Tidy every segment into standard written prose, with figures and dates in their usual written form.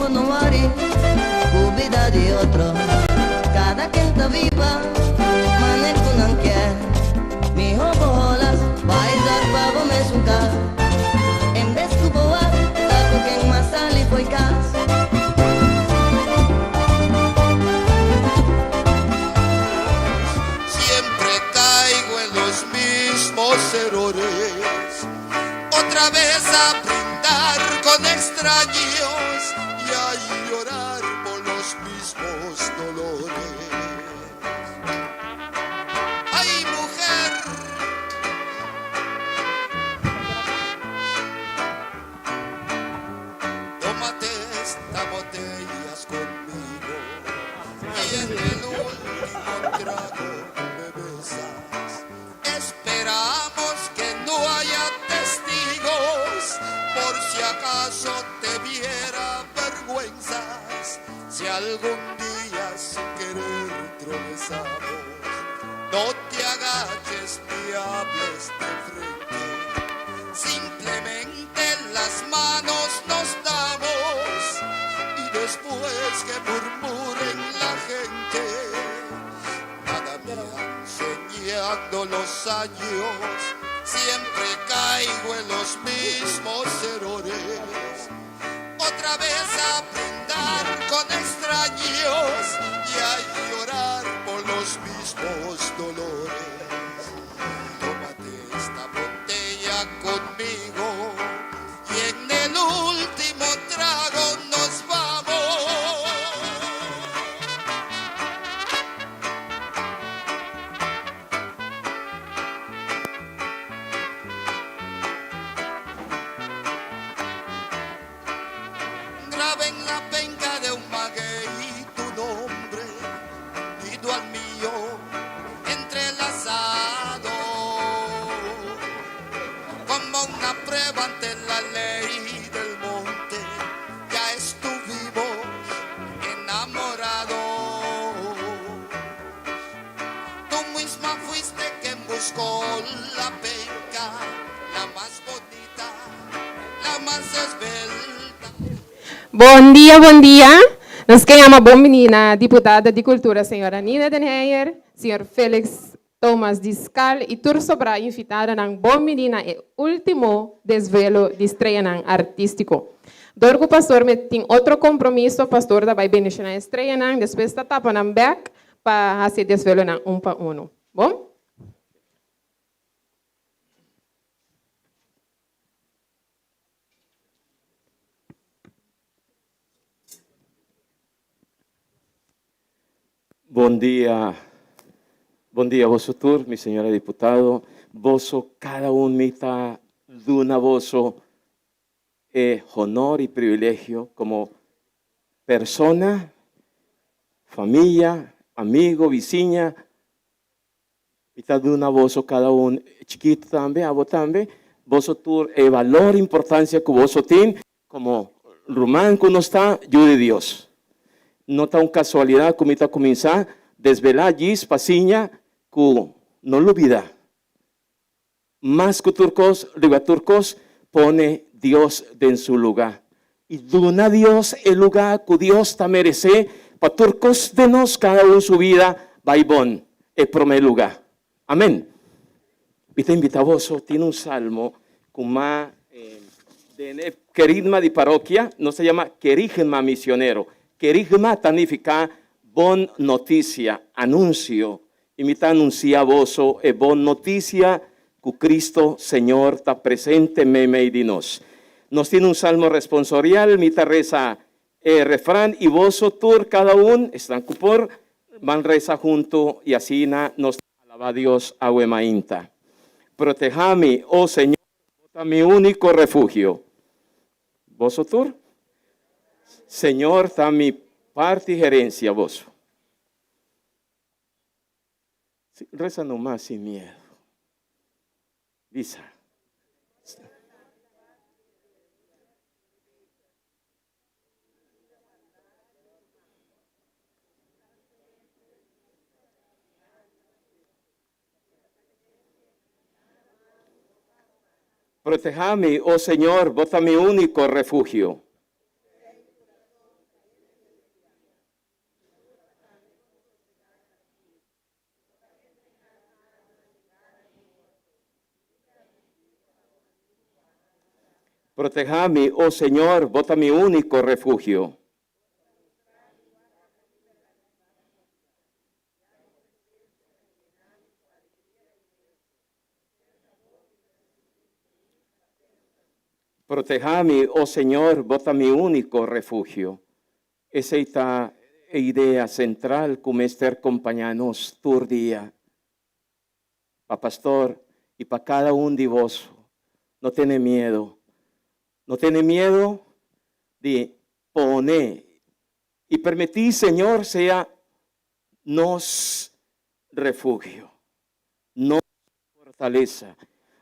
bo no wori ku bida di otro. Kada ken ta biba manera ku nan kier. Mihó bo holas bai zòrg pa bo mesun kas. En bes ku bo wak ta ku ken mas sali fo'i kas. Siempre caigo en los mismos errores Otra vez a brindar con extraños Y a llorar por los mismos dolores Ay mujer Tómate esta botellas conmigo Y en el último trago me besas Esperamos que no haya testigos Por si acaso te viera vergüenzas Si algún día sin querer tropezamos No te agaches ni hables de frente Simplemente las manos nos damos Y después que murmuren la gente Nada me han enseñado los años Siempre caigo en los mismos errores Otra vez a brindar con extraños Y a llorar por los mismos dolores Tómate esta botella conmigo Y en el último trago nos vamos. Grabé en la penca de un maguey tu nombre unido al mío entrelazado como una prueba ante la ley del monte ya estuvimos enamorados Tú misma fuiste quien buscó la penca la más bonita la más esbelta. Bon dia, bon dia. Nos ke yama bon bini na Diputada di Kultura señora Nina den Heyer, señor Felix Thomas di Skal y tur sobrá invitadonan bon bini na e ultimo desvelo di streanan artistico. Dor cu pastor me tin otro compromiso, pastor ta bay bendiciona e streanan, despues ta tapa nan bek pa haci e desvelonan un pa uno. Bon? Bon dia, bon dia boso tur, mi señora diputado, boso cada un mi ta duna boso e honor y privilegio como persona, familia, amigo, bisiña, Mi ta duna boso kada un chikitu tambe, abo tambe, boso tur e balor, importansia ku boso tin komo ruman ku nos ta yu di Dios. No ta un kasualidat ku mi ta kuminsá desvelá djis pa siña ku no lubidá. Mas ku tur kos, riba tur kos, pone Dios den su lugá. I duna Dios e lugá ku Dios ta meresé pa tur kos den nos kada un su bida bai bon, e promé lugá. Amén. Mi ta invitá boso tin un salmo ku ma den e kerigma di parokia nos ta yama kerigma misionero. Kerigma ta nifiká bon notisia, anunsio. I mi ta anunsiá boso e bon notisia ku Cristo Señor ta presente meimei di nos. Nos tin un salmo responsorial, mi ta resa e refran i boso tur kada un, esnan ku por, ban resa huntu i asina nos ta alabá Dios awe mainta. Protehá mi, o Señor, bo ta mi úniko refugio. Boso tur? Señor ta mi parti herensia, boso. Reza nomás sin miedo. Bisa. Protehá mi, o Señor, bo ta mi úniko refugio. Protehá mi, o Señor, bo ta mi úniko refugio. Protehá mi, o Señor, bo ta mi úniko refugio. Esei ta e idea sentral ku mester kompañá nos tur dia. Pa pastor i pa kada un di boso, no tene miedu. No tene miedu di pone i permití Señor sea nos refugio, nos fortalesa,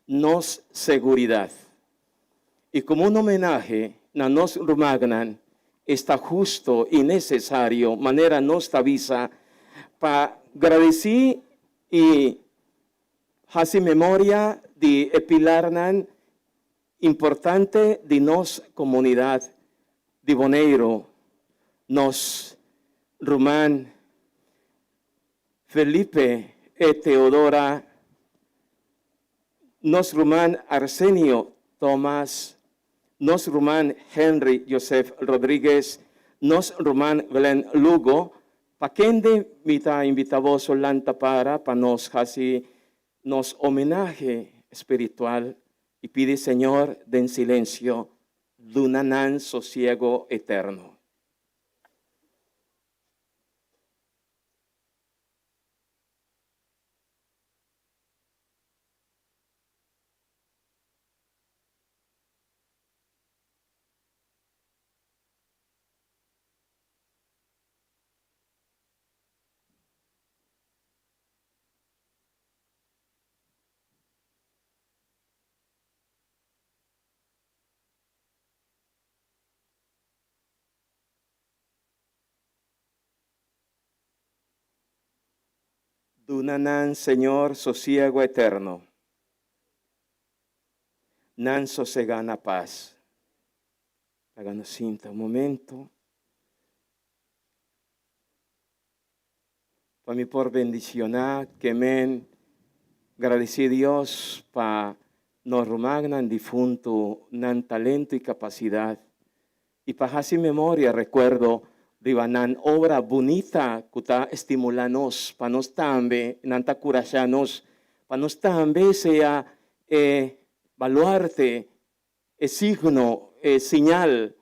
nos seguridat. I komo un homenahe na nos rumannan, esta husto i nesesario manera nos ta bisa pa gradisí i hasi memoria di e pilarnan importante di nos komunidat di Boneiru, nos ruman Felipe e Teodora, nos ruman Arsenio Thomas, nos ruman Henry Joseph Rodriguez, nos ruman Glenn Lugo, pa kende mi ta invita boso lanta para pa nos hasi nos homenahe spiritual i pidi Señor den silencio duna nan sosiego eterno. Duna nan, Señor, sosiego eterno. Nan sosegá na pas. Laga nos sinta un momento. Pa mi por bendicioná ke men gradisí Dios pa nos rumannan difuntu nan talento i kapasidat i pa hasi memoria, rekuerdo, riba nan obra bunita ku ta estimulá nos pa nos tambe, nan ta kurashá nos pa nos tambe sea e baluarte, e signo, e siñal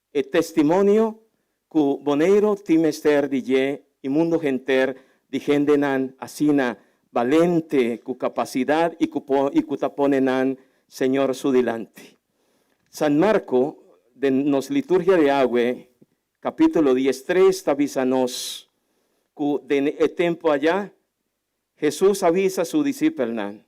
E testimonio ku Boneiru tin mester di dje i mundu henter di hendenan asina balente ku kapasidat i ku i ku ta pone nan Señor su dilanti. San Marko den nos liturgia di awe kapitulo diestres ta bisa nos ku den e tempu ayá Hesus a bisa su disipelnan,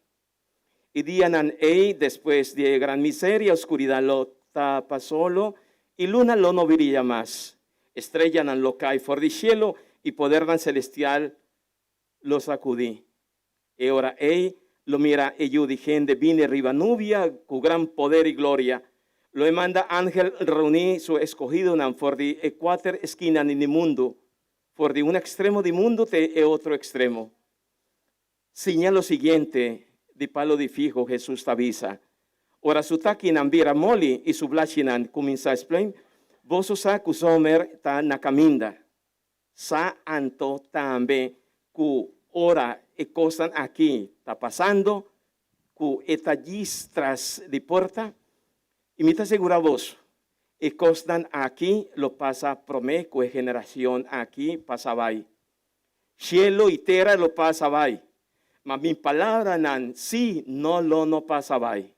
E dianan ei, despues di e gran miseria, oscuridat lo tapa solo i luna lo no brilla mas. Estrellanan lo cai for di cielo i podernan celestial lo sacudi. E ora ei lo mira e Yu di hende bini riba nubia cu gran poder i gloria. Lo e manda angel reuní su escogidonan for di e cuater esquinanan di mundu, for di un extremo di mundu te e otro extremo. Siña lo siguiente di palo di figo, Hesus ta bisa, Ora su takinan bira moli i su blachinan kuminsá splein, boso sa ku zomer ta na kaminda. Sa anto tambe ku ora e kosnan aki ta pasando, ku e ta djis tras di porta. I mi ta sigurá boso, e kosnan aki lo pasa promé ku e generashon aki pasa bai. Cielo i tera lo pasa bai, ma mi palabranan sí no lo no pasa bai.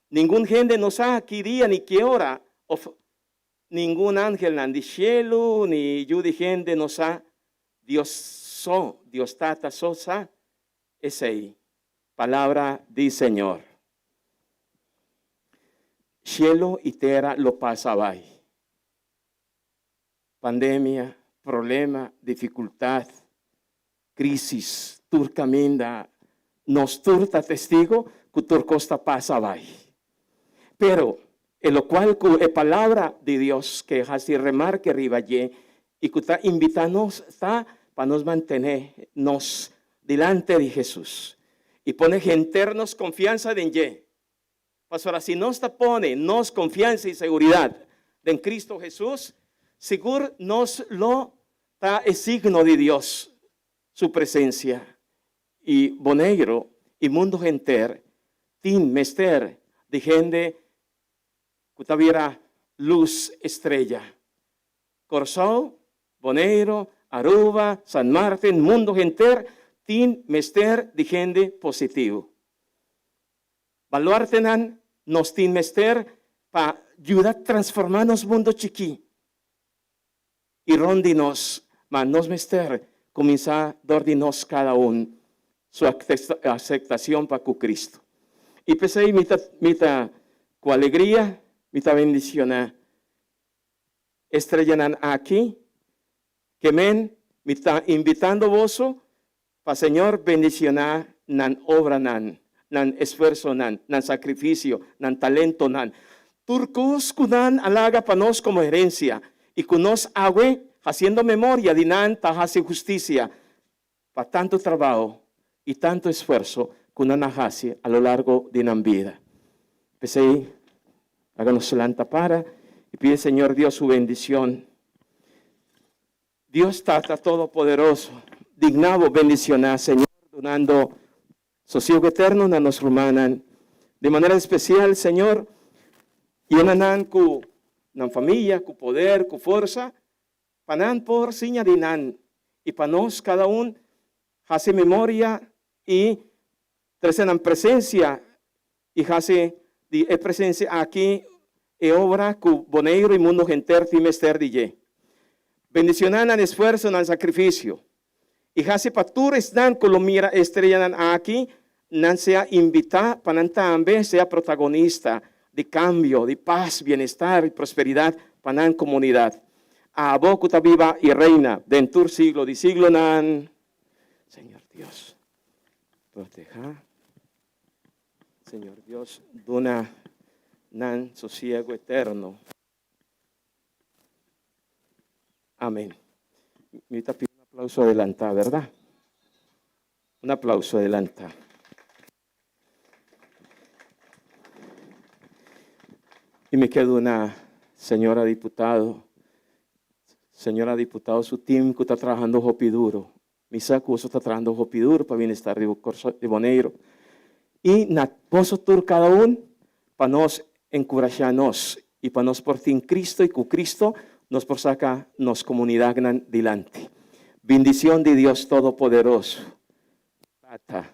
Ningun hende no sa ki dia ni ki ora, of ningun angelnan di cielo ni yu di hende no sa, Dios so, Dios Tata so sa esei. Palabra di Señor. Cielo i tera lo pasa bai. Pandemia, problema, dificultad, crisis, tur caminda nos tur ta testigo cu tur cos ta pasa bay. Pero e locual cu e palabra di Dios ke haci remarke riba dje y cu ta invita nos ta pa nos mantene nos dilante di Jesus y pone henter nos confiansa den dje. Pasobra si nos ta pone nos konfiansa i seguridat den Kristu Hesus, sigur nos lo ta e signo di Dios su presensia. I Boneiru i mundu henter tin mester di hende ku ta bira lus estrella. Kòrsou, Boneiru, Aruba, San Martin, mundu henter tin mester di hende positivo. Baluartenan nos tin mester pa yuda transformá nos mundu chikí i rònt di nos, ma nos mester kuminsá dor di nos kada un su aceptacion pa cu Cristo. Y p'esey mi ta mi ta cu alegria mi ta bendiciona e strellanan aki, ke men mi ta invitando boso pa Señor bendiciona nan obranan, nan esfuerzonan, nan sacrificio, nan talentonan, tur cos cu nan a laga pa nos como herencia y cu nos awe haciendo memoria di nan ta haci husticia pa tantu trabao i tantu esfuerso ku nan a hasi a lo largo di nan bida. P'esei, laga nos lanta para i pidi Señor Dios su bendicion. Dios Tata Todopoderoso, digna bo bendicioná, Señor, dunando sosiego eterno na nos rumannan. Di manera especial, Señor, yena nan ku nan famia, ku poder, ku forsa, Pa nan por siña di nan i pa nos kada un hasi memoria i trese nan presensia i hasi di e presensia aki e obra ku Boneiru i mundu henter tin mester di dje. Bendishoná nan esfuerso, nan sakrifisio i hasi pa tur esnan ku lo mira e estrellanan aki nan sea invitá pa nan tambe sea protagonista di kambio, di pas, bienestar i prosperidat pa nan komunidat. Abo ku ta biba i reina den tur siglo di siglonan. Señor Dios, protehá. Señor Dios, duna nan sosiego eterno. Amén. Mi ta pidi un aplauso adelantá, ¿verdad? Un aplauso adelantá. Y mi ke duna señora diputado, señora diputado su team ku ta trahando hopi duro. Mi sa ku boso ta trahando hopi duro pa bienestar di Kòrsou, di Boneiru. I na boso tur kada un pa nos enkurashá nos i pa nos por tin Cristo i ku Cristo nos por saka nos komunidatnan dilanti. Bindishon di Dios Todopoderoso, Tata,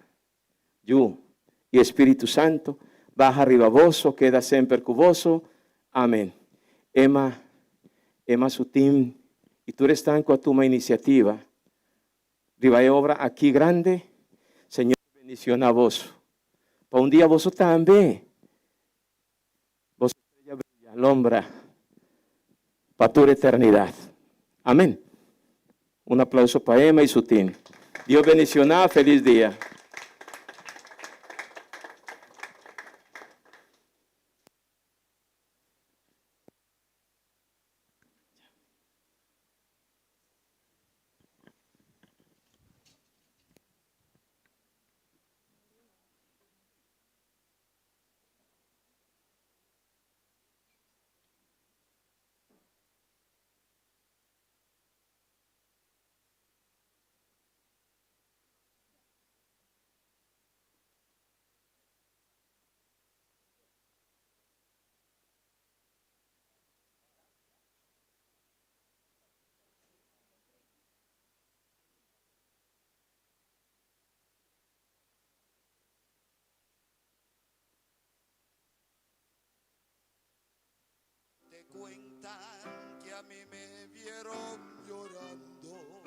Yu i Espíritu Santu baha riba boso, keda semper ku boso. Amen. Emma, Emma su team i tur esnan ku a tuma inisiativa riba e obra aki grande, Señor bendiciona boso. Pa un dia boso tambe, boso estrella brilla, lombra pa tur eternidad. Amen. Un aplauso pa Emma y su team. Dios bendiciona, feliz dia. Te cuentan que a mí me vieron llorando.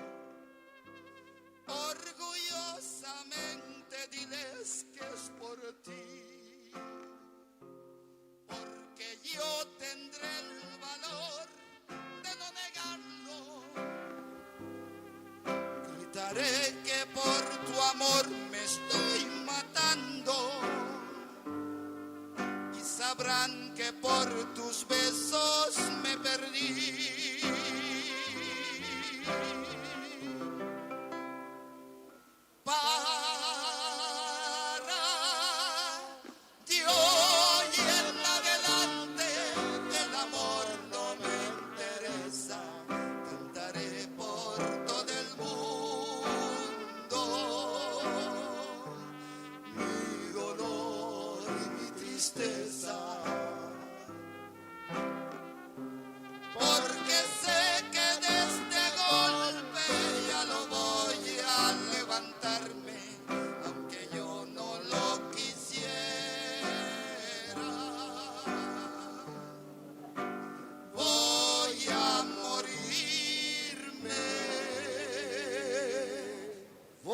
Orgullosamente diles que es por ti, porque yo tendré el valor de no negarlo. Gritaré que por tu amor me estoy matando y sabrán que por tus besos me perdí. Para de oír.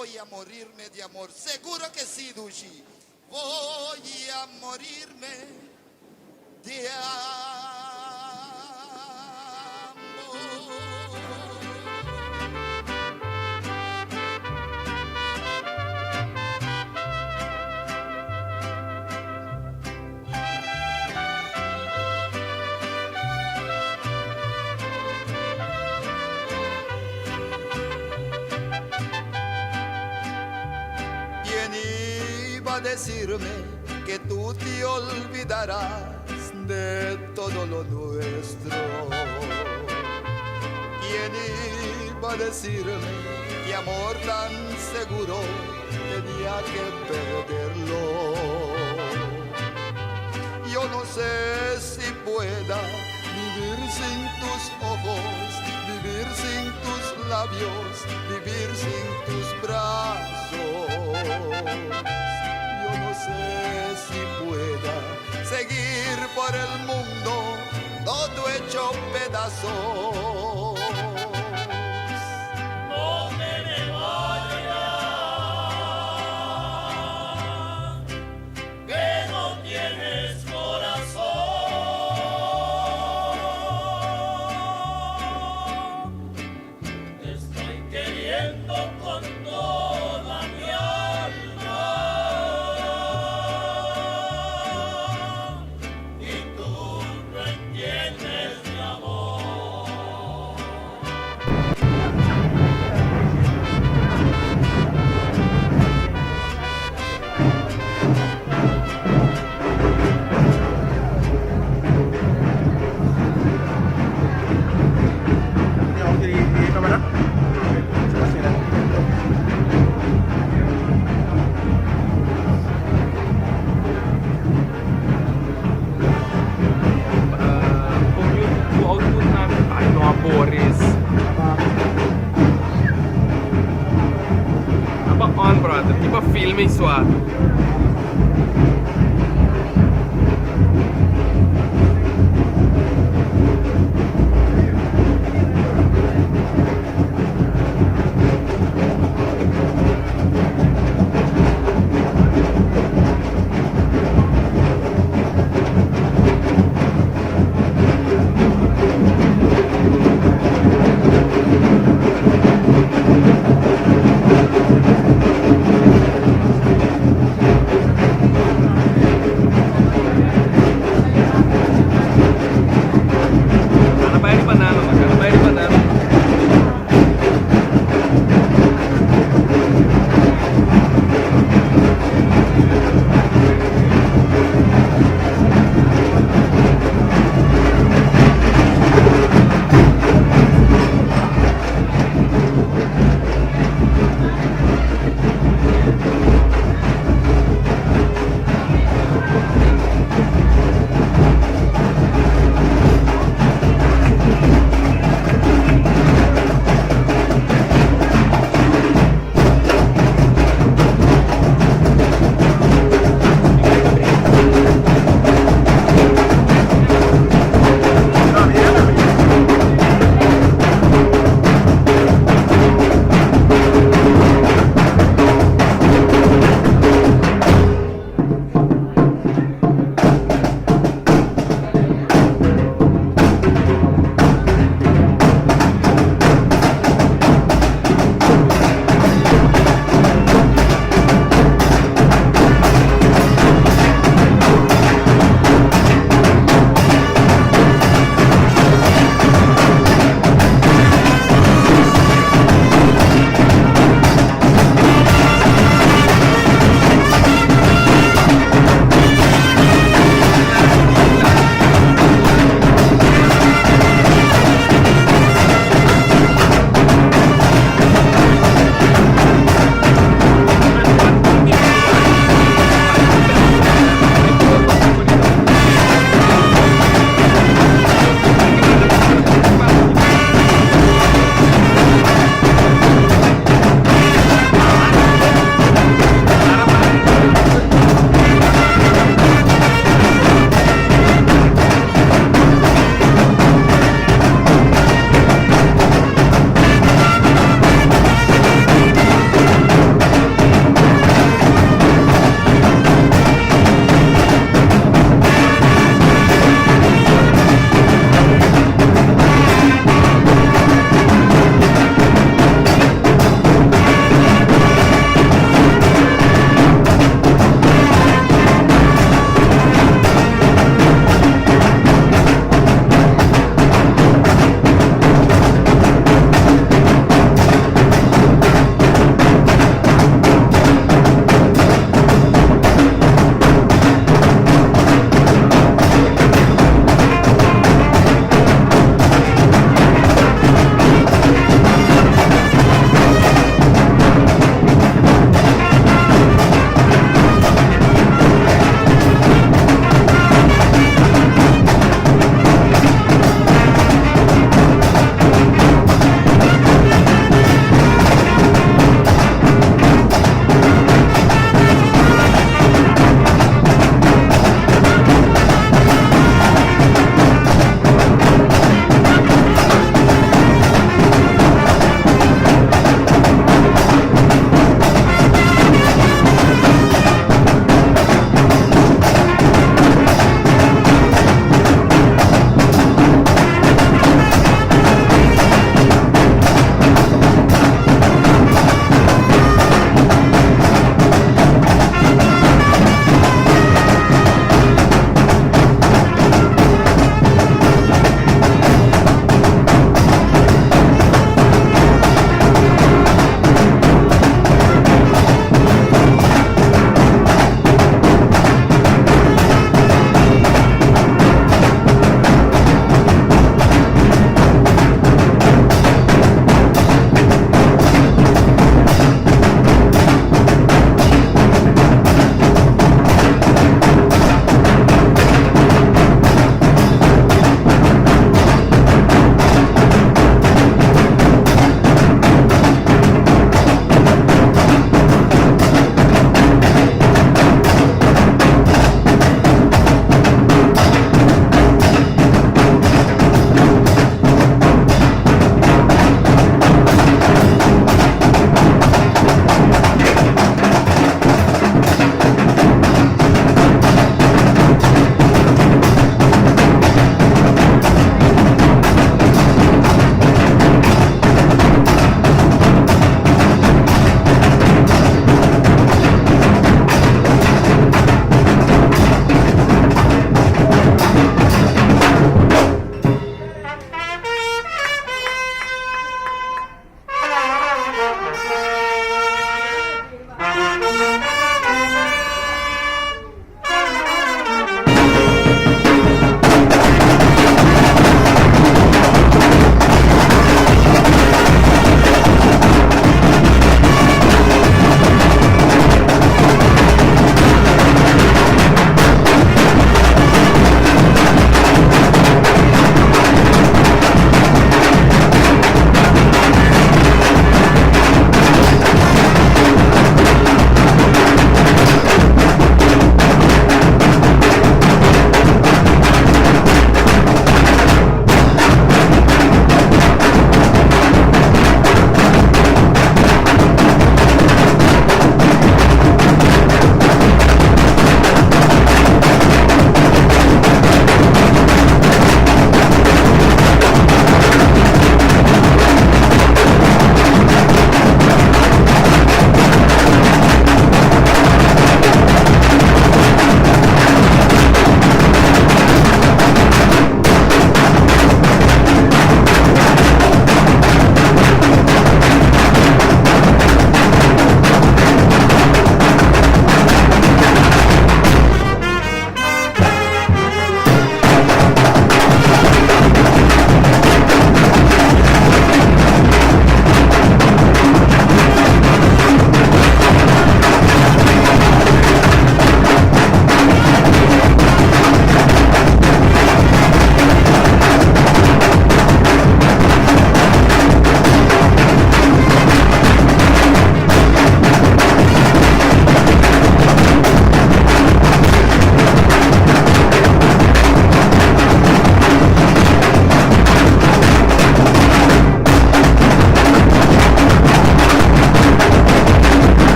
Voy a morirme de amor. Seguro que sí, Dushi. Voy a morirme de amor. ¿Quién iba a decirme que tú te olvidarás de todo lo nuestro? ¿Quién iba a decirme que amor tan seguro tenía que perderlo? Yo no sé si pueda vivir sin tus ojos, vivir sin tus labios, vivir sin tus brazos. Yo no sé si pueda seguir por el mundo todo hecho pedazos. No te me vayas, que no tienes corazón. Te estoy queriendo con toda mi alma y tú no entiendes mi amor. Di kamera? Oke. Commute output namin tayo mga Boris. Aba on brother, tipo filming swa.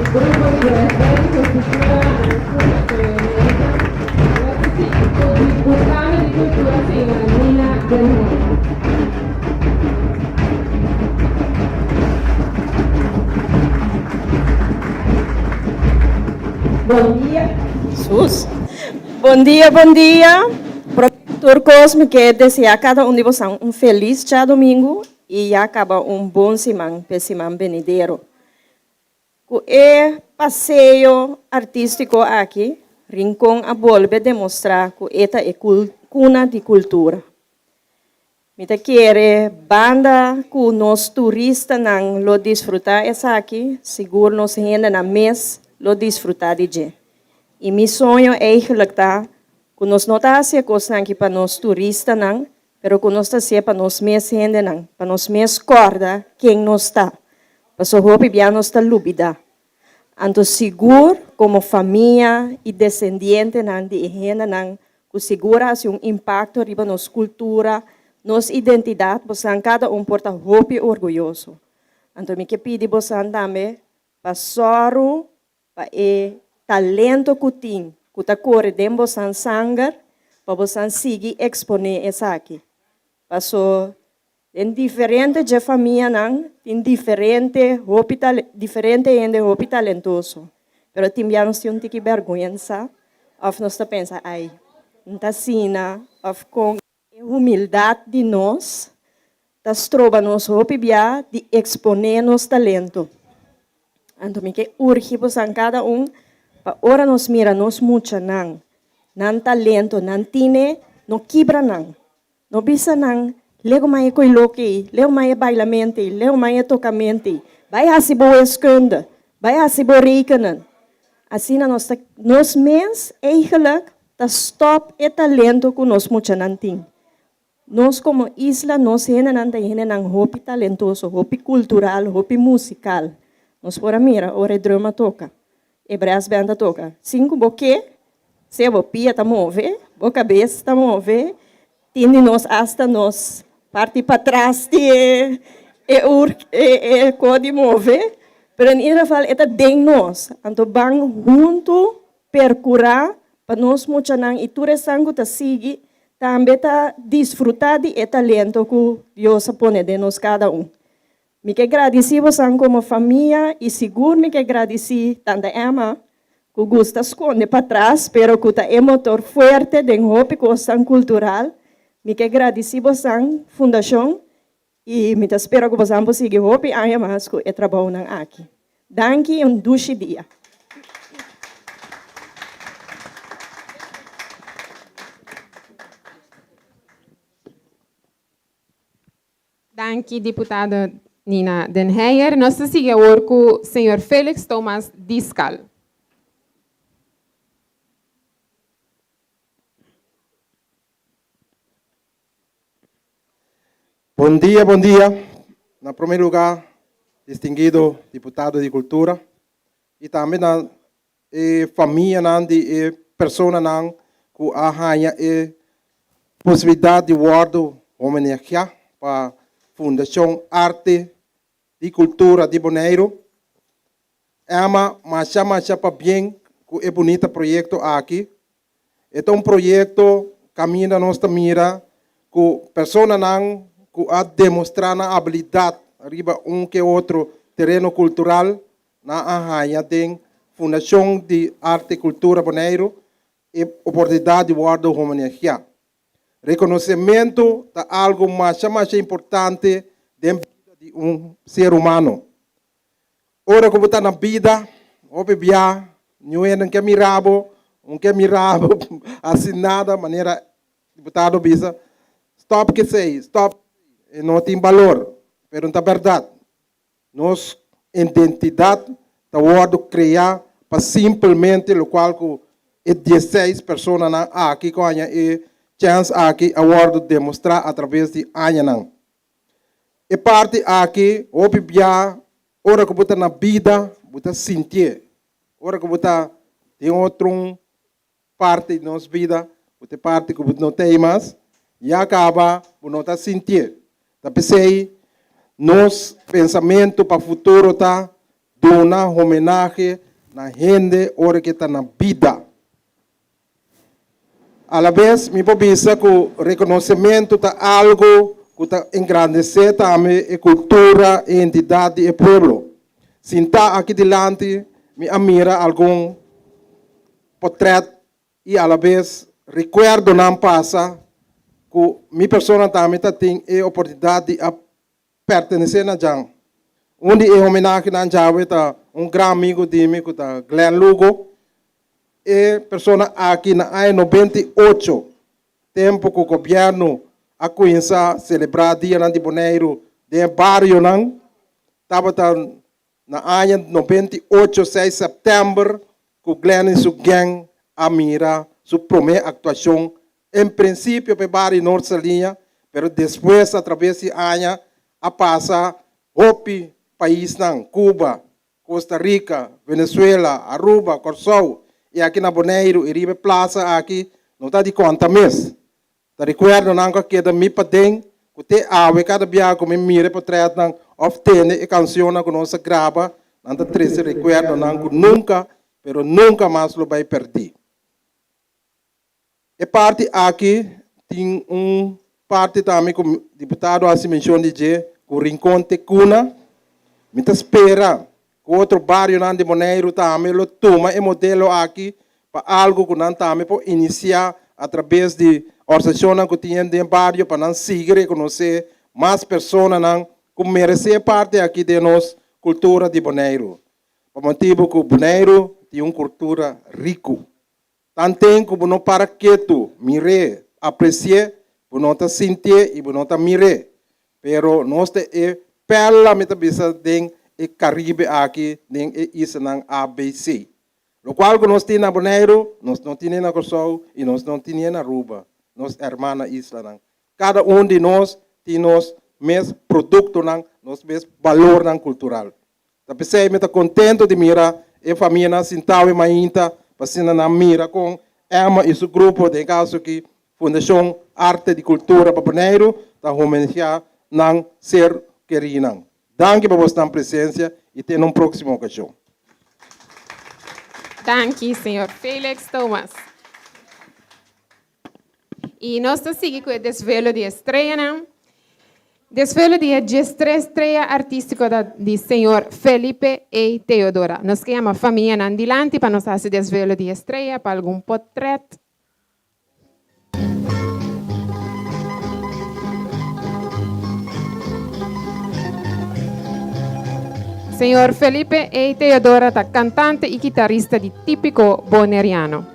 Grupo di Brass Band ku struktura nan full eksperensia. Nos ta sigui ku Diputado di Kultura señora Nina den Heyer. Bon dia. Sus. Bon dia, bon dia. Prome ku tur kos mi ke desea kada un di bosan un felis djadomingu i ya kaba un bon siman p'e siman benidero. Ku e paseo artístiko aki, Rincon a bolbe demostrá ku e ta e kuna di kultura. Mi ta kere banda ku nos turistanan lo disfrutá esaki, sigur nos hendenan mes lo disfrutá di dje. I mi soño eigenlijk ta ku nos no ta hasi e kosnan aki pa nos turistanan, Pero ku nos ta hasié pa nos mes hendenan, pa nos mes kòrda ken nos ta, paso hopi bia nos ta lubidá. Anto sigur komo famia i desendientenan di e hendenan ku sigur a hasi un impakto riba nos kultura, nos identidat, bosan kada un por ta hopi orguyoso. Anto mi ke pidi bosan tambe pa sòru Pa e talento ku tin, ku ta kore den bosan sanger, pa bosan sigui eksponé esaki. Paso den diferente dje famianan tin diferente hopi diferente hende hopi talentoso, pero tin bia nos tin un tiki bèrgwensa òf nos ta pensa ai, N ta asina òf kon. E humildat di nos ta stroba nos hopi bia di eksponé nos talento. Anto mi ke urgi bosan kada un pa ora nos mira nos muchanan, nan talento, nan tine, no kibra nan. No bisa nan, Lego mai e koi loke ei, lego mai e bailamente ei, lego mai e tokamente ei. Bai hasi bo wiskunde, bai hasi bo rekenen. Asina nos ta nos mes eigenlijk ta stop e talento ku nos muchanan tin. Nos komo isla, nos hendenan ta hendenan hopi talentoso, hopi kultural, hopi musikal. Nos por a mira ora e drum a toka, e brass band a toka. Sin ku bo ke, sea bo pia ta move, bo kabes ta move, tin di nos asta nos parti patras di e e e e ko di move, pero in ieder geval e ta den nos. Anto ban huntu Percurá pa nos muchanan i tur esnan cu ta sigui tambe ta disfrutá di e talento cu Dios a pone den nos cada un. Mi ke gradicí bosan como famia i sigur mi ke gradicí Tanta Emma cu gusta sconde patras pero cu ta e motor fuerte den hopi cosnan cultural. Mi ke gradicí bosan fundacion i mi ta spera cu bosan por sigui hopi aña mas cu e trabounan aki. Danki i un dushi dia. Danki diputado Nina den Heyer. Nos ta sigui awor ku señor Felix Thomas Discal. Bon dia, bon dia. Na prome lugar, distinguido diputado di Cultura y tambe na e famianan di e personanan cu a haya e posibilidad di wordo homenagia pa Fundacion Arte di Cultura di Boneiru. Emma, masha masha pabien cu e bunita proyecto aki. E ta un proyecto caminda nos ta mira cu personanan cu a demostra nan habilidad riba un ke otro tereno cultural nan a haya den Fundacion di Arte y Cultura Boneiru e oportunidad di wordo homenagia. Rekonosementu ta algu masha masha importante den bida di un ser humano. Ora ku bo ta na bida, hopi bia niun hende no ke mira bo, no ke mira bo hasi nada, manera diputado bisa, stòp kesei, stòp e no tin balor, pero no ta bèrdat. Nos identidad ta wordo crea pa simpelmente locual cu e diesseis personanan aki cu haña e chance aki a wordo demostra a traves di añanan. E parti aki hopi bia ora cu bo ta na bida bo ta sintié, ora cu bo ta den otro parti di nos bida ku ta e parti ku bo no ta ei mas, ya kaba bo no ta sintié. Ta p'esei nos pensamentu pa futuro ta Duna homenahe na hende ora ku e ta na bida. Alabes mi por bisa ku rekonosementu ta algu ku ta engrandesé tambe e kultura i identidat di e pueblo. Sintá aki dilanti mi a mira algun potrèt i alabes rekuerdonan pasa ku mi persona tambe ta tin e oportunidat di a pertenesé na djan. Un di e homenahenan djawe ta un gran amigu di mi ku ta Glenn Lugo. E persona aki na aña 98, tempu ku gobièrnu a kuminsá selebrá Dianan di Boneiru den e barionan, tabata Na aña 98, seis sèptèmber, ku Glenn i su gèng a mira su promé aktuashon, en prinsipio pa e bario Noord Saliña, pero despues atraves di aña a pasa hopi paisnan, Cuba, Costa Rica, Venezuela, Aruba, Kòrsou i aki na Boneiru i riba e plasa aki no ta di konta mes. Ta rekuerdonan ku a keda mi paden ku te awe kada biaha ku mi mira e potretnan òf tende e kansionnan ku nos a graba, nan ta trese rekuerdonan ku nunka, pero nunka mas lo bai pèrdí. E parti aki tin un parti tambe ku diputado a hasi menshon di dje, ku Rincon te Kuna. Mi ta spera ku otro barionan di Boneiru tambe lo tuma e modelo aki pa algu ku nan tambe por inisiá atrabes di organisashonnan ku tin den bario pa nan sigui rekonosé mas personanan ku meresé parti aki den nos kultura di Boneiru. Pa motibu ku Boneiru tin un kultura riku. Tanten ku bo no para ketu, mir'é, apresi'é, bo no ta sintié i bo no ta mir'é. Pero nos ta e pèrla, mi ta bisa, den e Karibe aki, den e islanan ABC. Lokual ku nos tin na Boneiru, nos no tine na Kòrsou i nos no tine na Aruba, nos hermana islanan. Kada un di nos tin nos mes produktonan, nos mes balornan kultural. Ta p'esei mi ta contento di mira e famianan sintao e mainta pa asina nan mira con Emma y su grupo, den e caso aki Fundacion Arte di Cultura pa Boneiru, ta homenagea nan ser kerinan. Danki pa bosnan presencia y te na un proximo ocasion. Danki, señor Felix Thomas. I nos ta sigui ku e desvelo di e streanan. Desvelo di e 13 strea artístiko ta di señor Felipe E. Teodora. Nos ke yama famianan dilanti pa nos hasi desvelo di e strea pa algun potret. Señor Felipe E. Teodora ta kantante i kitarista di típiko boneriano.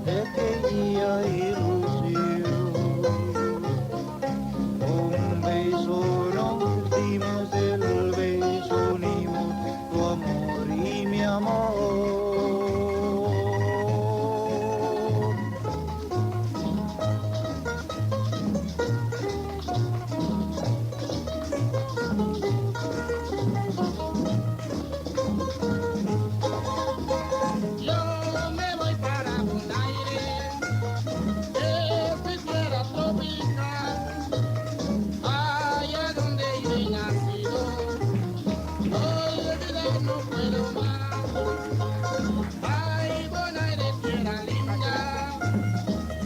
Pequeña ilusión. Un beso nos dimos, el beso unimos, tu amor y mi amor. Yo me voy para Bonaire, es mi tierra tropical, allá donde yo he nacido, olvidar no puedo más. Ay, Bonaire, tierra linda,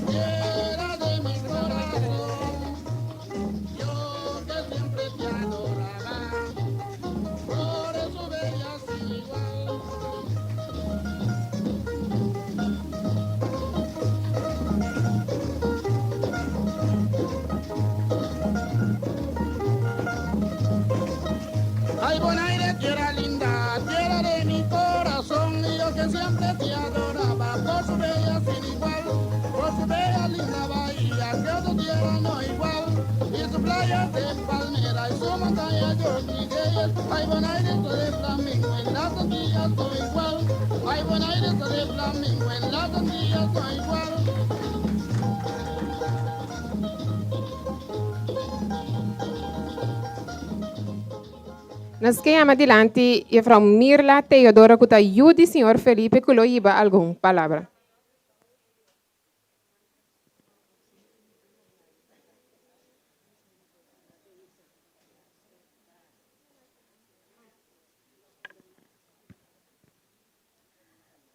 tierra de mi corazón, yo que siempre te adoraba, por eso bella sin igual. Ay, Bonaire, tierra linda, tierra de mi corazón, y yo que siempre te adoraba, por su bella sin igual, por su bella linda bahía, que otra tierra no igual, y su playa de palmera, y su montaña de orquídeas, ay, Bonaire, de flamingo, en las Antillas no igual, ay, Bonaire, de flamingo, en las Antillas no igual. Nos ke yama dilanti Juffrouw Mirla Theodora ku ta yu di señor Felipe ku lo hiba algun palabra.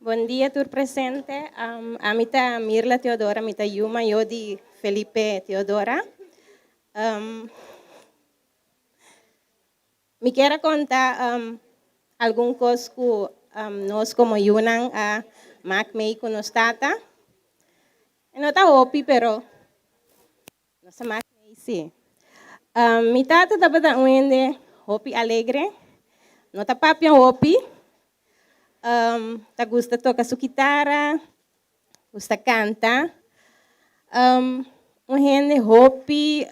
Bon dia tur presente. Ami ta Mirla Theodora, mi ta yu mayor di Felipe Theodora. Mi kier a konta algun kos ku nos komo yunan a mak mei ku nos tata. E no ta hopi pero nos a mak mei si. Mi tata tabata un hende hopi alegre, no ta papia hopi, ta gusta toka su kitara, gusta kanta. Un hende hopi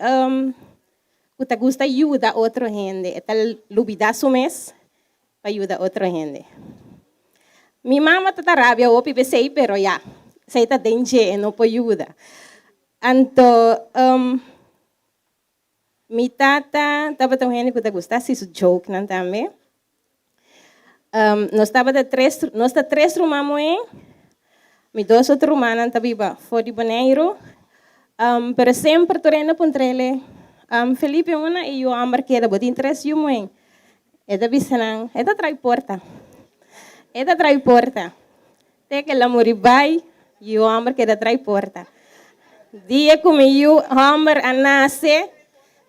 ku ta gusta yuda otro hende. E ta lubidá su mes pa yuda otro hende. Mi mama ta ta rabia hopi p'esei, pero ya, esei ta den dje, e no por yuda. Anto mi tata tabata un hende ku ta gusta hasi su jokenan tambe. Nos tabata tres, nos ta tres ruman muhé, mi dos otro rumannan ta biba for di Boneiru, pero semper tur hende a puntr'el, Felipe unda e yu hòmber keda? Bo tin tres yu muhé. E ta bisa nan, e ta trai porta, e ta trai porta. Te ku el a muri bai, yu hòmber keda trai porta. Dia ku mi yu hòmber a nase,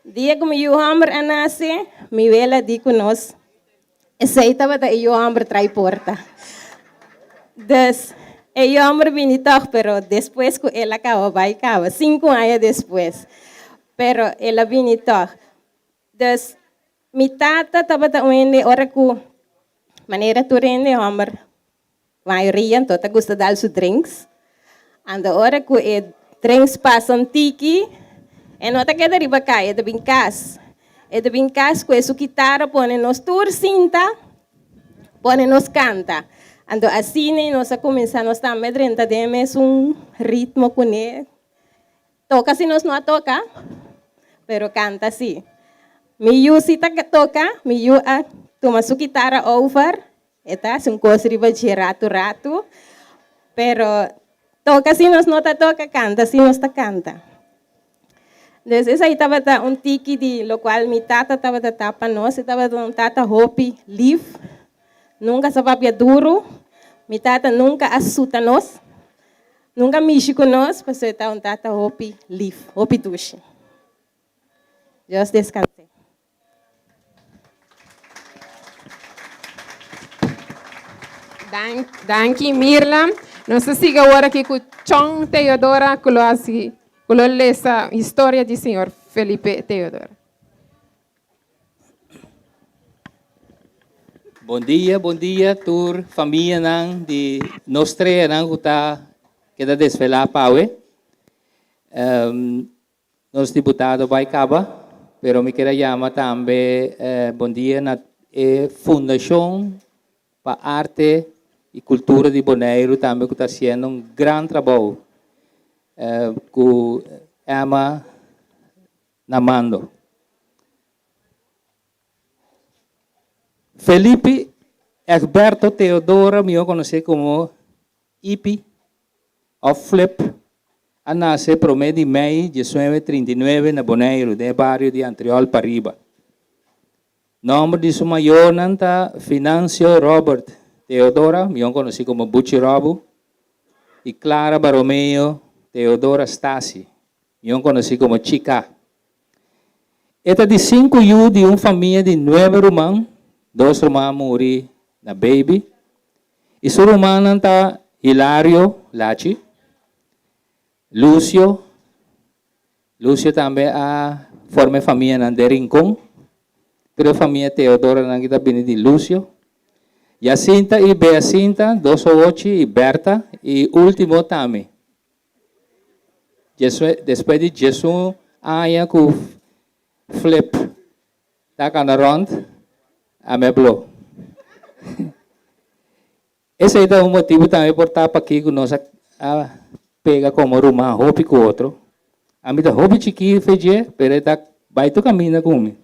dia ku mi yu hòmber a nase, mi wela di ku nos, esei tabata e yu hòmber trai porta. Dus, e yu hòmber bini tòg, pero despues ku el a kaba bai kaba, sinku aña despues, pero el a bini tòg. Dus, mi tata tabata un hende ora ku, manera tur hende hòmber Mayoria anto ta gusta dal su drinks. Anto ora ku e drinks pasa un tiki, e no ta keda riba kai, e ta bin kas. E ta bin kas ku e su kitara pone nos tur sinta, pone nos kanta. Anto asina nos a kuminsá nos tambe drenta den e mesun ritmo kuné. Toka si nos no a toka, pero kanta si. Mi yu si ta toka, mi yu a tuma su kitara over. E ta hasi un kos riba dje ratu ratu, pero toka si nos no ta toka, kanta si nos ta kanta. Dus esei tabata un tiki di lokual mi tata tabata ta pa nos. E tabata un tata hopi lif, nunka sa papia duru. Mi tata nunka a suta nos, nunka mishi ku nos, pasobra e ta un tata hopi lif, hopi dushi. Dios deskanse. Danki Mirla. Nos ta sigui awor aki ku Chon Theodora ku lo hasi ku lo lesa historia di señor Felipe Theodora. Bon dia, bon dia tur famianan di nos streanan ku ta keda desvelá pawe. Nos diputado bai kaba, pero mi kier a yama tambe bon dia na e Fundashon pa Arte i Kultura di Boneiru tambe ku ta hasiendo un gran trabou ku Emma na mando. Felipe Egberto Teodora, mihó konosé komo Ipi òf Flip, a nase promé di mei diesnuebe trinta i nuebe na Boneiru, den e bario di Antriol Pariba. Nòmber di su mayornan ta Financio Robert Teodora, mihó konosí komo Buchi Ròbu, i Clara Baromeo Teodora Stasi, mihó konosí komo Chika. E ta di sinku yu di un famia di nuebe ruman, dos ruman a muri na baby, i su rumannan ta Hilario, Lachi, Lucio, Lucio tambe a forma e famianan den Rincon, tur e famia Teodoronan ki ta bini di Lucio, Jacinta i Beacinta, dos owochi, i Berta, i ultimo t'ami. Despues di djesun aña ku Flip ta kanda rònt, a me blo. Esei ta un motibu tambe por ta pakiko nos a pega komo ruman hopi ku otro. Ami ta hopi chikí fe dje, pero e ta bai tur kaminda ku mi.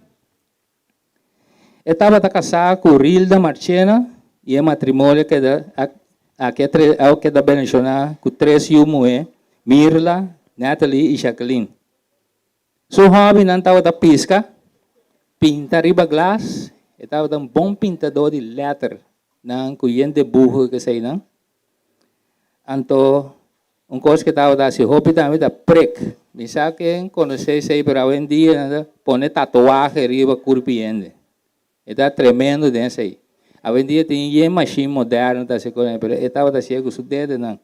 E tabata kasá ku Rilda Marchena i e matrimonio keda aki a keda bendishoná ku tres yu muhé, Mirla, Natalie i Jacqueline. Su hòbinan tabata piska, pinta riba glas, e tabata un bon pintadó di lèternan ku yen debuho i keseinan. Anto un kos ke tabata hasi hopi tambe ta prek. Mi sa ken konosé esei pero awendia nan ta pone tatuahe riba kurpi hende. E ta tremendo den esei. Awendia tin yen mashin moderno ta hasi kos pero e tabata hasié ku su dedenan,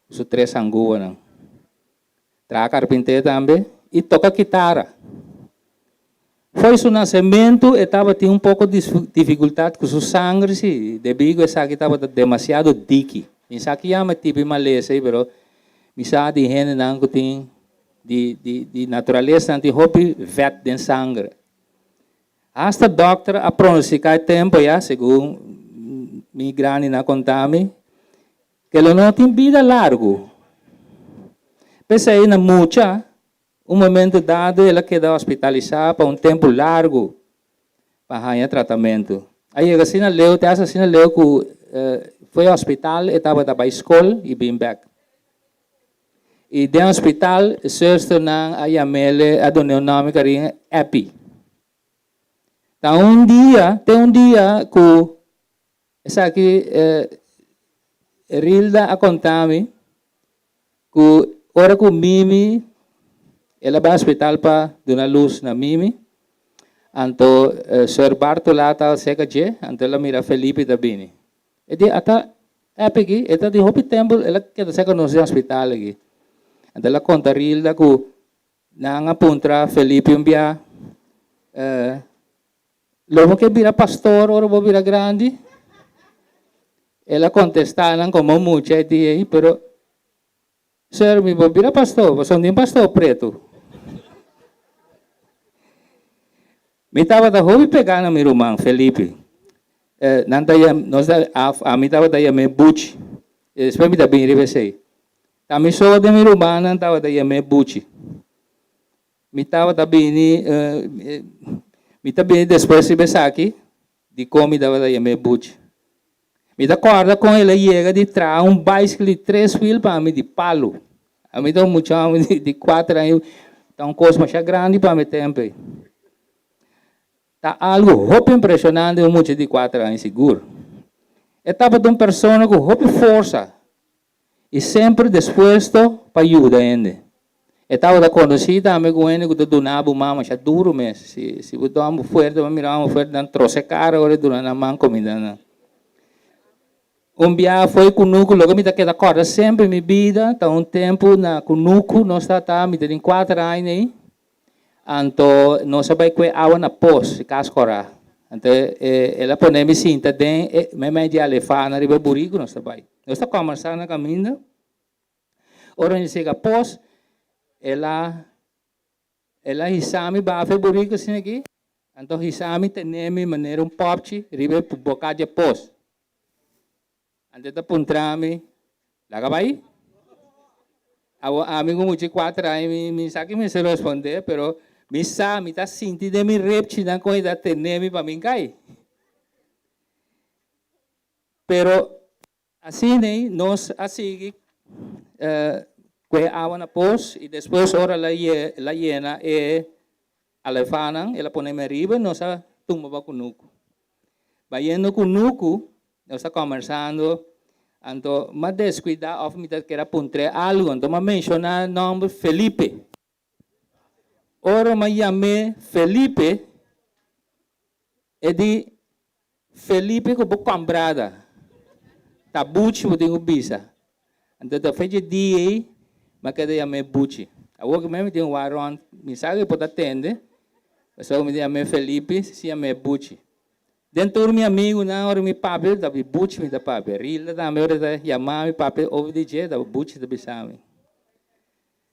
ku su tres anguanan. Traha karpinté tambe i toka kitara. Fo'i su nasementu e tabatin un poko difikultat ku su sangre si, debí ku esaki tabata demasiado diki. Mi sa ki yama e tipo di malesa ei, pero mi sa di hendenan ku tin di di di naturalesa nan tin hopi vèt den sangre. Asta dòkter a pronostiká e tempu ya, segun mi grandinan a konta mi, Ke lo no tin bida largu. P'esei na mucha, un momento dado el a keda hospitalisá pa un tempu largu pa haña tratamentu. A yega asina leu, te hasta asina leu ku fo'i hospital e tabata bai skol i bin bèk. I den hospital e zusternan a yam'el, a dun'é un nòmber kariño, Eppie. Ta un dia, te un dia ku Esaki Rilda a konta mi ku ora ku Mimi el a bai hospital pa duna lus na Mimi, anto Sir Bartola ta serka dje, anto el a mira Felipe ta bini. E di, Ata Epi aki, e ta di hopi tempu el a keda serka nos den hospital aki. Anto el a konta Rilda ku nan a puntra Felipe un bia, Lo bo ke bira pastor ora bo bira grandi? El a kontestá nan komo mucha e dia ei, pero, Sir, mi bo bira pastor, pasobra no tin pastor pretu. Mi tabata hopi pegá na mi ruman Felipe. Nan ta yam, nos ta, ami tabata yam'é Buchi. Despues mi ta bin riba esei. Ta mi so den mi rumannan tabata yam'é Buchi. Mi tabata bini, mi ta bini despues riba esaki, dikon mi tabata yam'é Buchi. Mi ta kòrda kon el a yega di traha un baisikl di tres wiel pa mi di palu. Ami ta un mucha hòmber di kuater aña, ta un kos masha grandi pa mi tempu ei. Ta algu hopi impreshonante un mucha di kuater aña sigur. E tabata un persona ku hopi forsa I semper dispuesto pa yuda hende. E tabata konosí tambe ku hende ku ta duna bo man masha duru mes. Si si bo dòm bo fuerte, bo mira bo fuerte, nan trose kara ora e duna nan man kuminda nan. Un biaha foi kunuku, loke mi ta keda kòrda semper mi bida ta un tempu na kunuku nos tabata, mi ta tin kuater aña ei, anto nos a bai kue awa na pos, kas kòrá. Anto el a pone mi sinta den e meimei di alefana riba e buriku nos ta bai. Nos ta kòmbersá na kaminda. Ora mi chega pos, el a el a hisa mi bafa e buriku asina aki, anto hisa mi tene mi manera un pòpchi riba e boka dje pos. Anto e ta puntra mi, Laga bai? Awor ami ku mucha kuater aña mi mi sa ki mester respondé, pero mi sa mi ta sinti den mi repchinan kon e ta tene mi pa mi kai. Pero asina ei nos a sigui ku e awa na pos i despues ora el a yena e alefanan el a pone mi ariba i nos a tumba pa kunuku. Bayendo kunuku nos ta kòmbersando anto m'a deskuidá òf mi ta kere a puntr'é algu anto m'a menshoná nòmber Felipe. Ora m'a yam'é Felipe e di, Felipe ku bo kòmbrada ta Buchi bo tin ku bisa. Anto ta fecha e dia ei m'a keda yam'é Buchi. Awor ku mi tin wak rònt mi sa ku e por ta tende pasobra mi ta yam'é Felipe si yam'é Buchi. Den tur mi amigunan ora mi papia ta Buchi mi ta papia. Rilda tambe ora e ta yama mi papia over di dje ta Buchi ta bisa mi.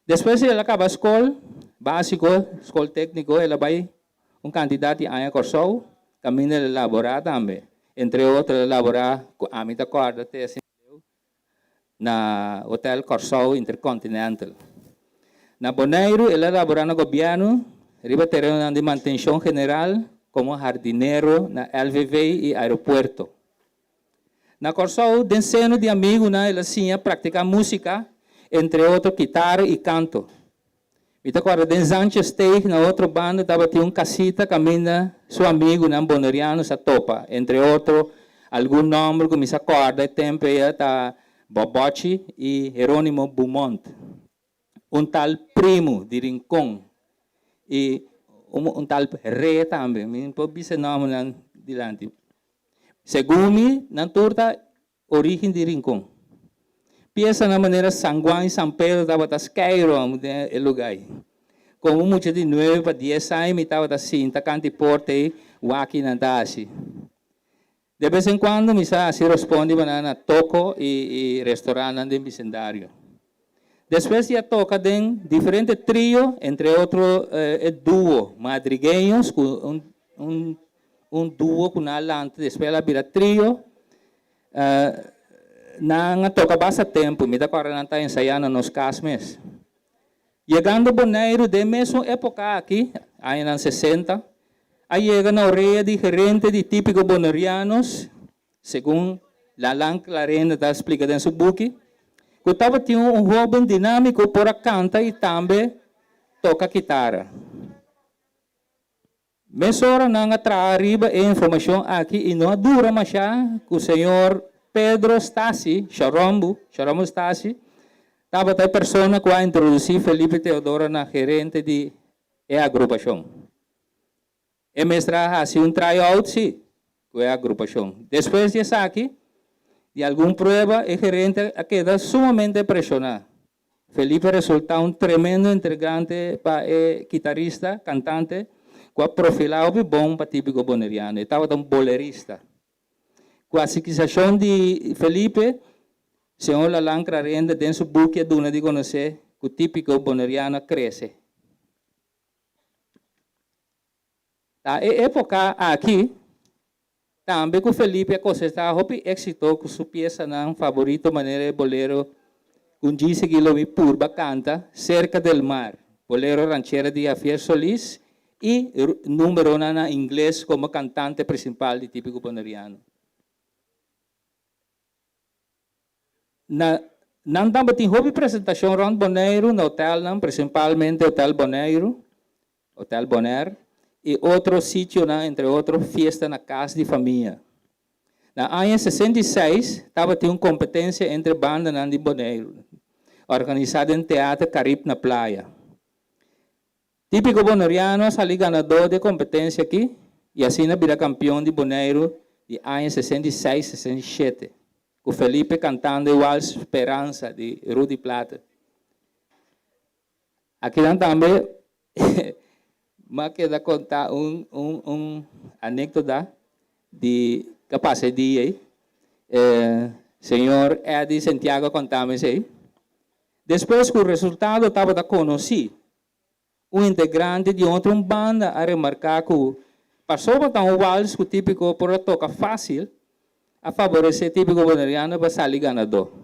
Despues el a kaba skol básiko, skol tékniko, el a bai un kantidat di aña Kòrsou, kaminda el a laborá tambe. Entre otro el a laborá ku ami ta kòrda te asina leu na Hotel Kòrsou Intercontinental. Na Boneiru el a laborá na gobièrnu riba terenonan di mantenshon general komo hardinero na LVV i aeropuerto. Na Kòrsou, den seno di amigunan el a siña praktiká músika, entre otro kitara i kanto. Mi ta kòrda den Zantjesteeg na otro banda tabatin un kasita kaminda su amigunan boneriano sa topa, entre otro algun nòmber ku mi sa kòrda e tempu ei ta Bòbòchi i Herónimo Beaumont, un tal Primu di Rincon i un tal Re tambe, mi no por bisa e nòmbernan dilanti. Segun mi, nan tur ta orígen di Rincon. Piesanan manera San Juan i San Pedro tabata skeiro den e lugá ei. Komo mucha di nuebe pa dies aña mi tabata sinta kant'i porta ei wak i nan ta hasi. De bes en kuando mi sa hasi rospondi pa nan na toko i restorantnan den bisindario. Despues di a toka den diferente trio, entre otro e duo Madrigueños ku un un duo ku nan a lanta despues el a bira trio, nan a toka basta tempu, mi ta kòrda nan ta ensayá na nos kas mes. Yegando Boneiru den mesun époka aki, añanan sesenta, a yega na orea di gerente di Típico Bonerianos, Segun Lalan Clarenda ta splika den su buki, ku tabatin un hóben dinámiko por a kanta i tambe toka kitara. Mesora nan a traha riba e informashon aki i no a dura mashá ku señor Pedro Stasi, Shorombu, Shorombu Stasi, tabata e persona ku a introdusí Felipe Teodoro na gerente di e agrupashon. E mester a hasi un try-out sí ku e agrupashon. Despues di esaki, di algun prueba, e gerente a keda sumamente preshoná. Felipe a resultá un tremendo integrante pa e kitarista, kantante, ku a profilá hopi bon pa Típiko Boneriano. E tabata un bolerista. Ku asikisashon di Felipe, señor Lalan Crarenda den su buki a duna di konosé ku Típiko Boneriano a krese. Ta e époka aki tambe ku Felipe a kosechá hopi éksito ku su piesanan faborito manera e bolero Kun djis sigui lo mi purba kanta, Cerca del mar, bolero ranchera di Javier Solís i númeronan na ingles komo kantante prinsipal di Típiko Boneriano. Na nan tabatin hopi presentashon rònt Boneiru na hotelnan, prinsipalmente Hotel Boneiru, Hotel Bonaire, i otro sitionan, entre otro fiesta na kas di famia. Na aña 66 tabatin un kompetensia entre bandanan di Boneiru, organisá den Teater Carib na Playa. Típiko Boneriano a sali ganadó di e kompetensia akí i asina bira kampion di Boneiru di aña 66, 67, ku Felipe kantando e wals Speransa di Rudy Plaate. Akinan tambe. M'a keda konta un un un anékdota di ku a pasa e dia ei. Señor Eddie Santiago a konta mi esei. Despues ku resultado tabata konosí, un integrante di otro un banda a remarká ku pasobra ta un wals ku Típiko por a toka fásil, a faboresé Típiko Boneriano pa sali ganadó.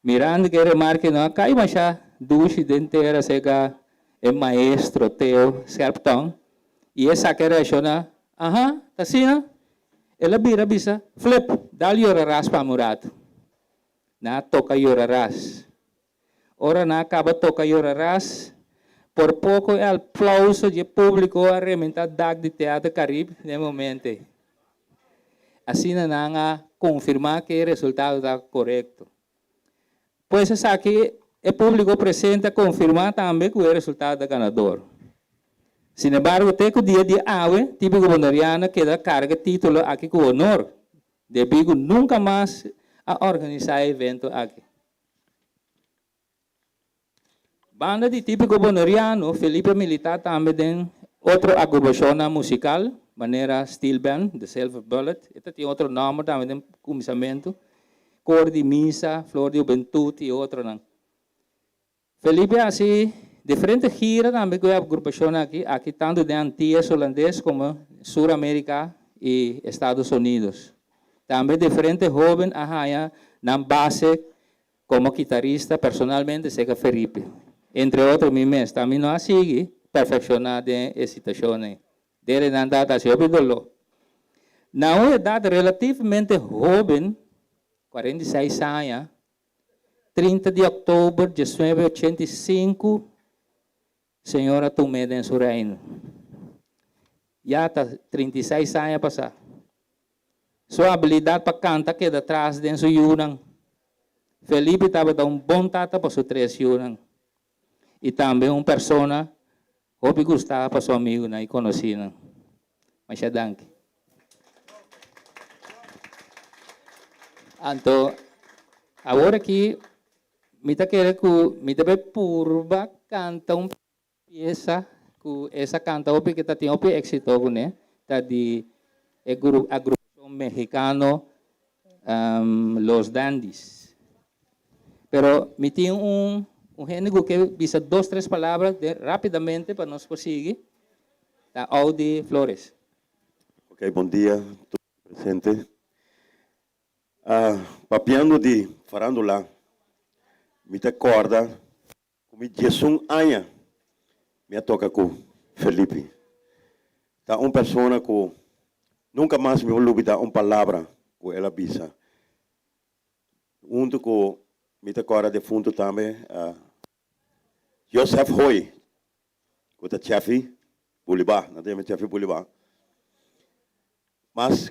Mirando ku e remarke no a kai masha dushi den tera serka e maestro Theo Scherptong i esaki a reakshoná, Aha, ta asina? El a bira bisa, Flip, dal yora ras pa mi un ratu. Nan a toka yora ras. Ora nan a kaba toka yora ras, por poko e aplauso dje públiko a rementá dak di Teatro Carib den e momento ei. Asina nan a konfirmá ku e resultado ta korekto. Pues esaki e públiko presente a konfirmá tambe ku e resultado ta ganador. Sinembargo te ku dia di awe Típiko Boneriano keda karga e título aki ku honor, debí ku nunka mas a organisá e evento aki. Banda di Típiko Boneriano, Felipe a militá tambe den otro agrupashonnan musikal, manera Steel Band, The Silver Bullet, e ta tin otro nòmber tambe den kuminsamentu, Kor di Misa, Flor di Hubentut i otronan. Felipe a hasi diferente gira tambe ku e agrupashonnan aki, aki tantu den Antias Hulandes komo Sur Amerika i Estados Unidos. Tambe diferente hóben a haña nan base Komo kitarista personalmente seka Felipe, entre otro mi mes, ta mi no a sigui perfekshoná den e situashon ei. Dere nan tabata hasi hopi doló. Na un edat relativamente hóben, 46 aña, 30 di òktober diesnuebe 85, Señor a tum'é den su reino. Ya ta 36 aña pasá. Su abilidat pa kanta keda tras den su yunan. Felipe tabata un bon tata pa su tres yunan i tambe un persona hopi gustá pa su amigunan i konosínan. Masha danki. Anto, awor aki mi ta kere ku mi ta bai purba kanta un piesa ku esa kanta hopi ke ta tin hopi éksito kuné, ta di e agrupashon mexicano Los Dandys. Pero mi tin un un hende ku ke bisa dos tres palabra rápidamente pa nos por sigui, ta Audi Flores. Ok, bon dia tur presente. Papiando di farandula, mi ta kòrda ku mi diesun aña mi a toka ku Felipe. Ta un persona ku nunka mas mi por lubida un palabra ku el a bisa. Huntu ku mi ta kòrda defuntu tambe Joseph Hoy, ku ta Cheffy Bulibá, nan ta yama Cheffy Bulibá. Mas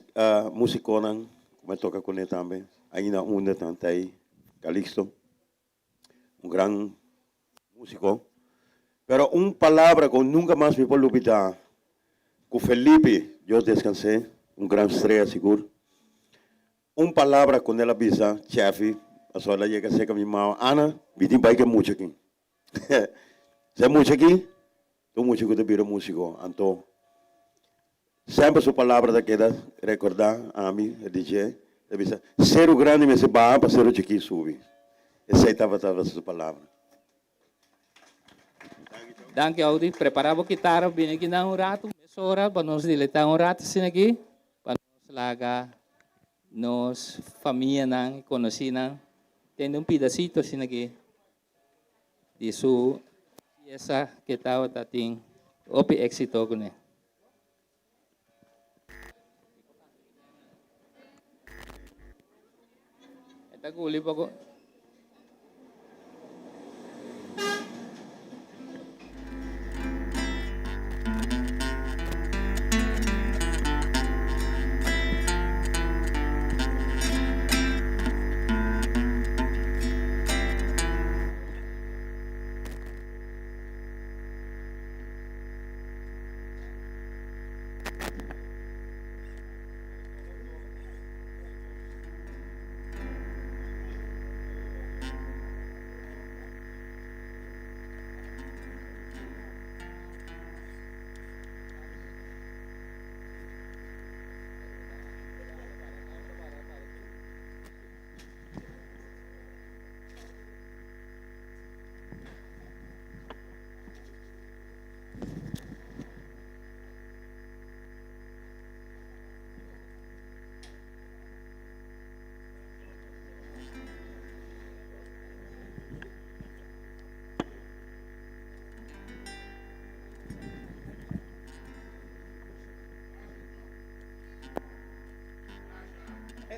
musikonan ku mi a toka kuné tambe, ainda unda nan ta ei, Calixto, un gran músiko. Pero un palabra ku nunka mas mi por lubidá, ku Felipe, Dios deskans'é, un gran strea sigur, Un palabra cu el a bisa Cheffy, pasobra el a yega cerca mi mama, Ana, mi tin bai cu e mucha aki. Sa e mucha aki ta un mucha cu ta bira musico. Anto, semper su palabra ta keda recorda ami, e DJ, el a bisa, Ceru grandi mester baha pa ceru chikí subi. Esey tabata su palabra. Danki Audi. Prepara bo kitara, bini aki nan un ratu, mesora pa nos dileta un ratu asina aki. Pa nos laga nos famianan y conocinan tende un pidacito asina aki di su pieza que tabata tin hopi exito cune. E ta guli poco.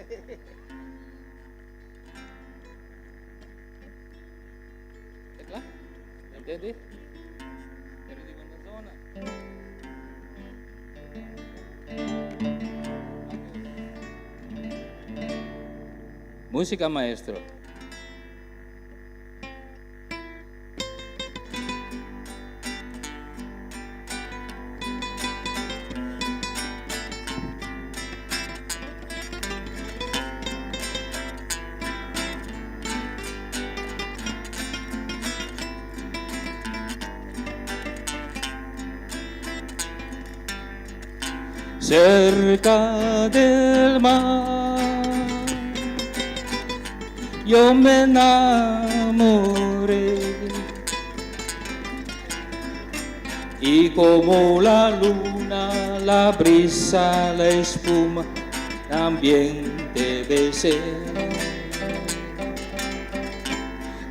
Ta kla? Entendí? Pero di na zona. Música, maestro. Cerca del mar yo me enamoré y como la luna, la brisa, la espuma, también te besé.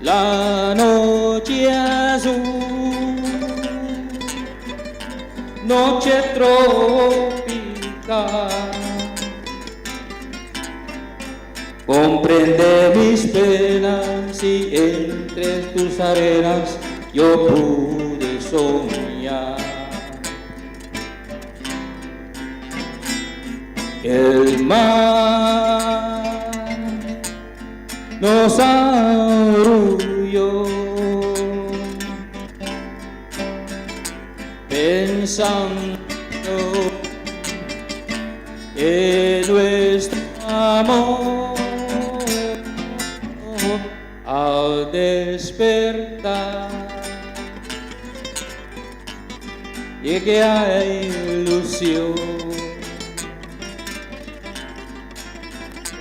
La noche azul, noche tropical, comprende mis penas y entre tus arenas yo pude soñar. El mar nos arrulló pensando en nuestro amor al despertar llegué a ilusión.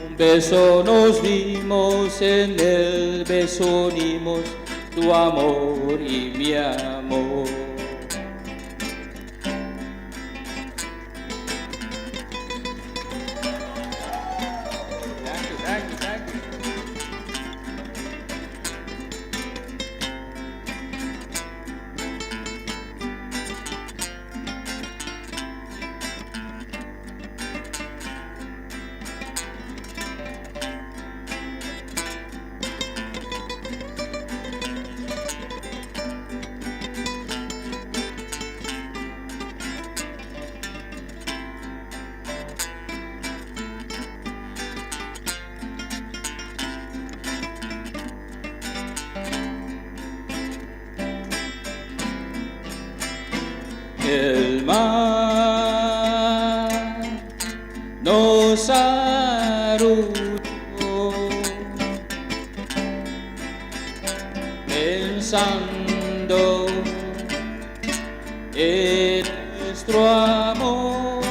Un beso nos dimos, en el beso unimos tu amor y mi amor. El mar nos arrulló pensando en nuestro amor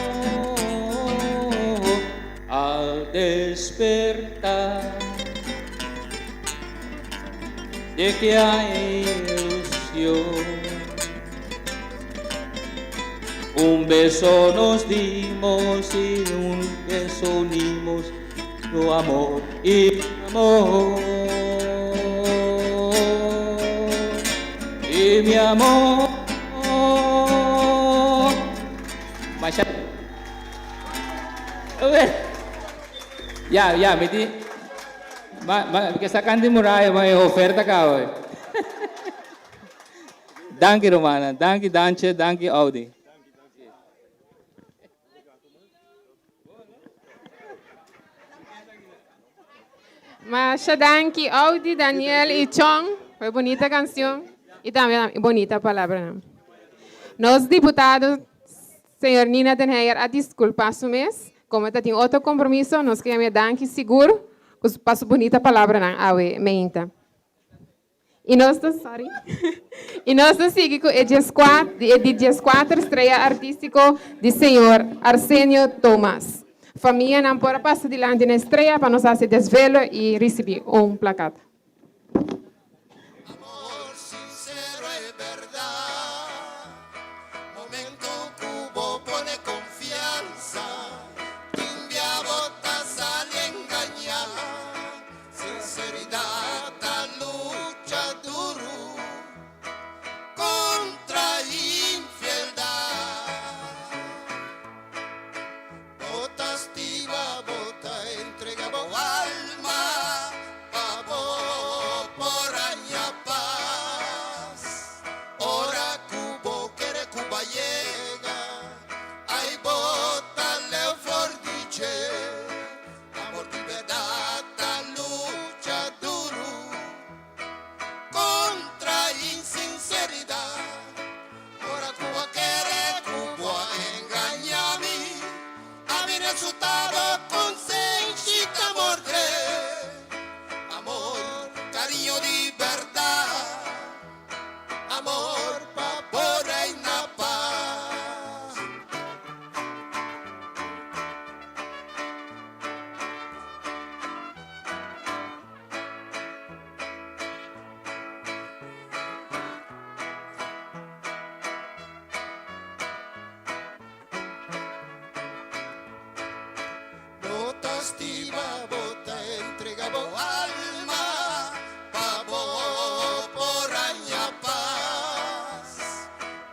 al despertar de que hay ilusión. Un beso nos dimos y un beso unimos tu amor y amor. Y mi amor. Masha. Ya, ya, mi di. Ma, ma, ke sa Candy Muraya, ma e oferta ka hoy. Danki Romana, danki Dantje, danki Audi. Masha danki Audi, Daniel y Chong. Fue bonita canción y también bonita palabra. Nos diputado, señor Nina Den Heyer, a disculpa su mes. Como ta tin otro compromiso, nos ke yama danki sigur pa su bonita palabranan awe meinta. Y nos ta, sorry. Y nos ta sigui cu e diescuat, e di diescuater strea artistico di señor Arsenio Thomas. Famianan por a pasa dilanti na e strea pa nos haci desvelo y ricibi un plakat. Amor sincero e berdad. Momento cu bo pone confianza, tin bia bo ta sali engaña. Sinceridad ta lucha duru contra infieldad. Bo ta stima, bo ta entrega. berdad, amor pa por reina paz. Bo ta stima, bo ta entrega bo alma pa bo por haña pas.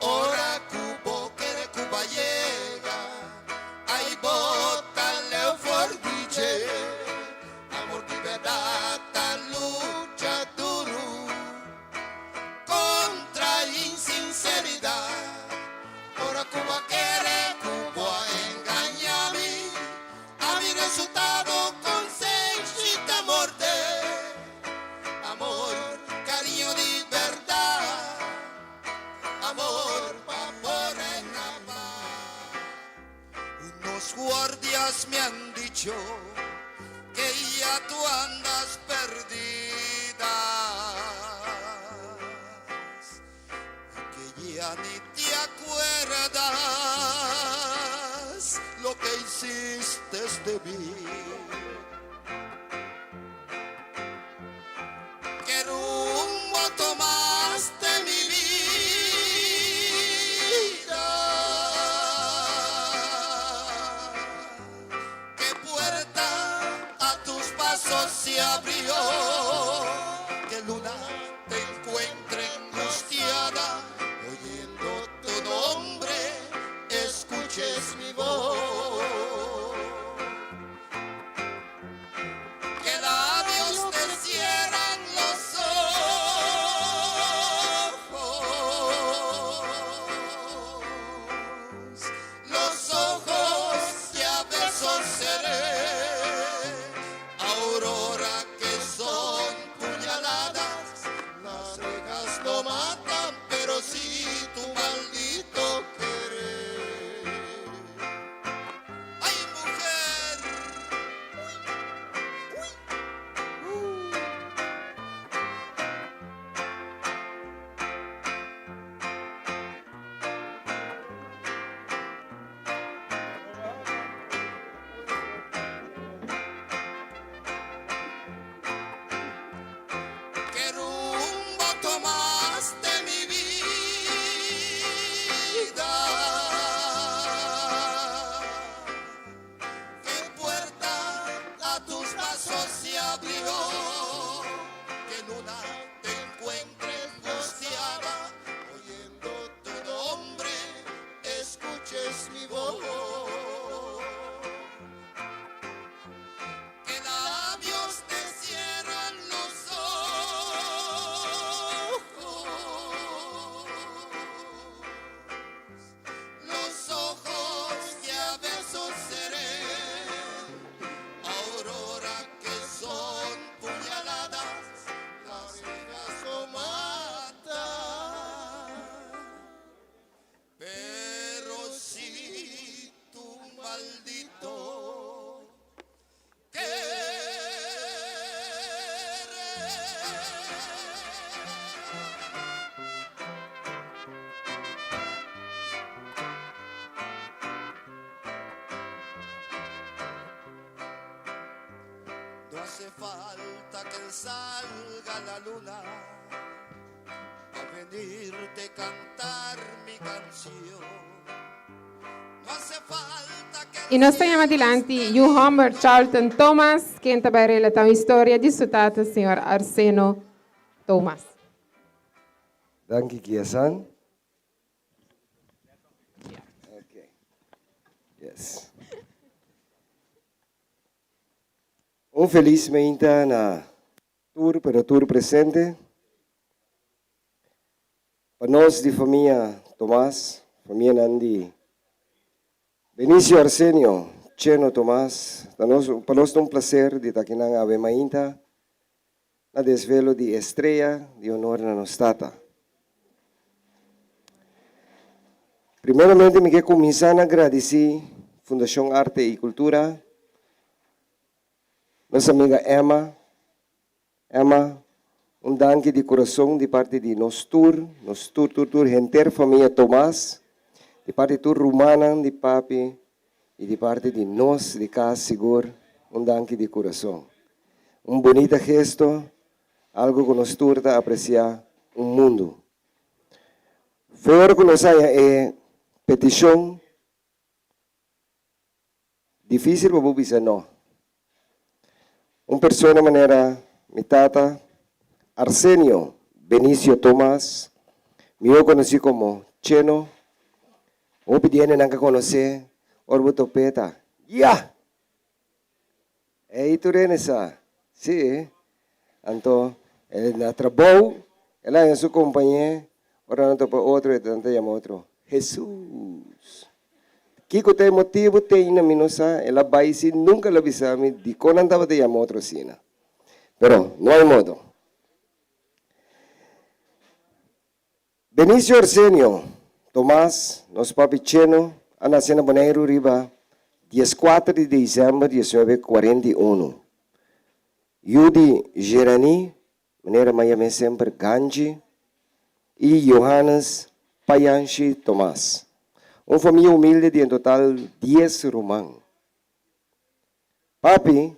Ora ku bo kere ku bo a yega, ai bo ta leu for di dje. Amor di bèrdat ta lucha duru kontra insinseridat. Ora ku bo a kere ku bo a engañá mi, a mi resultado konsenshi ta morde. Amor, kariño di bèrdat, amor pa por reina pas. Unos guardias me han dicho que ya tu andas perdida. Y que ya ni te acuerdas lo que hiciste de mí. ¿Qué rumbo tomaste mi vida? ¿Qué puerta a tus pasos se abrió? ¿Qué luna te encuentre angustiada? Oyendo tu nombre, escuches mi voz. Que labios te cierran los ojos, los ojos que a besos cerré, aurora que son puñaladas, las rejas no matan, pero sí tu maldito querer. Ay, mujer. Uy, uy. ¿Qué rumbo tomaste mi vida? ¿Qué puerta a tus pasos se abrió? Que luna te encuentre angustiada, oyendo tu nombre, escuches mi voz. Que labios te cierran los ojos, los ojos que a besos cerré, aurora que son puñaladas, las rejas no matan, pero sí tu maldito querer. No hace falta que salga la luna a venirte a cantar mi canción. No hace falta que I nos ta yama dilanti yu hòmber Charlton Thomas, ken ta bai relatá un historia di su tata, señor Arseno Thomas. Danki Kiesan. Okay. Yes. Un felis meinta na tur pero tur presente. Pa nos di famia Tomas, famianan di Benicio Arsenio Cheno Tomas, ta nos pa nos ta un placer di ta akinan awe mainta na desvelo di Estrella di Honor na nos tata. Primeramente mi ke kuminsá na gradisí Fundashon Arte i Kultura, nos amiga Emma, Emma. Un danki di kurason di parti di nos tur, nos tur tur tur henter famia Tomas, di parti tur rumannan di papi i di parti di nos di kas sigur un danki di kurason. Un bunita gesto, algu ku nos tur ta apresiá un mundu. For ku nos haña e petishon. Difícil pa bo bisa no. Un persona manera mi tata, Arsenio Benicio Tomas, mihó konosí komo Cheno, hopi di hendenan ka konosé ora bo top'é ta, Ya! Ei tur hende sa. Sí. Anto e na trabou, el a haña su kompañé, ora nan topa otro, nan ta yama otro, Hesus! Kiko ta e motibu te ainda mi no sa, el a bai si nunka el a bisa mi dikon nan tabata yama otro asina. Pero no hay modo. Benicio Arsenio Tomas, nos papi Cheno, a nase na Boneiru riba dieskuater di desèmber 1941. Yu di Gerani, manera mi a yam'é semper Ganji, i Johannes Payanshi Tomas. Un famia humilde di en total dies ruman. Papi,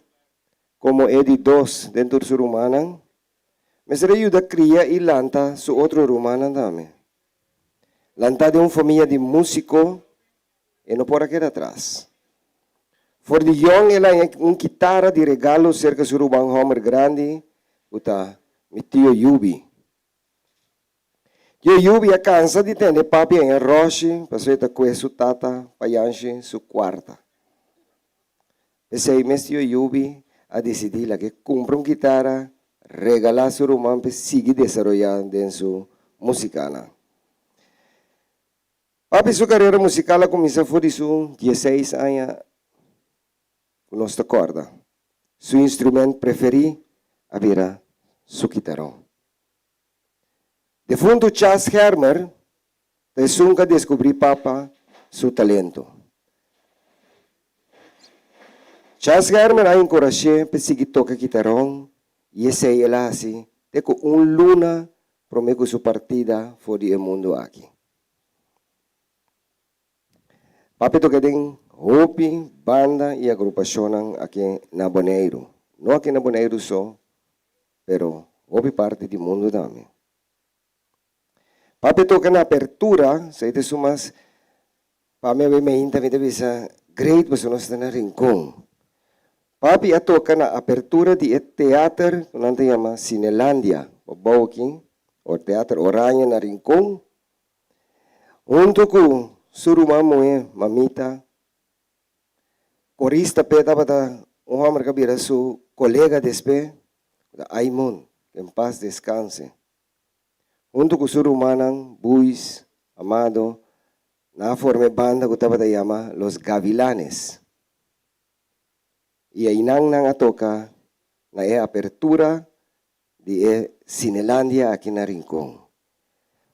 komo e di dos den tur su rumannan, Mester a yuda kria i lanta su otro rumannan tambe. Lantá den un famia di músiko, e no por a keda atras. For di yòn el a haña un kitara di regalo serka su ruman hòmber grandi ku ta mi tio Yubi. Tio Yubi a kansa di tende papi haña ròshi pasobra e ta kue su tata pa yanshi su kuarta. P'esei mes tio Yubi a disidí lag'é kumpra un kitara, regalá su ruman p'e sigui desaroyá den su musikanan. Papi su karera musikal a kuminsá for di su dieseis aña ku nos ta kòrda. Su instrumènt preferí a bira su kitaron. Defuntu Chas Germer ta esun ku a deskubrí Papa su talento. Chas Germer a enkurash'é pa e sigui toka kitaron i esei el a hasi te ku un luna promé ku su partida for di e mundu aki. Papi toka den hopi banda i agrupashonnan aki na Boneiru. No aki na Boneiru so, pero hopi parti di mundu tambe. Papi toka na apertura, esei ta esun mas pa mi awe meinta mi ta bisa great pasobra nos ta na Rincon. Papi a toka na apertura di e teater ku nan ta yama Cinelandia, pabou aki, o Teater Oranje na Rincon, huntu ku su ruman muhé Mamita. Korista p'e tabata un hòmber ku a bira su kolega despe, ku ta Aimon, ke en pas deskanse. Huntu ku su rumannan, Buis, Amado, nan a forma e banda ku tabata yama Los Gavilanes. I einan nan a toka na e apertura di e Cinelandia aki na Rincon.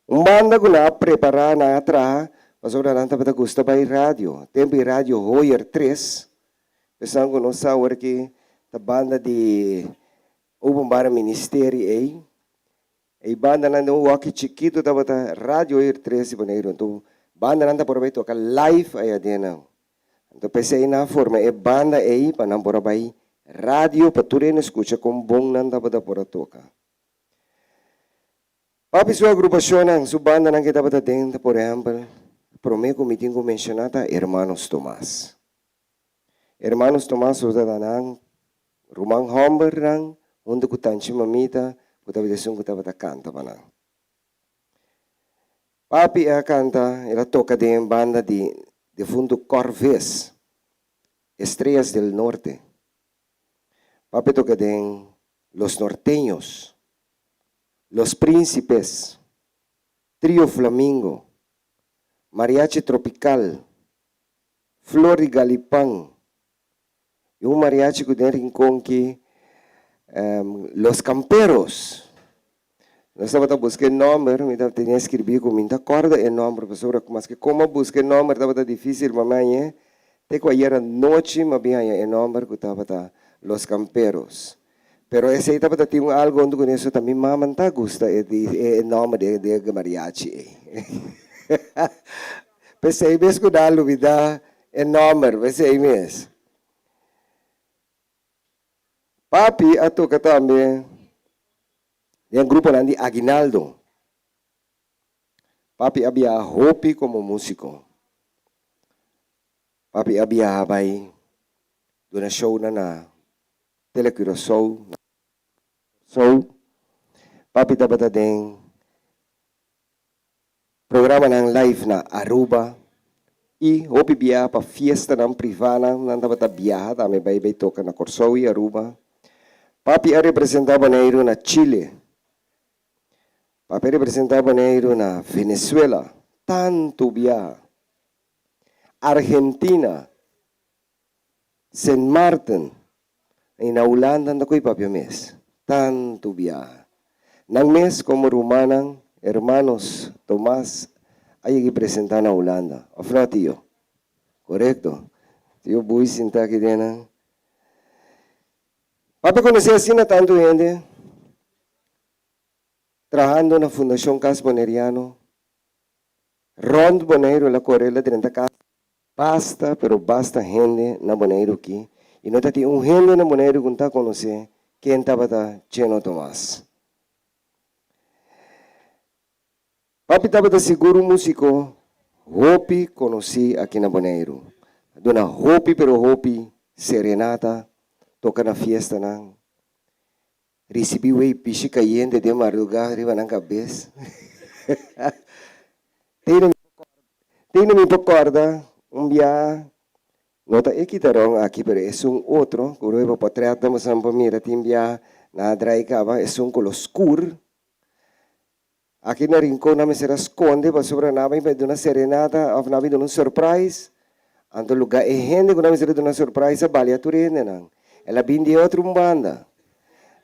Un banda ku nan a prepará, nan a traha, pasobra nan tabata gusta bai radio. Tempu e radio Hoyer tres, esnan ku no sa awor ki ta banda di Openbare Ministerie ei. E bandanan den un wòki chikitu tabata Radio Hoyer tres di Boneiru. Anto bandanan ta por a bai toka live aya den nan. Anto p'esei nan a forma e banda ei pa nan por a bai radio pa tur hende skucha kon bon nan tabata por a toka. Papi su agrupashonnan, su bandanan ke tabata den ta por ehèmpel, promé ku mi tin ku menshoná ta Hermanos Tomas. Hermanos Tomas tabata nan ruman hòmbernan huntu ku Tanchi Mamita ku tabata esun ku tabata kanta pa nan. Papi a kanta, el a toka den banda di defuntu Corvés, Estrellas del Norte. Papi a toka den Los Norteños, Los Príncipes, Trio Flamingo, Mariachi Tropical, Flor di Galipán i un mariachi ku den Rincon ki Los Camperos. Nos tabata buska e nòmber, mi tabata tene skirbí ku mi no ta kòrda e nòmber pasobra maske komo a buska e nòmber tabata difísil pa mi hañ'é, te ku ayer anochi mi a bin haña e nòmber ku tabata Los Camperos. Pero esei tabata tin un algo huntu kuné, so ta mi mama no ta gusta e e nòmber di e mariachi ei. P'esei mes ku nan a lubidá e nòmber, p'esei mes. Papi a toka tambe den gruponan di aguinaldo. Papi a biaha hopi komo músiko. Papi a biaha bai duna shownan na Tele Curaçao, na Kòrsou. Papi tabata den programanan live na Aruba i hopi biaha pa fiestanan privánan. Nan tabata biaha tambe bai bai toka na Kòrsou i Aruba. Papi a representá Boneiru na Chile. Papi a representá Boneiru na Venezuela tantu biaha. Argentina, Sint Maarten i na Hulanda nan ta koe papia mes. Tantu biaha. Nan mes komo rumannan, hermanos Tomas a yega i presentá na Hulanda. Òf no, tio? Korekto. Tio Bui sintá aki den nan. Papia konosé asina tantu hende trahando na Fundashon Kas Boneriano. Rond Boneiru el a kore el a drenta kas. Basta pero basta hende na Boneiru ki i no ta tin un hende na Boneiru ku no ta konosé ken tabata Cheno Tomas. Papi tabata sigur un músiko hopi konosí aki na Boneiru. A duna hopi pero hopi serenata, toka na fiestanan. Ricibi wey pishi cayente den marduga riba nan cabes. Tene mi por corda un bia, no ta e kitaron aki pero esun otro cu riba potret nan bosan por mira tin bia nan a drai caba esun colo scur. Aki na Rincon nan mester a sconde pasobra nan a bin pa duna serenata of nan a bin duna un surprise. Anto luga e hende cu nan mester a duna surprise a balia tur hendenan. El a bin di e otro un banda.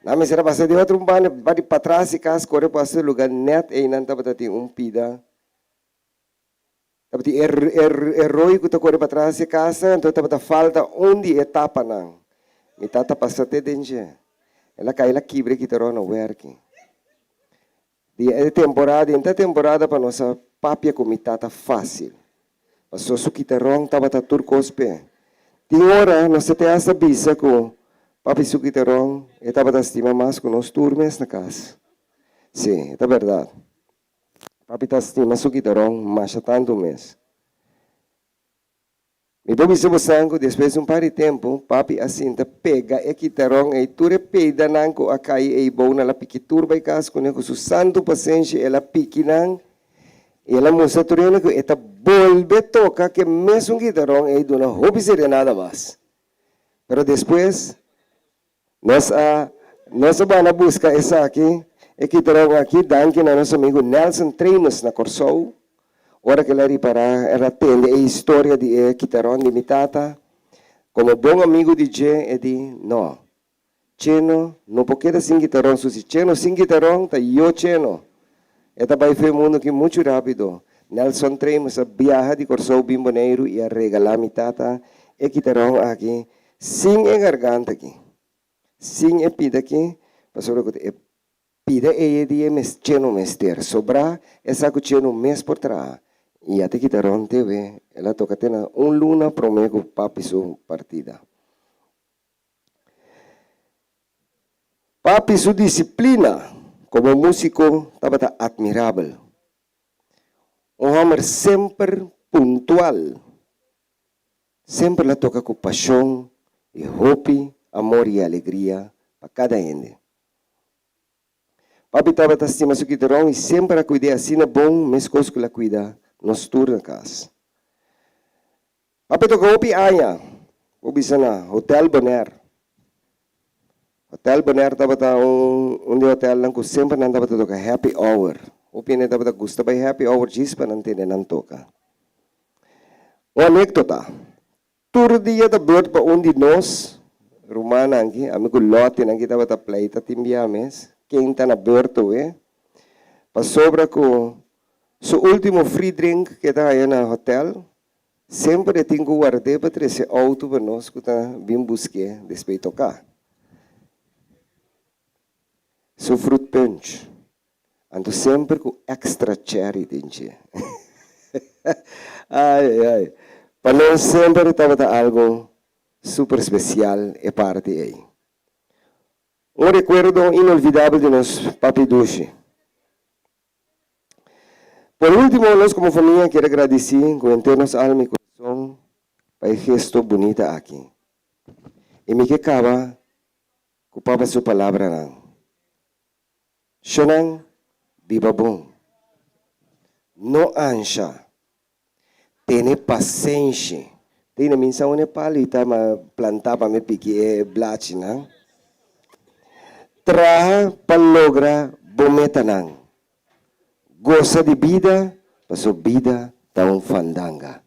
Nan mester a pasa di e otro un banda pa di patras di cas core pasa luga net eynan tabata tin un pida. Tabatin e e rooi cu ta core patras di e cas anto tabata falta un di e tapanan. Mi tata pasa te den dje. El a cay el a kibra e kitaron na werki. Di e temporada, den ta temporada pa nos a papia cu mi tata facil. Paso su kitaron tabata tur cos p'e. Tin ora nos ta te hasta bisa cu papi su kitaron e tabata stima mas cu nos tur mes na cas. Si, e ta berdad. Papi ta stima su kitaron masha tantu mes. Mi por bisa bosan ku despues di un par di tempu, papi a sinta pega e kitaron ei tur e peidanan ku a kai ei bou nan la piki tur bai kas kuné ku su santu pasenshi el a piki nan i el a mustra tur hende ku e ta bolbe toka ke mesun kitaron ei duna hopi serenada mas. Pero despues Nos a nos a bana buska esaki, e kitaron aki, danki na nos amigu Nelson Tremus na Kòrsou. Ora ku el a ripará, el a tende e historia di e kitaron di mi tata. Komo bon amigu di dje, e di, No, Cheno no por keda sin kitaron, su si Cheno sin kitaron, ta yo Cheno. E ta bai fe mundu aki muchu rápido. Nelson Tremus a biaha di Kòrsou bin Boneiru i a regalá mi tata e kitaron aki Sin e garganta aki, sin e pida aki, pasobra ku e pida ei e dia mes cheno mester sobrá e sa ku cheno mes por traha. I a ta kita rònt tewe, el a toka te na un luna promé ku papi su partida. Papi su disiplina komo músiko tabata atmirabel. Un hòmber semper puntual. Semper la toca cu pasion y hopi amor y alegria pa cada hende. Papi tabata stima su kiteron y semper a cuid'é asina bon mescos cu la cuida nos tur na cas. Papi a toca hopi aña, bo bisa na Hotel Bonaire. Hotel Bonaire tabata un un di hotelnan cu semper nan tabata toca happy hour. Hopi hende tabata gusta bay happy hour djis pa nan tende nan toca. Un anekdota, Tur dia ta beurt pa un di nos rumannan aki, ami ku Lottie nan ki tabata pleita tin bia mes, ken ta na beurt towe, pasobra ku su ultimo free drink ke ta haña na hotel, semper e tin ku ward'é pa trese outo pa nos ku ta bin busk'é despues toká. Su fruit punch. Anto semper ku extra cherry den dje. Ai ai ai. Pa nos semper tabata algo super special e parti ei. Un rekuerdo inolvidabel di nos papi dushi. Por ultimo nos komo famia kier a gradisí ku henter nos alma i kurason pa e gesto bunita aki. I mi ke kaba ku papa su palabranan. Shonan, biba bon. No ansha. Tene pasenshi. Tene mi sa un palita ma planta pa mi piki e blachinan. Traha pa logra bo metanan. Gosa di bida paso bida ta un fandanga.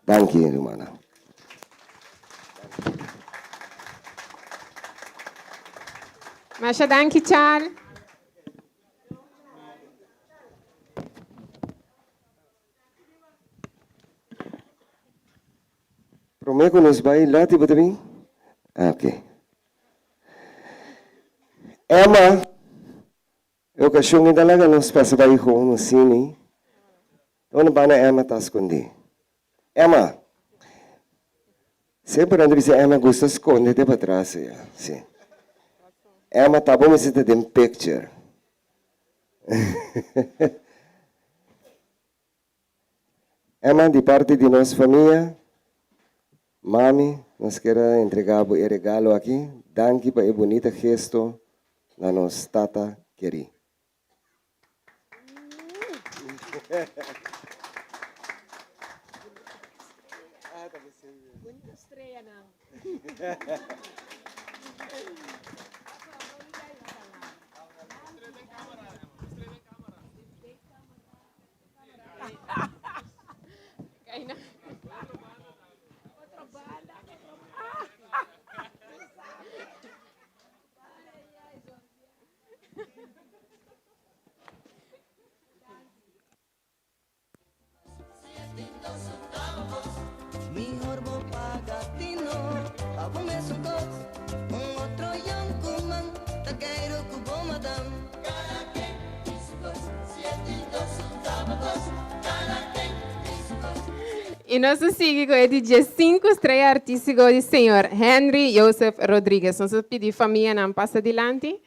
Danki rumannan. Masha danki Chal. Prome ku nos bai Lati bo ta bin? Ah ok. Emma, e okashon ei ta laga nos pasa bai home asini. Unda banda Emma ta skondí? Emma! Semper nan ta bisa Emma gusta skonde te patras ya. Si. Emma ta bo mester ta den picture. Emma, di parti di nos famia, mami, nos kier a entrega bo e regalo aki. Danki pa e bunita gesto na nos tata kerí. Mihor bo paga tino pa bo mesun kos. Un otro yonkuman ta keiru ku bo madam. Kada ken tin su kos, si e tin dos su tabakos. Kada ken tin su kos, si e I nos ta sigui ku e di diesinku strea artístiko di señor Henry Joseph Rodriguez. Nos ta pidi famianan pasa dilanti.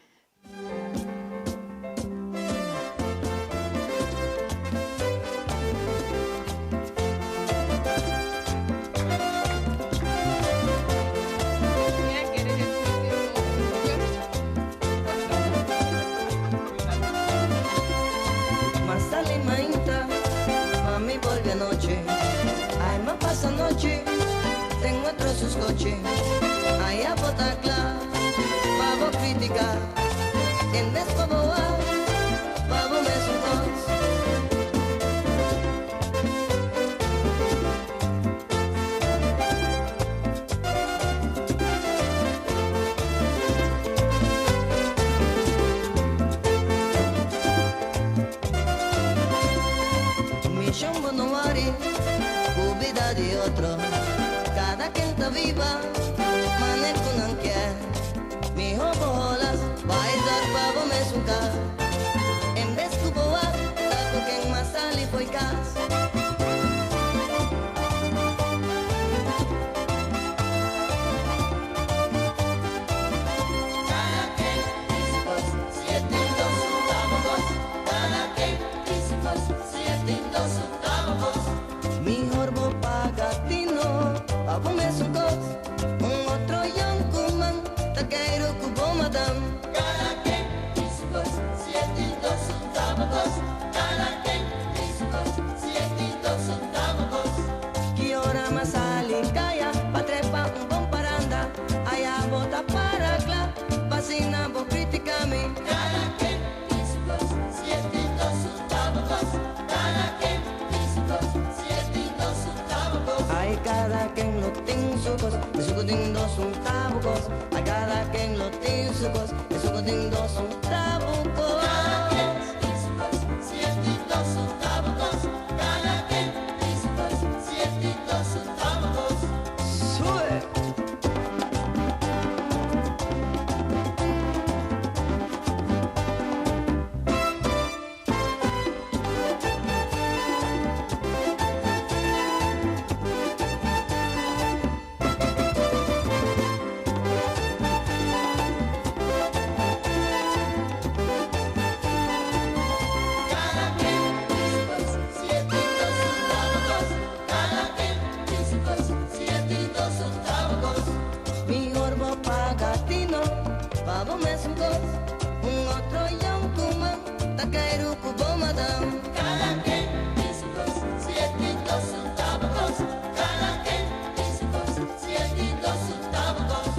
Kada ken tin su kos, si e tin dos su ta bo kos. Kada ken tin su kos, si e tin dos su ta bo kos.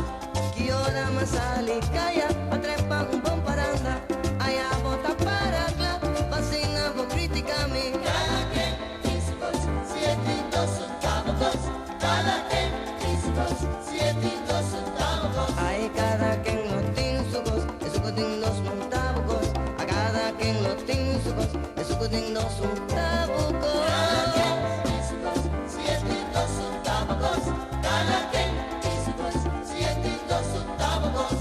Ki ora m'a sali kaya pa trepa un bon paranda, aya bo ta para kla pa asina bo kritika mi. Kada ken tin su kos, si e tin dos su ta bo kos. Kada ken tin su kos, si e tin dos su ta bo kos. Ai kada ken lo tin su kos, esun ku tin dos no ta bo kos. A kada ken lo tin su kos, esun ku tin dos no ta bo kos. Kada ken tin su kos, si e tin dos su ta bo kos. Kada ken tin su kos, si e tin dos su ta bo kos.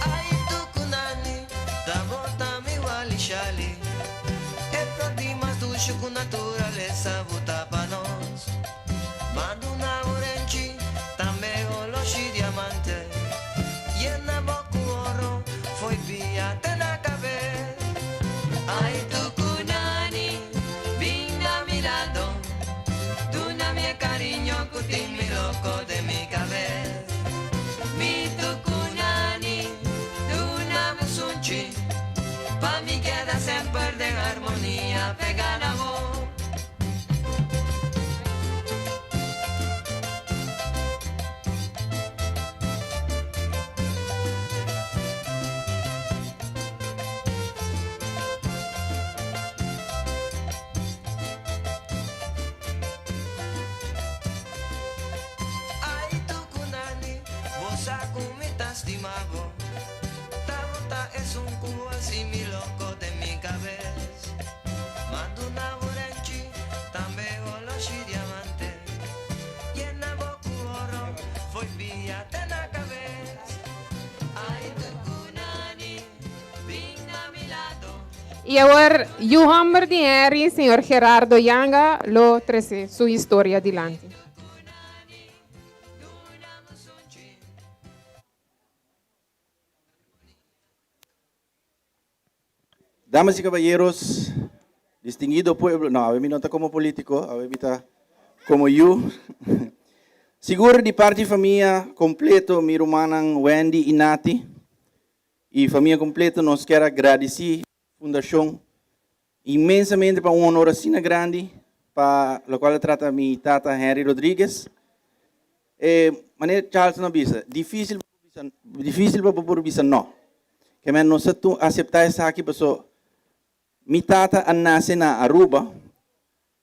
Ay tukunani, ta bota mi wali shali. E flor di mas dushu ku naturalesa buta pa nos. Banduna orenchi, tambe oloshi diamante. Yena bo ku oro, fo'i pia te na kabes. Ay tukunani, bin na mi lado. Duna mi e kariño ku tin mi loko den mi kabes. Mi tukunani, duna mi un sunchi. Pa mi keda semper den harmonia pega na bo. Ai tukunani, bo sa ku mi ta stima bo. Tabata esun ku hasi mi loko den mi kabes. Manduna bo renchi, tambe oloshi diamante. Yena bo ku oro, fo'i pia te na kabes. Ai tukunani, bin na mi lado. I awor yu homber di Henry, señor Gerardo Yanga, lo trece su historia dilanti. Damas y caballeros, distinguido pueblo, no, awe mi no ta como político, awe mi ta como yu. Sigur di parti famia completo, mi rumannan Wendy y Nati, y famia completo nos kier a gradici Fundacion inmensamente pa un honor asina grandi pa locual a trata mi tata Henry Rodriguez. E manera Charles a bisa, dificil dificil pa bo por bisa no. Ke men nos a acepta esaki paso mi tata a nace na Aruba,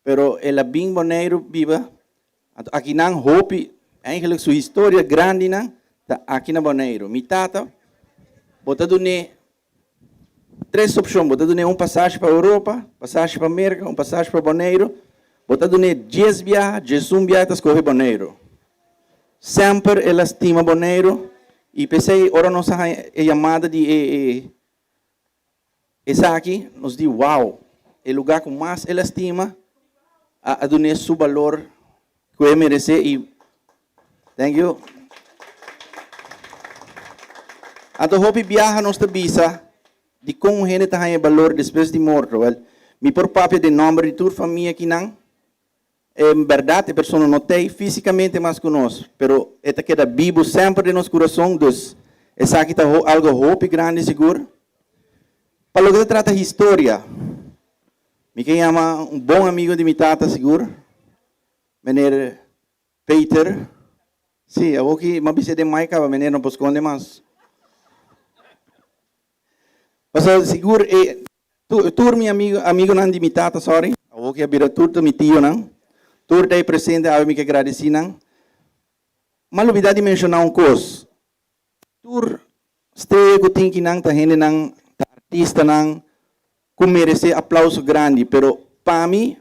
pero el a bin Boneiru biba, anto akinan hopi, eigenlijk su historia grandinan ta aki na Boneiru. Mi tata, bo ta dun'é tres opshon, bo ta dun'é un pasashi pa Europa, pasashi pa Merka, un pasashi pa Boneiru, bo ta dun'é dies biaha, diesun biaha e ta skohe Boneiru. Semper el a stima Boneiru i p'esei ora nos a haña e yamada di e Esaki nos di wow, e lugá ku mas el a stima a a dun'é su balor ku e meresé i thank you. Anto hopi biaha nos ta bisa dikon un hende ta haña e balor despues di morto. Wèl, mi por papia den nòmber di tur famia kinan. En bèrdat e persona no t'ei físikamente mas ku nos, pero e ta keda bibu semper den nos kurason, dus esaki ta algu hopi grandi sigur. Pa loke ta trata historia, mi ke yama un bon amigu di mi tata sigur, Meneer Peter. Sí, awoki mi a bisa den mai kaba, meneer no por skonde mas. Pasobra sigur e tur mi amigo amigonan di mi tata sorry awor ki a bira tur ta mi tionan tur ta e presente awe mi ke gradisi nan m'a lubida di menshona un kos tur strea ku tin kinan ta hendenan ta artistanan ku merese aplauso grandi pero pa mi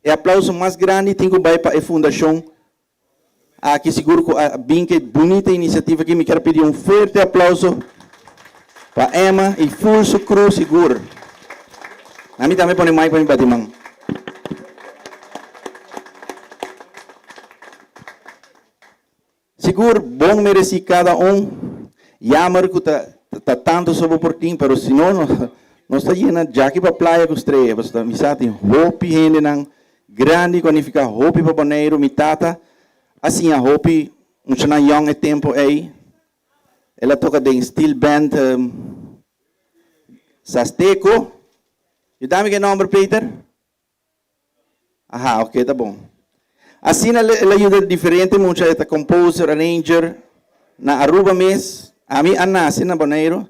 e aplauso mas grandi tin ku bai pa e fundashon Aki sigur cu a bin cu e bunita iniciativa aki. Mi kier pidi un fuerte aplauso pa Emma y full su crew sigur. Na mi tambe pone mic pa mi bati man. Sigur bon mereci cada un. Jammer cu ta ta tanto so bo por tin pero si no nos ta yena djaki pa playa cu strea pasobra mi sa tin hopi hendenan grandi cu a nifica hopi pa Boneiru. Mi tata a siña hopi muchanan yong e tempo ey. El a toca den steel band Sasteco. Yuda mi cu e nomber Peter. Aha, ok, ta bon. Asina el a yuda diferente mucha, e ta composer, arranger na Aruba mes. Ami a nace na Boneiru.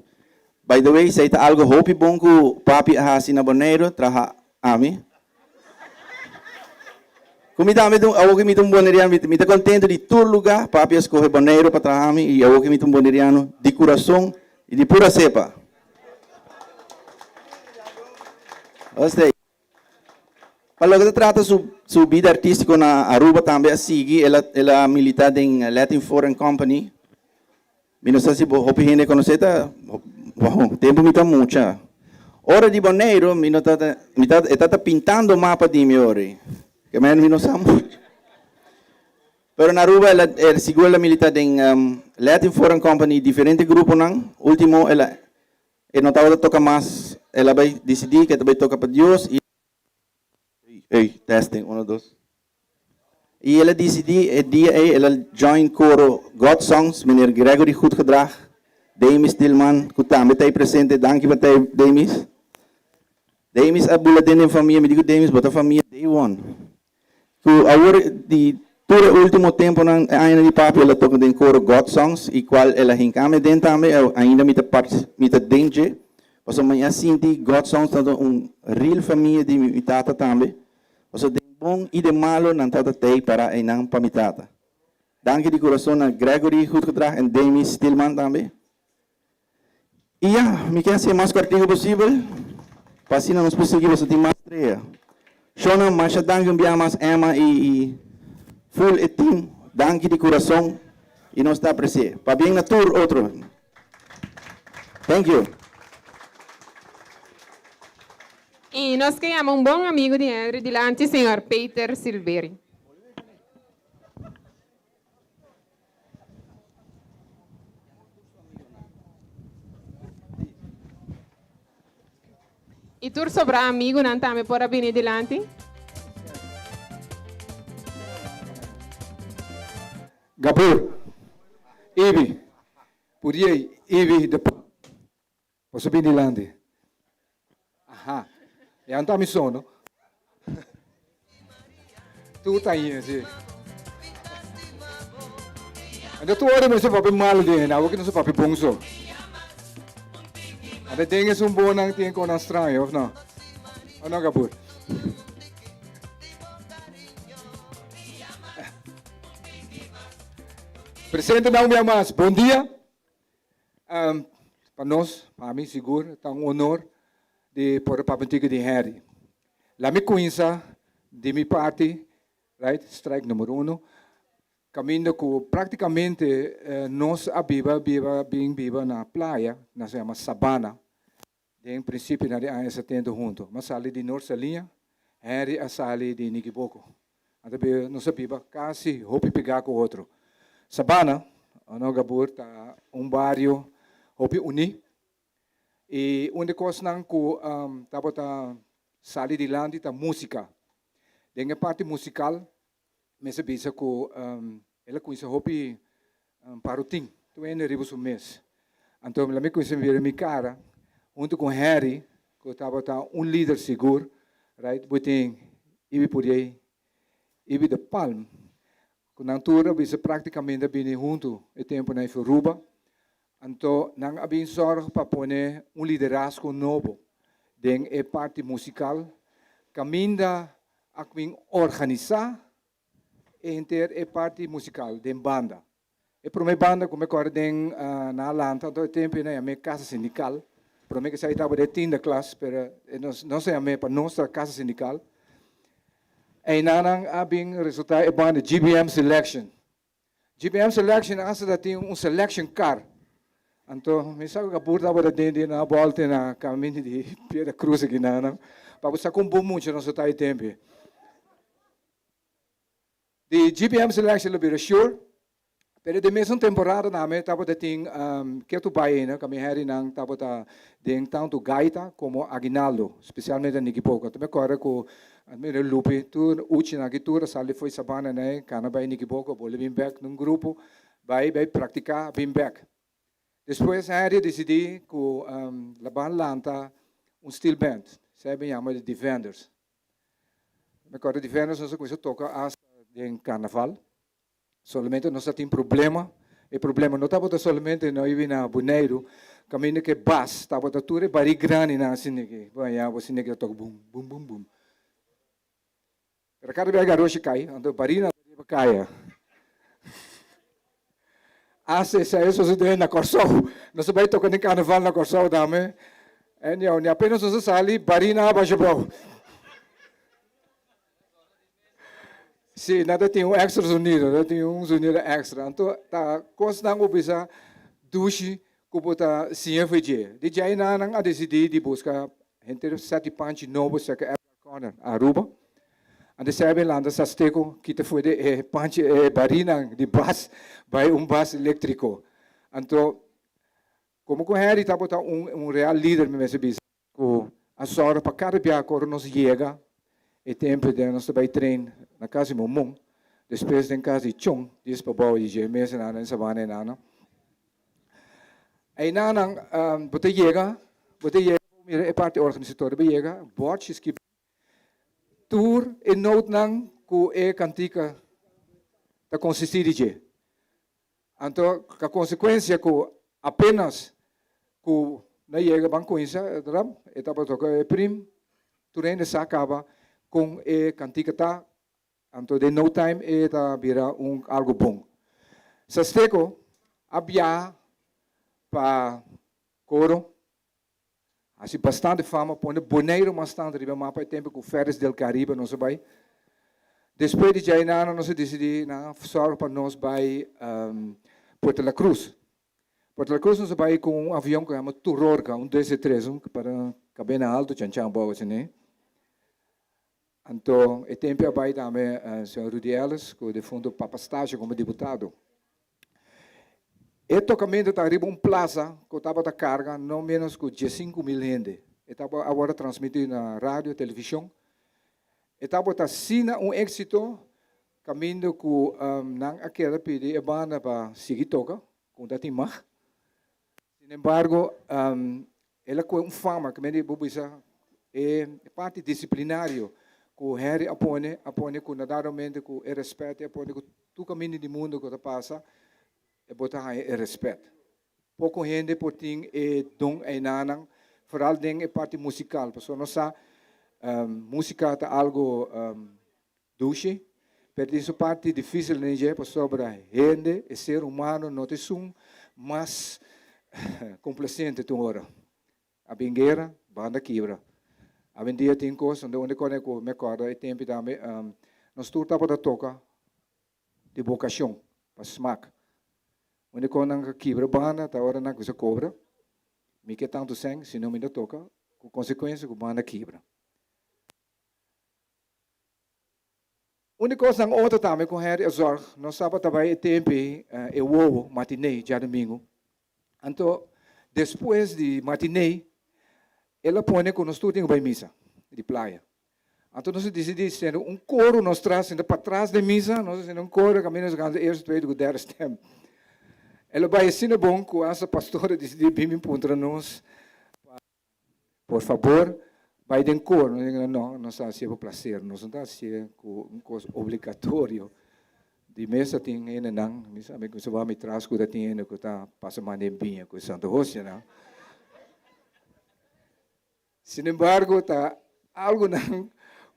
By the way, esei ta algo hopi bon cu papi a haci na Boneiru, traha ami. Cu mi tambe ta un, awor cu mi ta un boneriano, mi ta contento di tur lugar, papi a scoge Boneiru pa traha ami y awor cu mi ta un boneriano di curason y di pura cepa. Oste. Pa loke ta trata su su bida artístiko na Aruba tambe a sigui, el a el a militá den Latin Foreign Company. Mi no sa si bo hopi hende konosé ta, wow, tempu mi ta mucha. Ora di Boneiru mi no ta mi ta e ta ta pintando mapa di mi ora ei. Ke manera mi no sa mucho. Pero na Aruba el a el sigur el a militá den Latin Foreign Company diferente gruponan. Ultimo el a E no tabata toca mas, el a bay dicidi cu e ta bay toca pa Dios y Ey, testing, uno, dos. Y el a dicidi e dia ey el a join coro God Songs, meneer Gregory Goedgedrag, Demis Tilman, cu tambe ta ey presente, danki pa ta ey Demis. Demis a bula den den famia, mi di cu Demis bo ta famia day one. Cu awor di tur e ultimo temponan e añanan di papi el a toca den coro God Songs y cual el a hincame den tambe ainda mi ta mi ta den dje pasobra mi a sinti God Songs ta un real famia di mi tata tambe pasobra den bon y den malo nan tata tey para eynan pa mi tata. Danki di curason na Gregory Goedgedrag en Demis Tilman tambe. I ya, mi ke hasi e mas kòrtiku posibel, pa asina nos por sigui boso tin mas strea. Shona, masha danki un biaha mas Emma i i full e team, danki di kurason i nos ta apresi'é. Pabien na tur otro. Thank you. I nos ke yama un bon amigu di Henry dilanti, señor Peter Silveri. I tur sobrá amigunan tambe por a bini dilanti. Gabor, Ibi, Puriey, Ibi, de Boso bini dilanti. Aha. E anto ami so, no? Tur ta yin, si. Anto tur ora mi so papia malo den hende, awor ki no so papia bon so. Anto den esun bon nan tin konan straño, of no? Of no, Gabur? Presente nan un bia mas. Bon dia. Pa nos, pa mi sigur, ta un honor di por papia un tiki di Henry. La mi cuinsa di mi parti, right, strike numero uno, caminda cu practicamente nos a biba, biba, bin biba na playa, nos a yama Sabana, Den principionan di aña setenta hunto. Mi a sali di Noord Saliña, Henry a sali di Nikiboko. Anto nos a biba casi hopi pegá cu otro. Sabana, no Gabur, ta un bario hopi uní. Y un di cosnan cu tabata sali dilanti ta musica. Den e parti musical Mester bisa ku el a kuminsá hopi parotin tur hende riba su mes. Anto mi a kuminsá mira mi kara huntu ku Harry ku tabata un lider sigur, right, bo tin Ibi Puriey, Ibi de Palm, ku nan tur a bisa praktikamente a bini huntu e tempunan ei Aruba. Anto nan a bin sòrg pa pone un liderazgo nobo den e parti musikal kaminda a bin organisá e henter e parti musikal den banda. E promé banda ku mi kòrda den nan a lanta anto e tempu ei nan yam'é Casa Sindical. Promé ke esei tabata e tinda klas pero nos a yam'é pa nos ta Casa Sindical. Einan nan a bin resultá e banda GBM Selection. GBM Selection hasta ta tin un selection car. Anto mi sa ku Gabur tabata den di nan a bòlta na kaminda di Piedra Cruz aki nan pa bo sa kon bon mucha nos a ta e tempu. Di GPM selection lo bira sure, pero den mesun temporada tambe tabata tin ketu bai einan kaminda herinan tabata den tantu gaita komo aguinaldo, spesialmente Nicky Boca. Ta mi kòrda ku mira Lupi tur uchinan aki tur a sali fo'i Sabana nei kana bai Nicky Boca bolbe bin bèk den un grupo bai bai praktiká bin bèk. Despues Henry a disidí ku la ban lanta un steel band, esei a bin yama The Defenders. Mi acorda Defenders nos a cuminsa toca hasta den carnaval. Solamente nos a tin problema. E problema no tabata solamente no ibi na Boneiru, caminda cu e bas tabata tur e bari grandinan asina aki. Bo haña bo asina aki ta toca bum, bum, bum, bum. Pero cada bia garoshi cay, anto barinan ta riba caya. Hasta esei a sucede na Corsou. Nos a bay toca den carnaval na Corsou tambe. Anyhow, ni apenas nos a sali, barinan a basha abou. Si, nan ta tin un extra zonido, nan ta tin un zonido extra. Anto ta cosnan cu bisa dushi cu bo ta siña for dje. Di dje einan nan a decidi di busca henter set di panchi nobo cerca Edgar Corner, Aruba. Anto esei a bin lanta Sasteco kita for di e panchi e barinan di bas bai un bas electrico. Anto como cu Harry tabata un un real lider mi mester bisa. Ku a sòru pa kada bia ku ora nos yega e tempu den nos ta bai train na kas di Momon, despues den kas di Chon, dies pa bou di dje mes enan den Sabana enan. Einanan bo ta yega, bo ta yega bo mira e parti organisatorio bo yega, bòrchi skibí tur e noutnan ku e kantika ta konsistí di dje. Anto ka konsekuensia ku apenas ku na yega ban kuinsa ram e tabata toka e prim tur hende sa kaba kon e kantika ta anto den no time e ta bira un algu bon. Sasteko a biaha pa koro hasi bastante fama pone Boneiru mas tantu riba mapa e tempu ku Ferries del Caribe nos a bai. Despues di djainana nos a disidí nan a sòru pa nos bai Puerto La Cruz. Puerto La Cruz nos a bai ku un avion ku yama Turorca, un DC-tres, un para kabena altu chan chan abou asina. Anto e tempu a bai tambe señor Rudy Ellis ku defunto Papa Stasio komo diputado. E tocamento ta riba un plaza cu tabata carga no menos cu 15.000 hende. E tabata a wordo transmiti na radio, television. E tabata asina un exito caminda cu nan a keda pidi e banda pa sigui toca, cu ta tin mag. Sin embargo, el a coge un fama, cu mende bo bisa e parti disciplinario cu Henry a pone, a pone cu nadadamente cu e respet, a pone cu tur caminda di mundo cu ta pasa, e bo ta haña e respet. Poco hende por tin e don einanan, vooral den e parti musical, pasobra nos sa musica ta algo Dushi, pero tin su parti dificil den dje pasobra hende, e ser humano no ta esun mas complacente tur ora. A bin guera, banda kibra. Awendia tin cos, unda unda cu mi acorda e tempo tambe, nos tur tabata toca di vocacion, pa smaak. Unda cu nan a kibra banda ta ora nan cuminsa cobra, mi ke tanto cen, si no mi no toca, cu consecuencia cu banda kibra. Un di kosnan otro tambe ku Henry a zòrg, nos tabata bai e tempu ei e wowo matiné djadumingu. Anto despues di matiné el a pone ku nos tur tin ku bai misa di playa. Anto nos a disidí sende un koro nos tras, sinta patras den misa, nos a sende un koro kaminda nos a kanta eerste, tweede ku derde stem. El a bai asina bon ku asta pastor a disidí bin bin puntra nos pa Por fabor, bai den kor. Nos diga, no, nos ta hasié pa plaser, nos no ta hasié ku un kos obligatorio. Di mes ta tin hendenan, mi sa mi wak mi tras ku ta tin hende ku ta pasa man den biña ku e Santo Hostianan. Sin embargo, ta algunan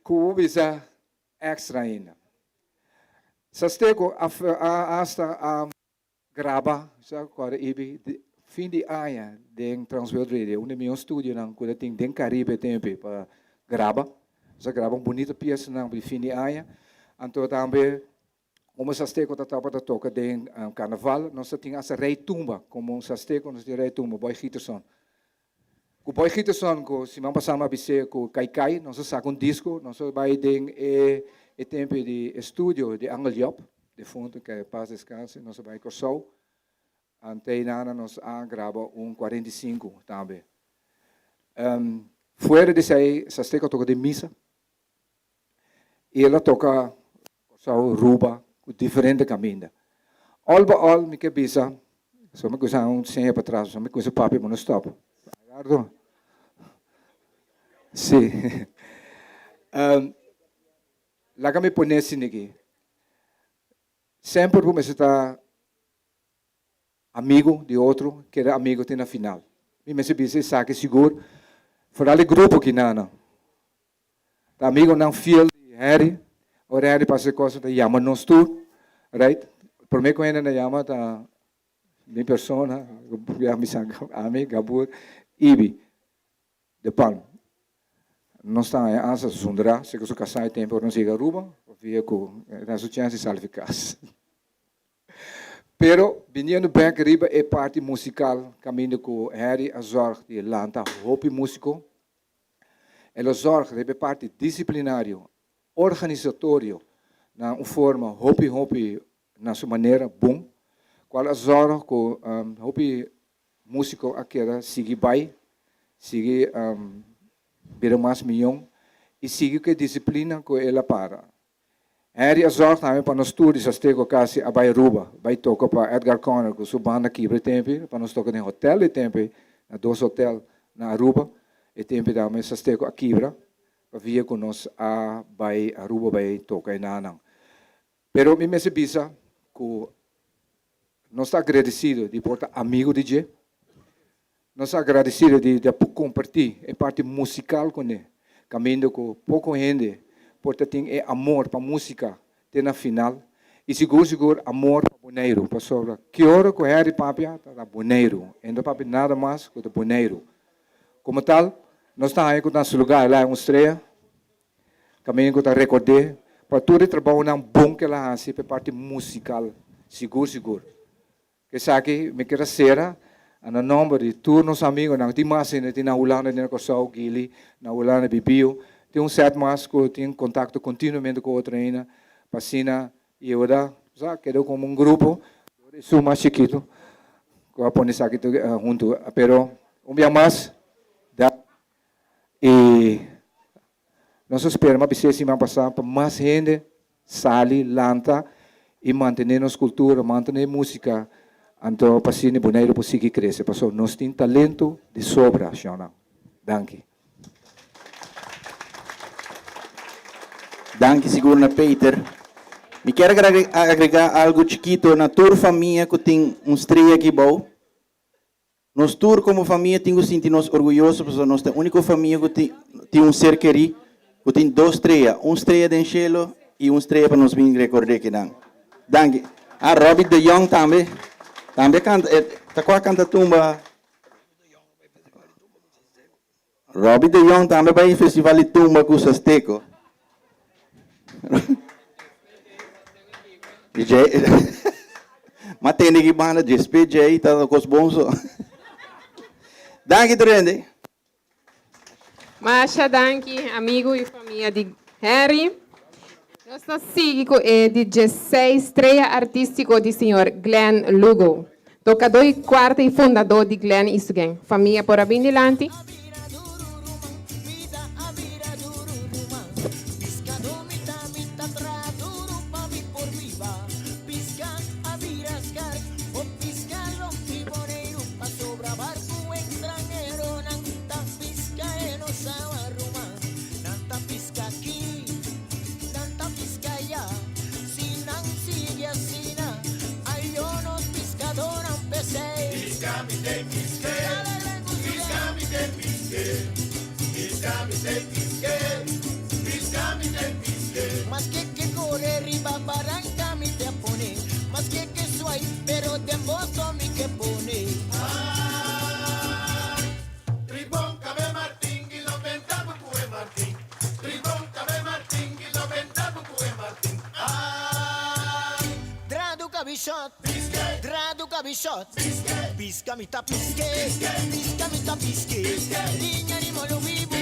ku bo bisa extra ainda. Sasteko a hasta a Graba, sa kòrda ibi fin di aña den Transworld Radio, un di mihó studionan ku ta tin den Karibe tempu pa graba. Nos a graba un bunita piesanan di fin di aña. Anto tambe Como Sasteko ta tabata toca den carnaval, nos ta tin hasta Rey Tumba, como Sasteko nos tin Rey Tumba, Boy Giterson. Cu Boy Giterson, cu siman pasa mi a bis'é cu Kai Kai, nos a saca un disco, nos a bay den e e tempo di estudio di Angel Job, defunto, que paz descanse, nos a bay Corsou, ante einan nos a graba un 45 tambe. Fuera di esey Sasteko a toca den misa. I el a toka Kòrsou, Ruba, ku diferente kaminda. Òl ba òl mi ke bisa, so mi kusa un seña patras, so mi kusa papia bo no stòp. Agardo? Si. Laga mi pone esaki. Semper bo mester ta Amigo di otro keda amigo te na final. Mi mester bisa esaki sigur, foral e grupo ki-nan ta amigonan fiel di Harry. Ora Harry pasa e kos ta yama nos tur, right? Prome ku hende na yama ta mi persona, ami, Gabur, Ibi. De Palm. Nos ta haña asa zundra si ku su kasá e tempu ora nos yega Aruba, pabia ku e ta su chèns di sali fi kas. Pero biniendo bèk riba e parti musikal kaminda ku Harry a zòrg di lanta hopi músiko, el a zòrg riba e parti disiplinario, organisatorio na un forma hopi hopi na su manera bon, kual a zòrg ku hopi Músiko a keda sigui bai, sigui bira mas mion i sigui ku e disiplina ku el a para. Henry a zòrg tambe pa nos tur di Sasteko kasi a bai Aruba, bai toka pa Edgar Conner ku su banda kibra e tempi, pa nos toka den hotel e tempi, na dos hotel na Aruba, e tempi tambe Sasteko a kibra pabia ku nos a bai Aruba bai toka enanan. Pero mi mester bisa ku Nos ta agradecido di por ta amigo di dje. Nos ta agradecido di di a por comparti e parti musical cune, caminda cu poco hende por ta tin e amor pa musica te na final y sigur sigur amor pa Boneiru, pasobra ki ora cu Harry papia ta ta Boneiru, e no ta papia nada mas cu ta Boneiru. Como tal, nos ta haña cu na su lugar el a haña un strea. Caminda cu ta record'é pa tur e trabounan bon cu el a haci pa e parti musical, sigur sigur. Esaki mi kier a cera na nomber di tur nos amigonan, tin mas hende, tin na Hulanda, tin na Corsou, Gili, na Hulanda, Bibiu, tin un set mas cu tin contacto continuamente cu otro ainda, pa asina yuda, sa, keda como un grupo, esun mas chikito cu a pone esaki hunto, pero un bia mas, da. I nos a spera mas bisé siman pasá pa mas hende sali, lanta i mantené nos kultura, mantené músika, anto pa asina Boneiru por sigui krese pasobra nos tin talento di sobra, shonnan. Danki. Danki sigur na Peter. Mi kier agrega algo chikito na tur famia ku tin un strea aki bou. Nos tur komo famia tin ku sinti nos orguyoso pasobra nos ta e úniko famia ku tin tin un ser kerí ku tin dos strea, un strea den shelo i un strea pa nos bin rekord'é kinan. Danki. Ah, Robbie de Jong tambe, tambe a kanta, e ta kua kanta tumba? Robbie de Jong tambe bai festival di tumba ku Sasteko. Ma tende ki banda djespe djei ta kos bon so. Danki tur hende. Masha danki amigo y famia di Harry. Nos ta sigui cu e di diesseis strea artistico di señor Glenn Lugo. Tocador y cuarta y fundador di Glenn y su gang. Famia por a bin dilanti. bishot Pisca mi ta pisque Pisca mi ta pisque Liña ni molo vivo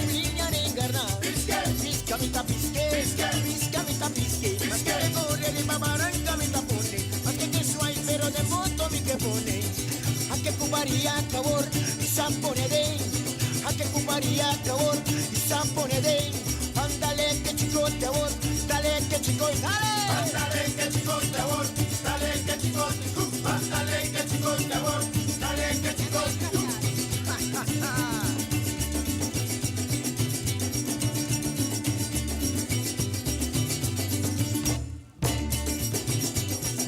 Liña ni engarná Pisca mi ta pisque Pisca mi ta pisque Mas que te corre riba barranca mi ta pone Mas que que suai pero de moto mi que pone A que cubaría cabor y san pone den A que cubaría cabor y san pone den Ándale que chico te amor Dale que chico dale Ándale que chico te amor Dale que chico Ándale que chico te amor Dale que chico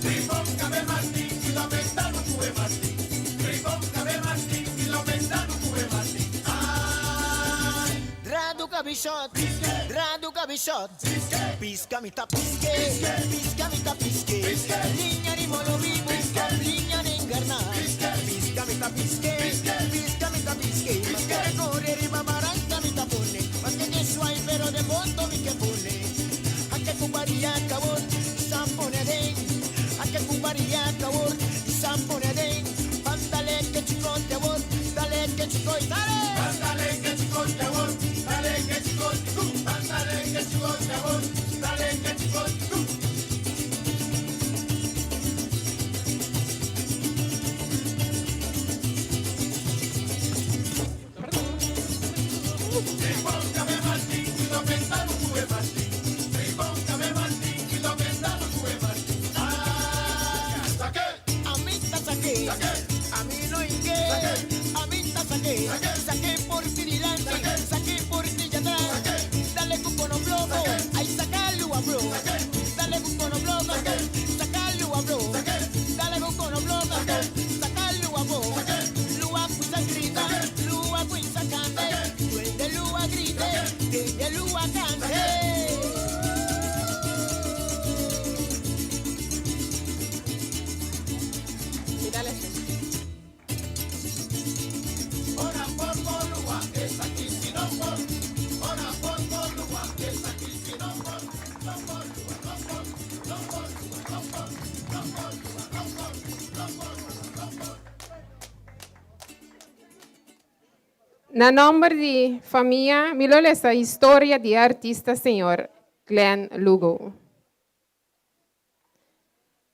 Tribón cabe Martín y lo mentano cube Martín. Tribón cabe Martín y lo mentano cube Martín. Ay. Radu cabishot, Radu cabishot, Pisca mi ta pisque, pisca mi ta pisque, Liña ni molo vivo, liña ni engarná, Pisca mi ta pisque, pisca mi ta pisque, Mas que recorre riba barranca mi ta pone, Mas que que suai pero de moto mi que pone, A que cubaría cabor, san pone den, A que cubaría cabor, san pone den, Ándale que chico te amor, dale que chico y dale. Ándale que chico te amor, dale que chico ándale que chico te amor, dale que chico Tribón cabe Martín y lo mentano cube Martín. Tribón cabe Martín y lo mentano cube Martín. Ay, saqué. A mí ta saqué, a mí no inqué, a mí ta saqué, saqué por ti delante, saqué por ti atrás, dale con cono plomo, ay sacalo a bro, dale con cono plomo, sacalo a bro, dale con cono plomo, sacalo a bro, lua cuisa grita, lua cuisa cante, duende lua grite, que lua cante. Ora por por es aquí si no por. Ora por por es aquí si no por. No por no por no por no por no por no por no por no por. Na nòmber di famia, mi lo lesa historia di artista señor Glenn Lugo.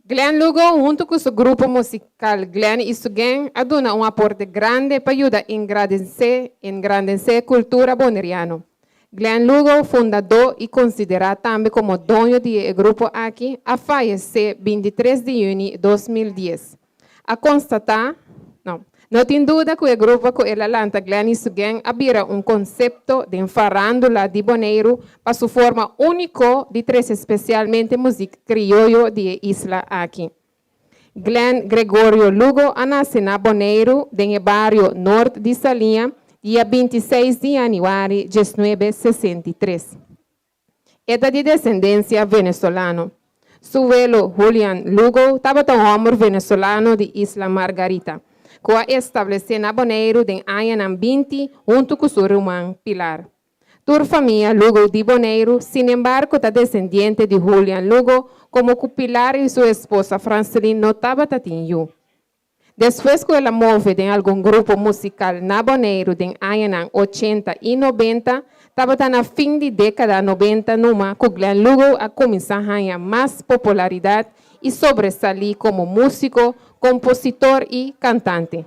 Glenn Lugo, huntu ku su grupo musikal Glenn i su Gang, a duna un aporte grandi pa yuda engrandesé engrandesé kultura boneriano. Glenn Lugo, fundadó i konsiderá tambe komo doño di e grupo aki, a fayesé 23 di yüni 2010. A konstatá, no, no tin duda ku e grupo ku el a lanta Glenn i su Gang a bira un konsepto den farándula di Boneiru pa su forma úniko di trese spesialmente muzik krioyo di e isla aki. Glenn Gregorio Lugo a nase na Boneiru den e bario Nort di Saliña dia 26 di yanüari 1963. E ta di desendensia venezolano. Su welo Julian Lugo tabata un hòmber venezolano di Isla Margarita, ku a establesé na Boneiru den añanan 20 huntu ku su ruman Pilar. Tur famia Lugo di Boneiru, sinembargo, ta desendiente di Julian Lugo, komo ku Pilar i su esposa Franceline no tabata tin yu. Despues ku el a move den algun grupo musikal na Boneiru den añanan 80 i 90, tabata na fin di dékada 90 numa ku Glenn Lugo a kuminsá haña mas popularidat i sobresalí komo músiko, kompositor i kantante.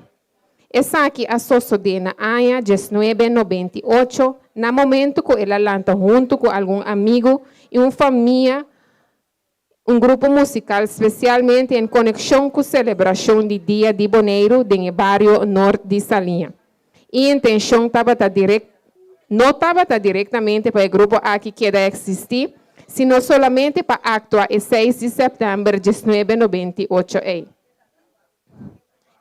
Esaki a sosodé na aña 1998 na momentu ku el a lanta huntu ku algun amigu i un famia un grupo musikal spesialmente en konekshon ku selebrashon di Dia di Boneiru den e bario Nort di Saliña. E intenshon tabata direk no tabata direktamente pa e grupo aki keda eksistí, sino solamente pa aktua e 6 di sèptèmber 1998 ei.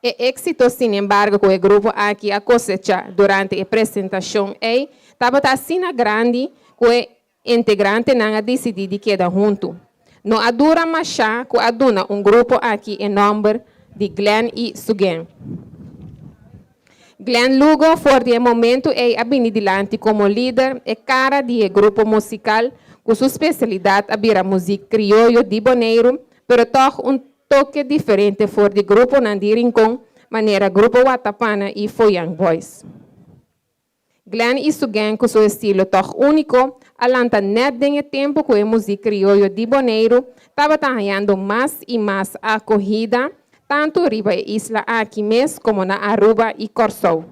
E éksito sinembargo ku e grupo aki a kosechá durante e presentashon ei tabata asina grandi ku e integrantenan a disidí di keda huntu. No a dura mashá ku a duna un grupo aki e nòmber di Glenn i su Gang. Glenn Lugo for di e momentu ei a bini dilanti komo lider, e kara di e grupo musikal ku su spesialidat a bira muzik krioyo di Boneiru, pero tòg un. toke diferente for di gruponan di Rincon manera Grupo Watapana i Foyang Boys. Glenn i su gang ku su estilo tòg úniko a lanta nèt den e tempu ku e muzik krioyo di Boneiru tabata hañando mas i mas akohida tantu riba e isla aki mes komo na Aruba i Kòrsou.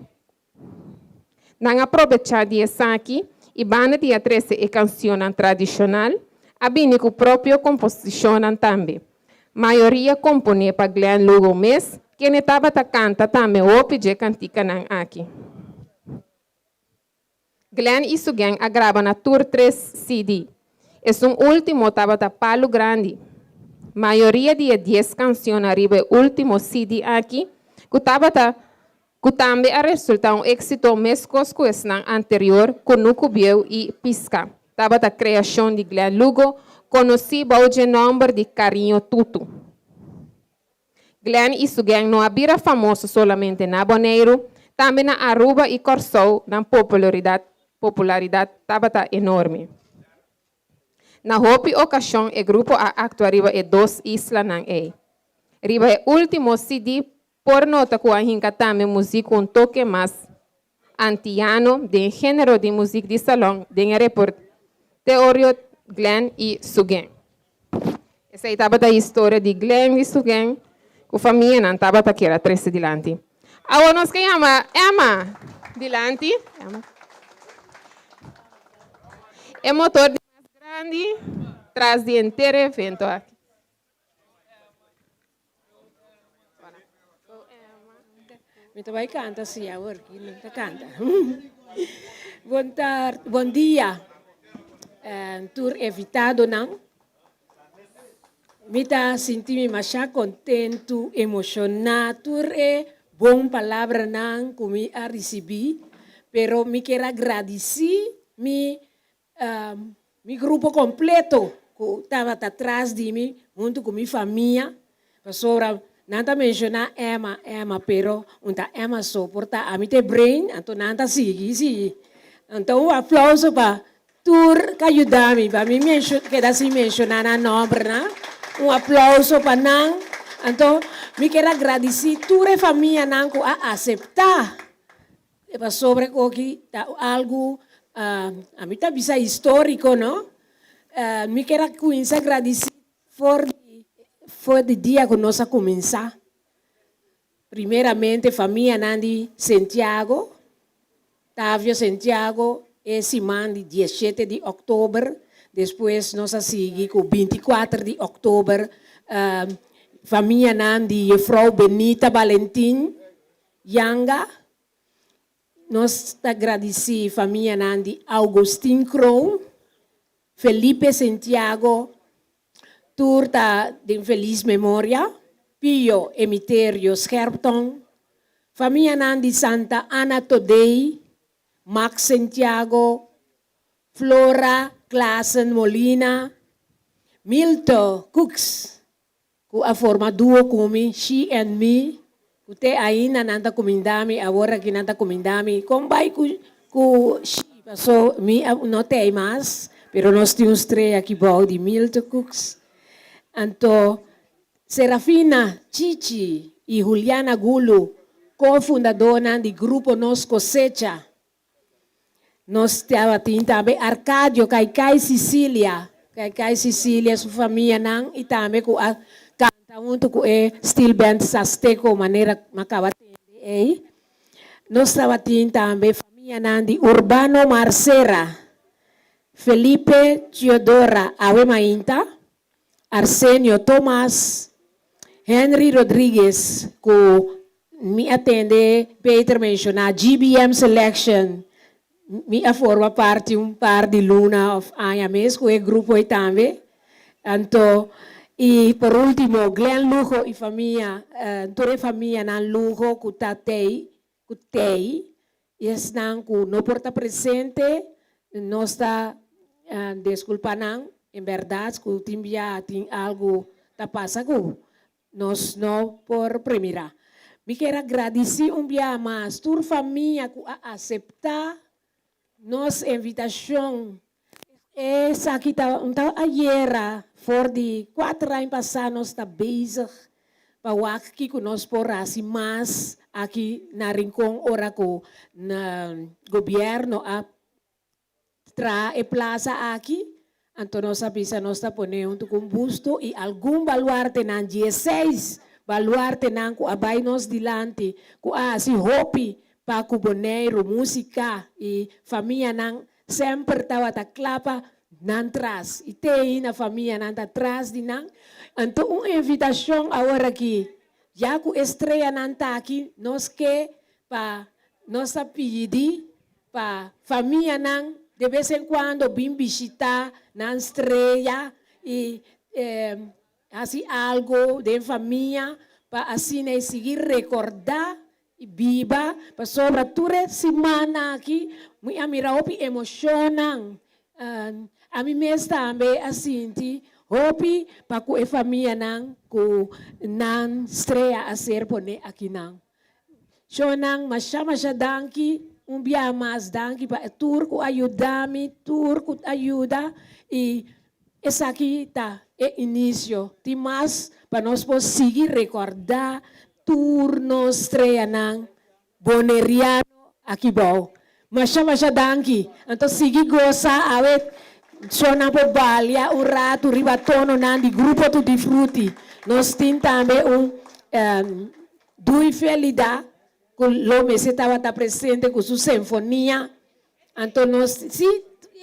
Nan a probechá di esaki i banda di a trese e kansionnan tradishonal, a bini ku propio komposishonnan tambe. Mayoria komponé pa Glenn Lugo mes, kende tabata kanta tambe hopi dje kantikanan aki. Glenn i su gang a graba na tur tres CD. Esun último tabata Palu Grandi. Mayoria di e dies kansionnan riba e último CD aki, ku tabata ku tambe a resultá un éksito meskos ku esnan anterior Kunuku Bieu i Piska, tabata kreashon di Glenn Lugo, konosí bou dje nòmber di Kariño Tutu. Glenn i su gèng no a bira famoso solamente na Boneiru, tambe na Aruba i Kòrsou nan popularidat popularidat tabata enorme. Na hopi okashon e grupo a aktua riba e dos islanan ei. Riba e último CD Por nota ku a hinka tambe muzik ku un toke mas antiano den género di muzik di salon den e repertorio Glenn i su gen. Esei tabata historia di Glenn i su gen ku famianan tabata kier a trese dilanti. Awor nos ke yama Emma dilanti. E motor di mas grandi tras di henter e evento aki. Mi ta bai canta si awor ki mi ta canta. Bon tar, bon dia tur invitadonan. Mi ta sinti mi masha contento, emociona tur e bon palabranan cu mi a ricibi, pero mi kier a gradici mi Mi grupo kompleto ku tabata tras di mi huntu ku mi famia, pasobra nan ta menshoná Emma, Emma, pero un ta Emma so, por ta ami ta e brain, anto nan ta sigui, sigui. Anto un aplouso pa tur ku a yuda mi, pa mi keda sin menshoná nan nòmbernan, un aplouso pa nan. Anto mi kier a gradisí tur e famianan ku a aseptá E pasobra ku oki ta algu, ami ta bisa históriko, no? Mi kier a kuminsá gradisí for di for di dia ku nos a kuminsá. Primeramente famianan di Sentiago, Tavio Sentiago, e siman di diesshete di òktober, despues nos a sigui ku binti kuater di òktober, famianan di yefrou Benita Balentin, Yanga, Nos ta gradisí famianan di Augustin Kroon, Felipe Sentiago, tur ta den felis memoria, Pio Emiterio Scherpton, famianan di Santa Ana Todey, Max Sentiago, Flora Klaassen Molina, Milto Cooks, Ku a forma duo ku mi, she and me, ku te ainda nan ta kuminda mi, awor aki nan ta kuminda mi, kon bai ku ku she, paso mi a no tei mas, pero nos tin un strea aki bou di Milto Cooks. Anto Serafina Chichi i Juliana Gulu, ko-fundadónan di Grupo Nos Kosecha. Nos tabatin tambe Arcadio Kaikai Sicilia, Kaikai Sicilia su famianan i tambe ku a kanta huntu ku e steel band Sasteco manera mi a kaba tende ei. Nos tabatin tambe famianan di Urbano Marcera, Felipe Teodora Awe Mainta, Arsenio Thomas, Henry Rodriguez ku mi a tende Peter menshoná, GBM Selection, mi a forma parti un par di luna òf aña mes ku e grupo ei tambe. Anto i por último Glenn Lugo i famia, tur e famianan Lugo ku ta tei ku tei i esnan ku no por ta presente, nos ta deskulpa nan, en bèrdat ku tin bia tin algu ta pasa ku nos no por premirá. Mi kier a gradisí un bia mas tur famia ku a aseptá nos invitashon. Esaki ta un ta ayera for di kuater aña pasá nos ta bezig. pa wak kiko nos por hasi mas aki na Rincon ora ku na gobierno a traha e plaza aki, anto nos a bisa nos ta pone hunto ku un busto i algun baluartenan, dieseis baluartenan ku a bai nos dilanti ku a hasi hopi pa ku Boneiru, musika i famianan semper tabata kla pa nan tras i te ainda famianan ta tras di nan. Anto un invitashon awor aki, ya ku e streanan ta aki, nos ke pa nos ta pidi pa famianan de bes en kuando bin bishita nan strea i hasi algo den famia pa asina e sigui rekordá i biba, pasobra tur e simannan aki mi a mira hopi emoshonnan. Ami mes tambe a sinti hopi pa ku e famianan ku nan strea a ser pone akinan. Shonnan, masha masha danki, un biaha mas danki pa e tur ku a yuda mi, tur ku a yuda i esaki ta e inisio. Tin mas pa nos por sigui rekordá tur nos streanan boneriano aki bou. Masha masha danki. Anto sigui gosa awe shonnan por balia un ratu riba tononan di Grupo Tutti Frutti. Nos tin tambe un Dui Felida ku lo mester tabata presente ku su senfonia. Anto nos, si,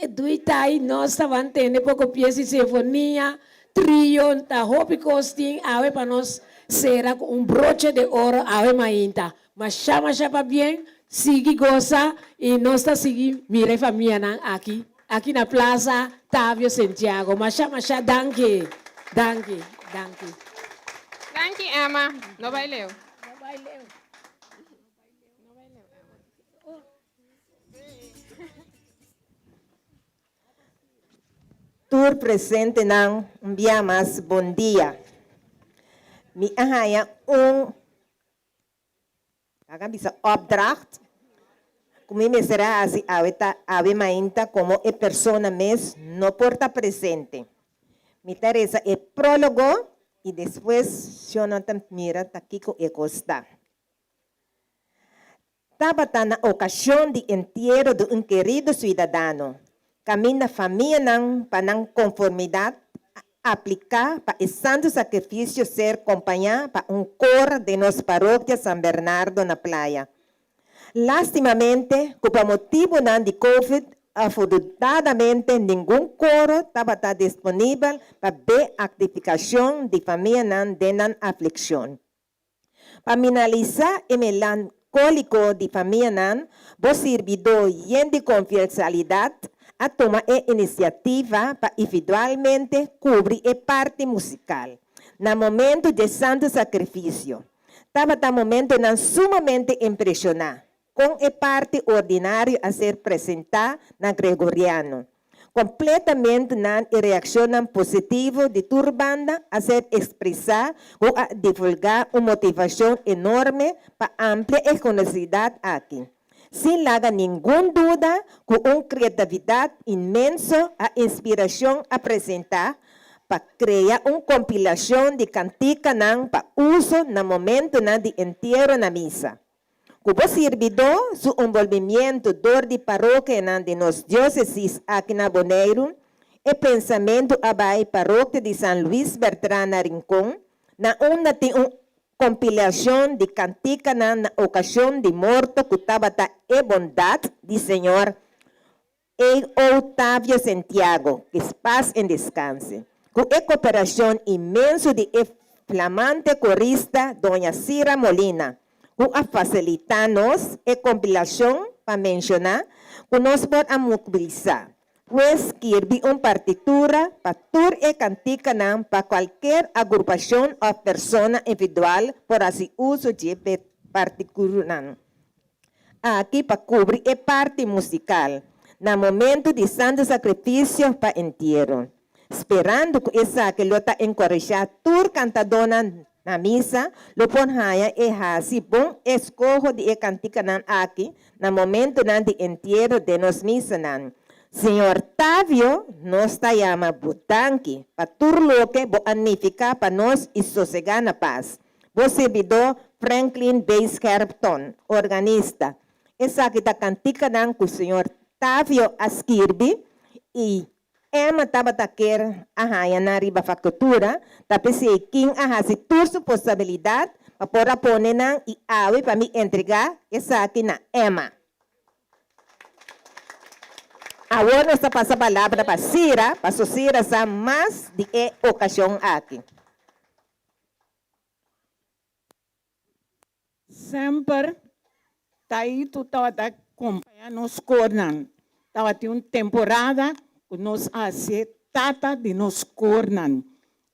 Dui ta ai, nos taban tende poko pies di senfonia, trio, ta hopi kos tin awe pa nos sera ku un broche de oro awe mainta. Masha masha pabien, sigui gosa i nos ta sigui mira e famianan aki, aki na Plaza Tavio Sentiago. Masha masha danki, danki, danki. Danki Emma. No bai leu. No bai leu. No bai leu Emma. Tur presentenan un bia mas bon dia. Mi a haña un Laga bisa opdracht ku mi mester a hasi awe ta awe mainta komo e persona mes no por ta presente. Mi ta resa e prólogo i despues shonnan ta mira ta kiko e kos ta. Tabata na okashon di entiero di un kerido suidadano kaminda famianan pa nan konformidat a apliká pa e santu sakrifisio ser kompañá pa un kor den nos parokia San Bernardo na Playa. Lástimamente ku pa motibunan di Covid afortunadamente ningun koro tabata disponibel pa be aktifikashon di famianan den nan aflikshon. Pa minalisá e melankóliko di famianan, bo sirbidó yen di konfiensalidat a tuma e inisiativa pa ividualmente kubri e parti musikal na momentu dje Santu Sakrifisio. Tabata momentunan sumamente impreshoná kon e parti ordinario a ser presentá na gregoriano. Kompletamente nan e reakshonnan positivo di tur banda a ser ekspresá ku a divulgá un motivashon enorme pa amplia e konosidat aki, sin laga ningun duda ku un kreatividat inmenso a inspirashon a presentá pa krea un kompilashon di kantikanan pa uso na momentunan di entiero na misa. Ku bo sirbidó su enbolbimiento dor di parokianan di nos diósesis aki na Boneiru, e pensamentu a bai Parokia di San Luis Bertrán na Rincon, na unda tin un kompilashon di kantikanan na okashon di morto ku tabata e bondat di Señor E. Otavio Sentiago, que paz en descanse, ku e koperashon inmenso di e flamante korista Doña Cira Molina, ku a fasilitá nos e kompilashon pa menshoná ku nos por a mobilisá, pues skirbi un partitura pa tur e kantikanan pa kualker agrupashon òf persona individual por hasi uso dje partikurunan. Aki pa kubri e parti musikal na momentu di Santu Sakrifisio pa entiero. Sperando ku esaki lo ta enkorashá tur kantadónan na misa lo por haña e hasi bon eskoho di e kantikanan aki na momentunan di entiero den nos misanan. Señor Tavio, nos ta yama bo danki pa tur loke bo a nifiká pa nos i sosegá na pas. Bo sirbidó Franklin B. Scherpton, organista. Esaki ta kantikanan ku señor Tavio a skirbi i Emma tabata ker a haña nan riba faktura, ta p'esei King a hasi tur su posabilidat pa por a pone nan i awe pa mi entregá esaki na Emma. Awor nos ta pasa palabra pa Sira, paso Sira sa mas di e okashon aki. Semper Taitu tabata kompañá nos kornan. Tabatin un temporada ku nos a hasié tata di nos kornan.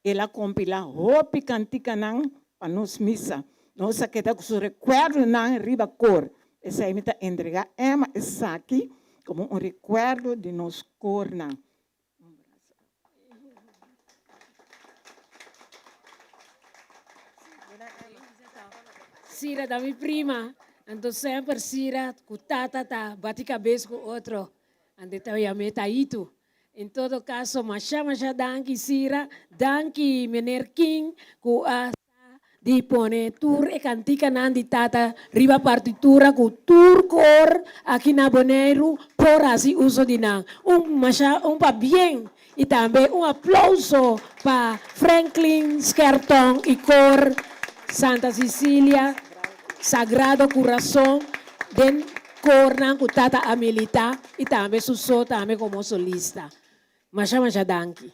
El a kompilá hopi kantikanan pa nos misa. Nos a keda ku su rekuerdonan riba kor. P'esei mi ta entregá Emma esaki komo un rekuerdo di nos kornan. Sira ta mi prima, anto semper Sira ku tata ta bati kabes ku otro, anto e ta yam'é Taitu. En todo kaso masha masha danki Sira, danki meneer King ku a sa di pone tur e kantikanan di tata riba partitura ku tur kor aki na Boneiru por hasi uso di nan. Un masha un pabien i tambe un aplouso pa Franklin Scherton i kor Santa Cecilia Sagrado Curason den kornan ku tata a milita i tambe su so tambe komo solista. Masha masha danki.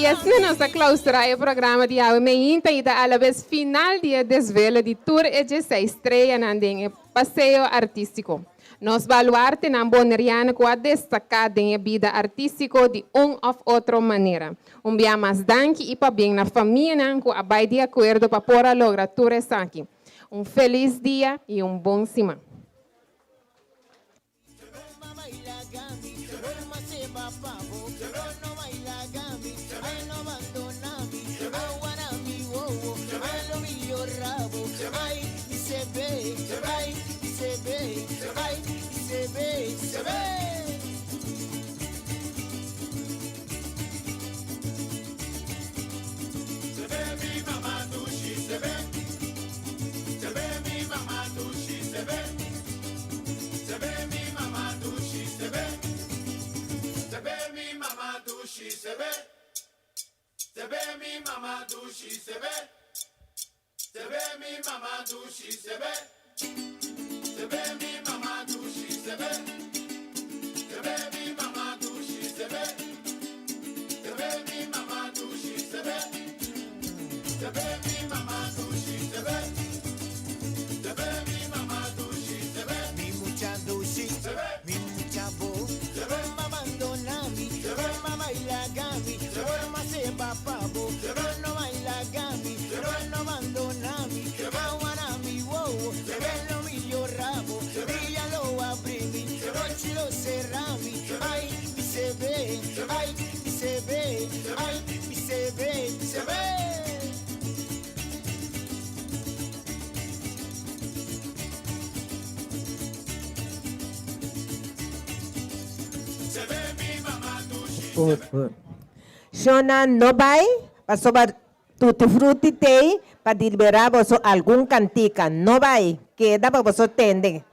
Y asina nos ta clausura e programa di awe meinta y ta alabes final di e desvelo di tur e dieseis streanan den e paseo artistico. Nos baluartenan boneriano ku a destaká den e bida artístiko di un òf otro manera. Un bia mas danki i pabien na famianan ku a bai di akuerdo pa por a logra tur esaki. Un felis dia i un bon siman. Shonnan no bai, pasobra Tutti Frutti t'ei pa deliberá boso algun kantika. No bai, keda pa boso tende.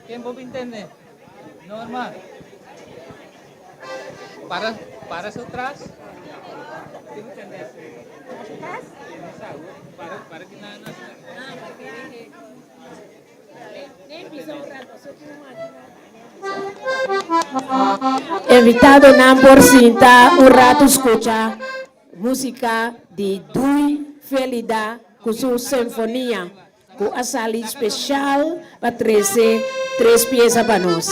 Ken bo bin tende? Norma. Para, para su tras. Invitadonan por sinta un ratu skucha músika di Dui Felida ku su sinfonia ku a sali speshal pa trese tres piesa pa nos.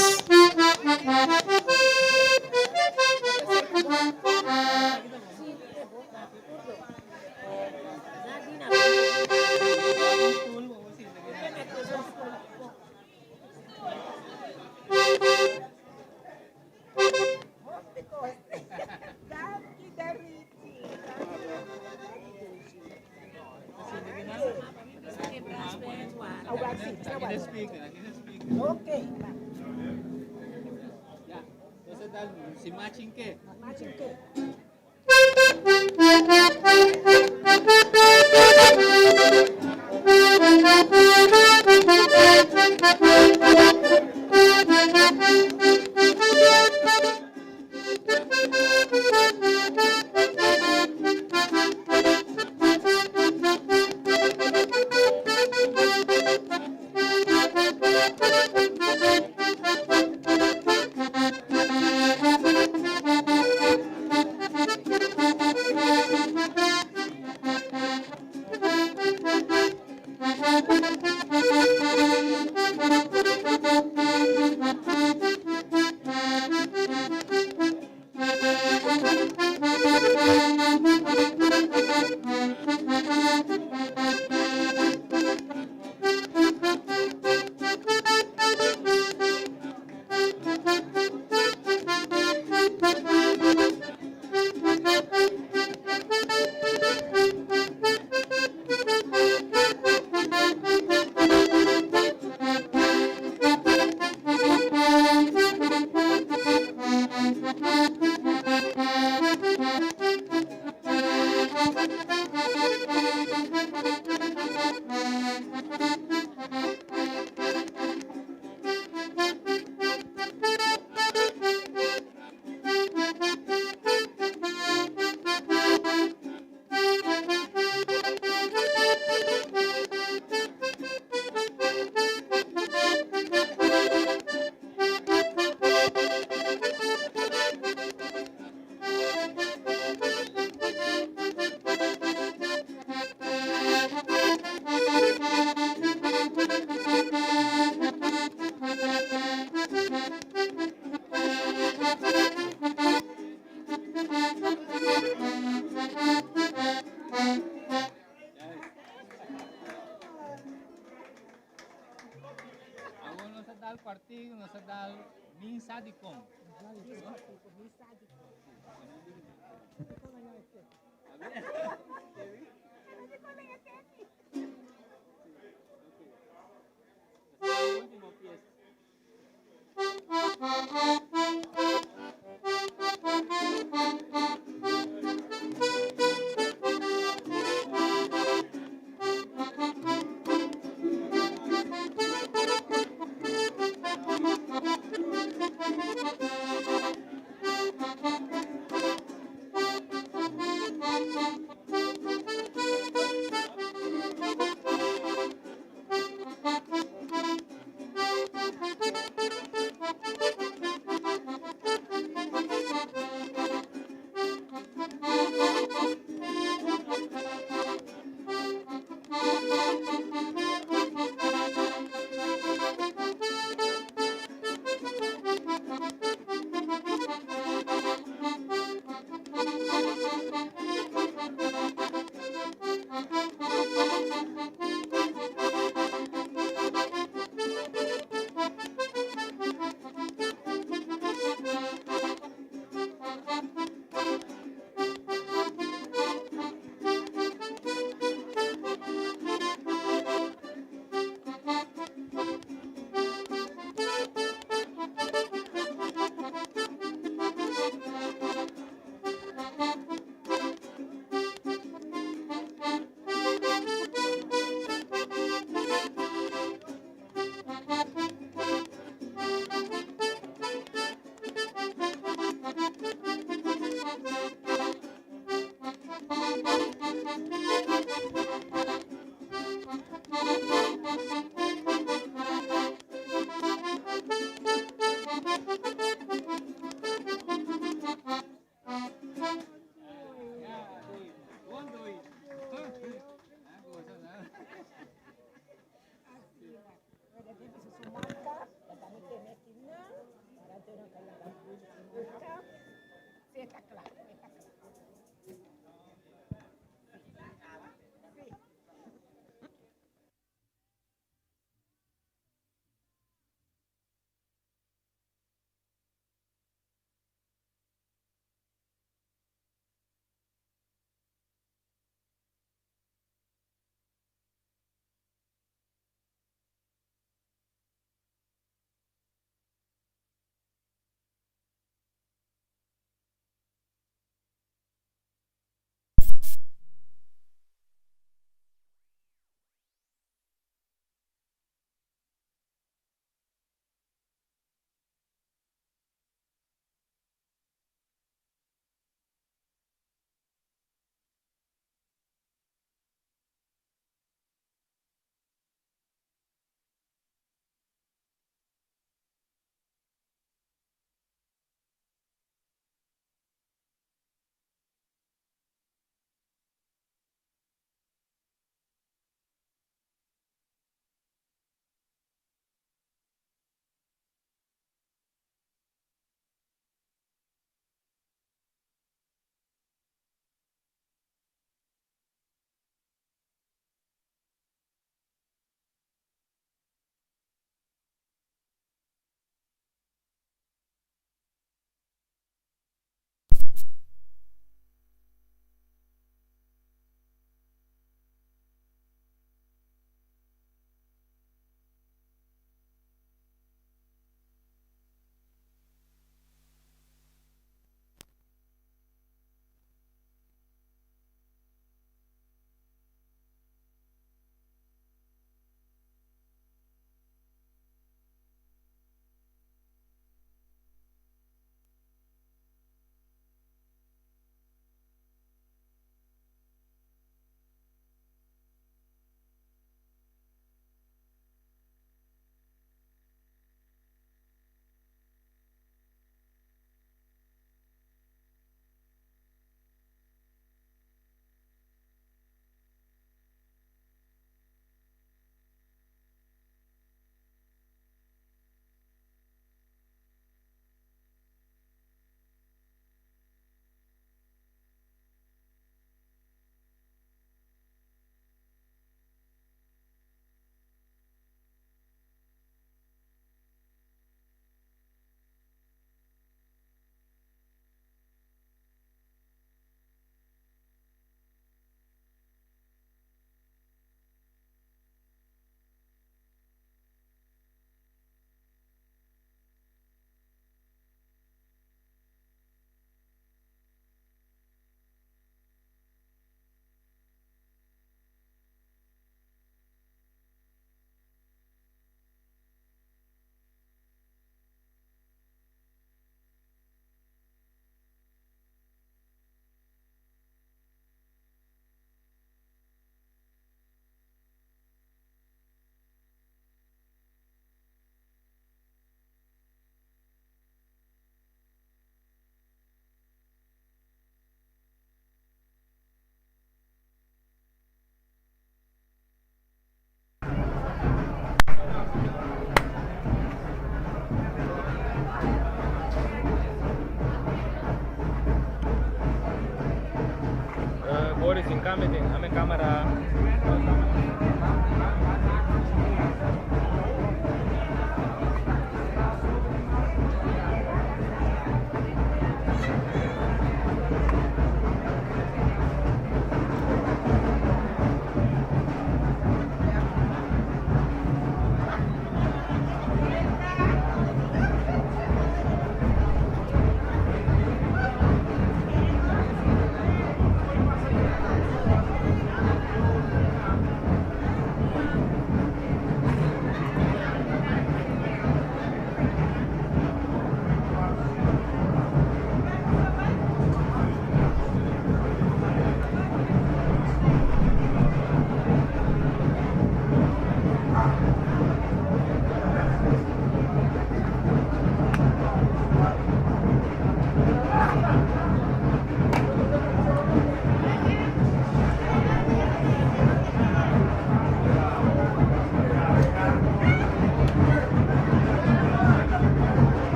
kámara.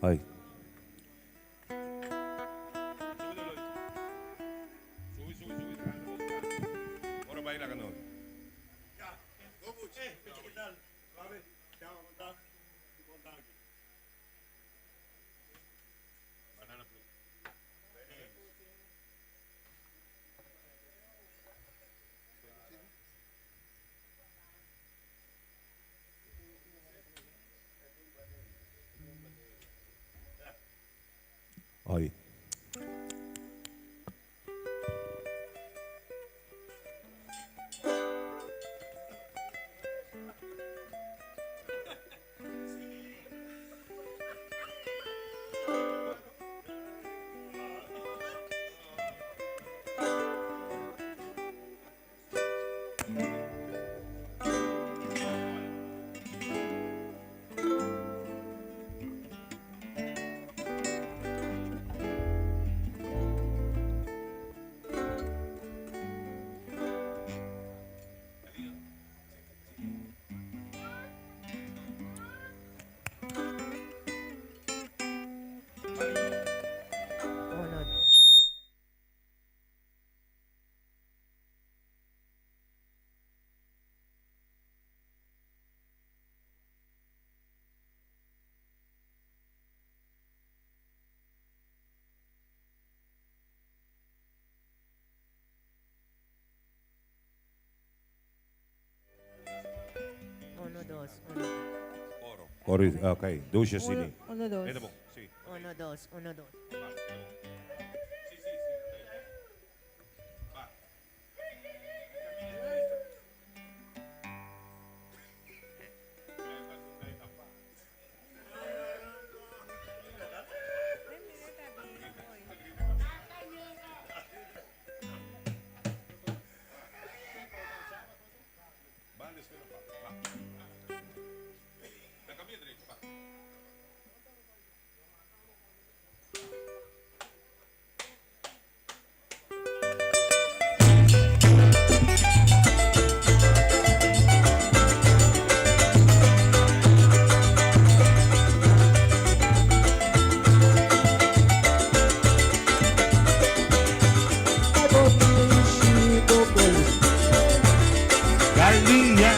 Ay. Ay. Uno, dos, uno. Oro, ok, dushi asina. Uno, dos. Eta bon, si. Uno, dos, uno, dos. Galinha,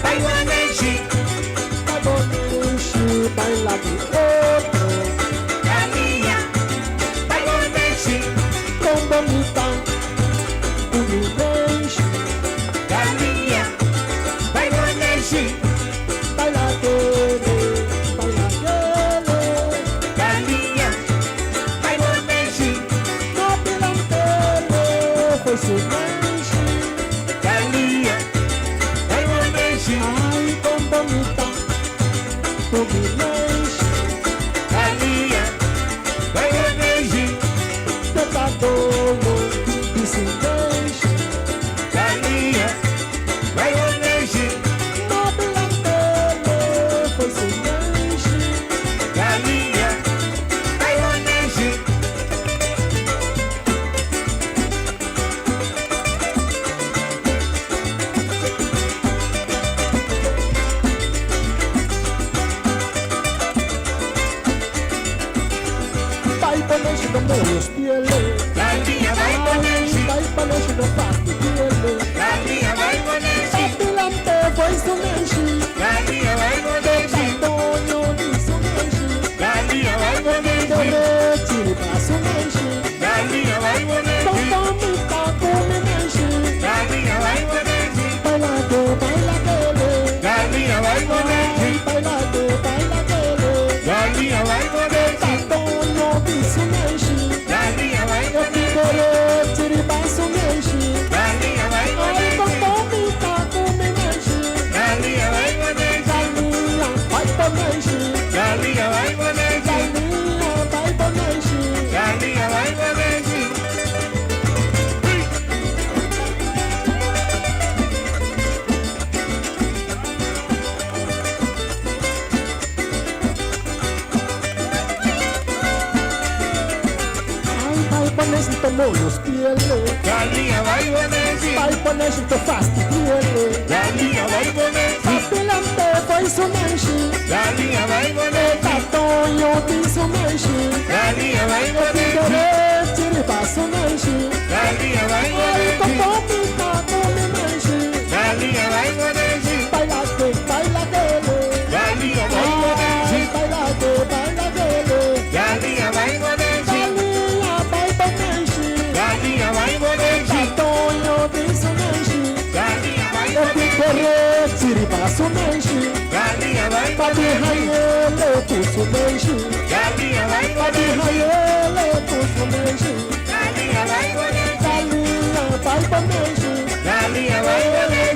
Bailaneji, baila de otro. Galinha, bailaneji, Com bonita, humilde. Galinha, bailaneji, Baila quele, baila quele. Galinha, bailaneji, No pilantele, foi su manche. Galinha, bailaneji, Ai, com bonita, humilde. Galinha, bailaneji, Tentador, disse Galinha, bailaneji, No pilantele, foi su manche. Galinha, bailaneji. Vai ponerse no meus pieles. Galinha vai ponerse. Vai ponerse no pasto pieles. Galinha vai ponerse. Papilante foi su menshi. Galinha vai ponerse. Antonio di su menshi. Galinha vai ponerse. Dore chiripa su menshi. Galinha vai ponerse. Totomita come menshi. Galinha vai ponerse. Baila que, baila que le. Galinha vai ponerse. Baila que, baila que le. Galinha vai ponerse. Antonio di su menshi. Galinha vai ponerse. Dore chiripa su menshi. Galinha vai Ai, ponerse. totomita come menshi. Galinha vai ponerse. Galinha vai ponerse. Galinha vai ponerse. Galinha vai ponerse. Galinha vai ponerse. Ai, vai ponerse tomou os pieles. Galinha vai ponerse. Vai ponerse to fast pieles. Galinha vai ponerse. Papilante foi su menshi. Galinha vai ponerse. Tatonho di Pa di hayele ku su menshi. Galinha vai Pa di hayele ku su menshi. Galinha vai Galinha vai pa menshi. Galinha vai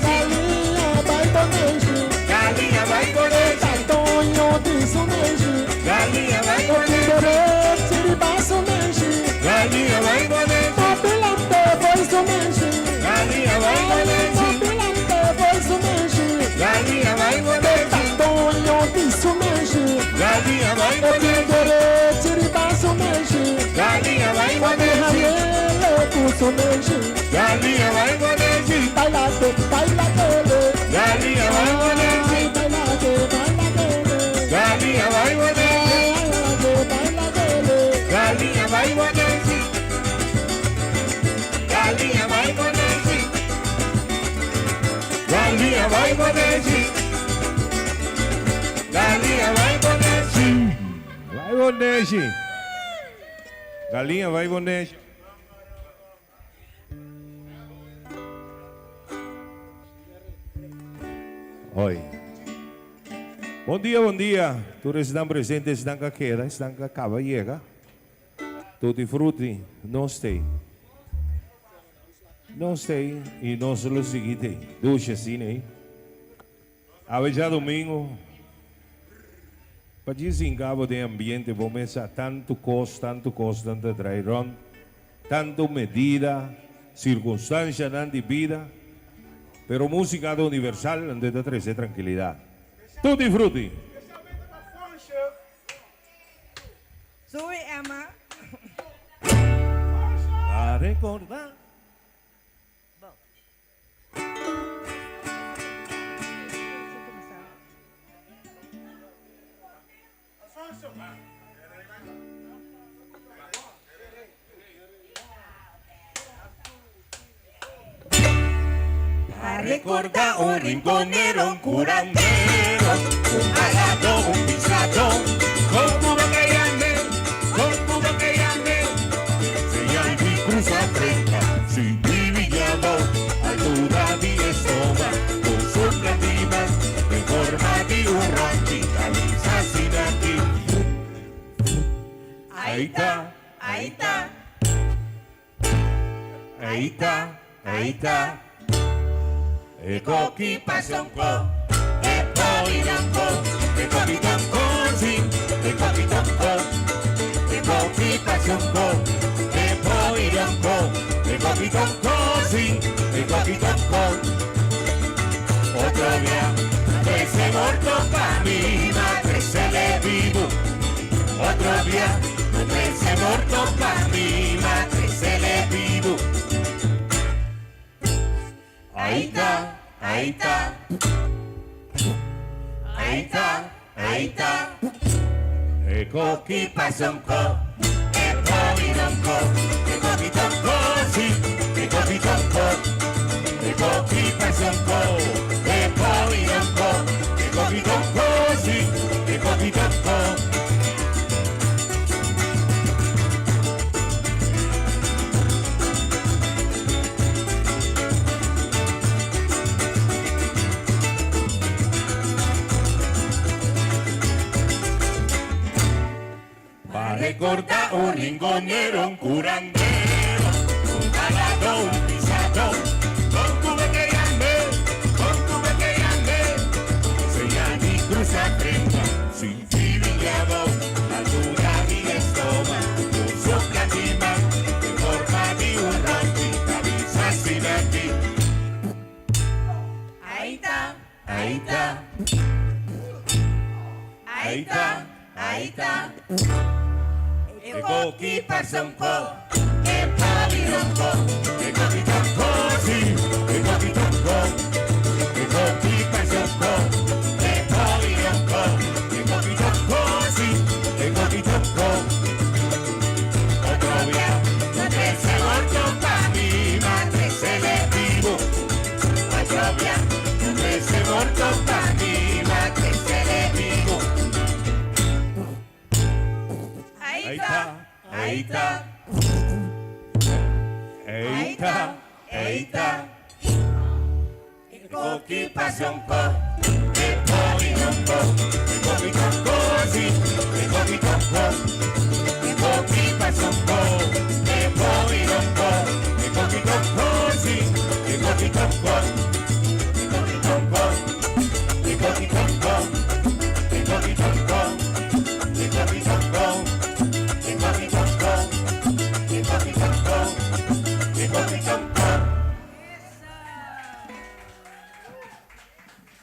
Galinha vai pa menshi. Galinha vai boneji. Tantonho di su menshi. Galinha vai boneji. Tiriba su menshi. Galinha vai boneji. Mobilante foi su menshi. Galinha vai boneji. Mobilante foi su menshi. Galinha vai boneji. Tantonho di su menshi. Galinha vai boneji. Tiriba su menshi. Galinha vai boneji. Hayele ku su menshi. Galinha vai boneji. Bailate, bailate. Galinha vai boneji. Bailate, bailate. Galinha vai boneji. Galinha vai boneji. Galinha vai boneji. Galinha vai boneji. Galinha vai boneji. Vai boneji. Galinha vai boneji. Oi. Bom dia, bom dia. Todos estão presentes, estão que queda, estão que acaba llega. Tutti frutti, não stay. Não stay e não se lo seguite. Duche cine. A já domingo. Pa cabo de ambiente, começa tanto cos, tanto cos, tanto trairón, tanto medida, circunstancia, de vida, pero música universal, donde te trae tranquilidad. Tutti frutti. Sube, Emma. A recordar. A recordar un rinconero, un curandero, un jalado, un pisado, con Cuba que llame, con Cuba que llame. Señal mi cruza 30, sin villado, altura di estoma, con su platina, en forma de un ranchi, camisa sin aquí. Ahí está, ahí está. Ahí está, ahí está. E koki pasonko, e poiranko, e koki tonko, si, e koki tonko, e koki pasonko, e poiranko, e koki tonko, si, e koki tonko. Otro día, ese morto pa' mi madre se le vivo. Otro día, ese morto pa' mi madre se le vivo. Ahí está, ahí está. Ahí está, ahí está. E koki pasonko, e poiranko, e koki tonko, si, e koki tonko, e koki pasonko, e poiranko, e koki tonko, si, e koki tonko. Pa' recordar un rinconero, un curandero, un jalado, un pisado, con tu que llame, con tu que llame. Señal y cruza 30, sin fibrillado, altura y estoma, con su platima, en forma de un ranchi, cabeza sin aquí. Ahí está, Ahí está, ahí está, ahí está. E koki pasonko, e pabironko, e koki tonko, si, e koki tonko, e koki pasonko, e pabironko, e koki tonko, si, e koki tonko. Otro día, no trece gordo pa' mi madre se le vivo. Otro día, no trece gordo pa' mi madre se le vivo. Ahí Ahí está, ahí está. Ahí está, ahí está. E koki pasonko, e poironko,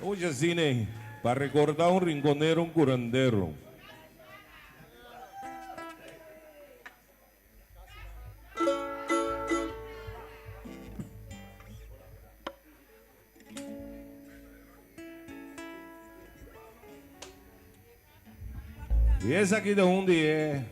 Oye, cine, para recordar un rinconero, un curandero. Y es aquí de un día.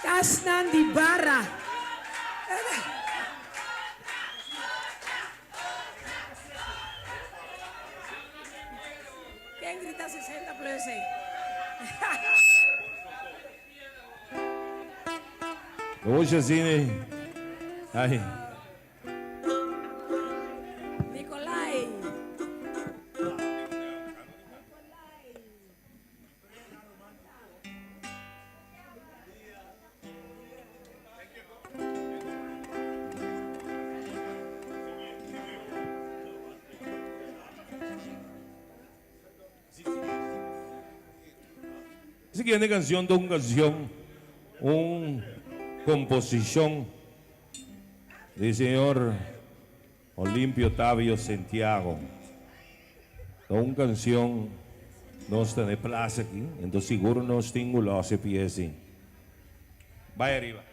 Kasnan di barra. ¿Quién grita 60 plus? Oye, cine. Ay. Nicolai. Siguiente kanshon ta un kanshon, un komposishon di señor Olimpio Tavio Sentiago. Ta un kanshon nos ta na e plaza aki, enton sigur nos tin ku lòs e pies ei. Bai ariba.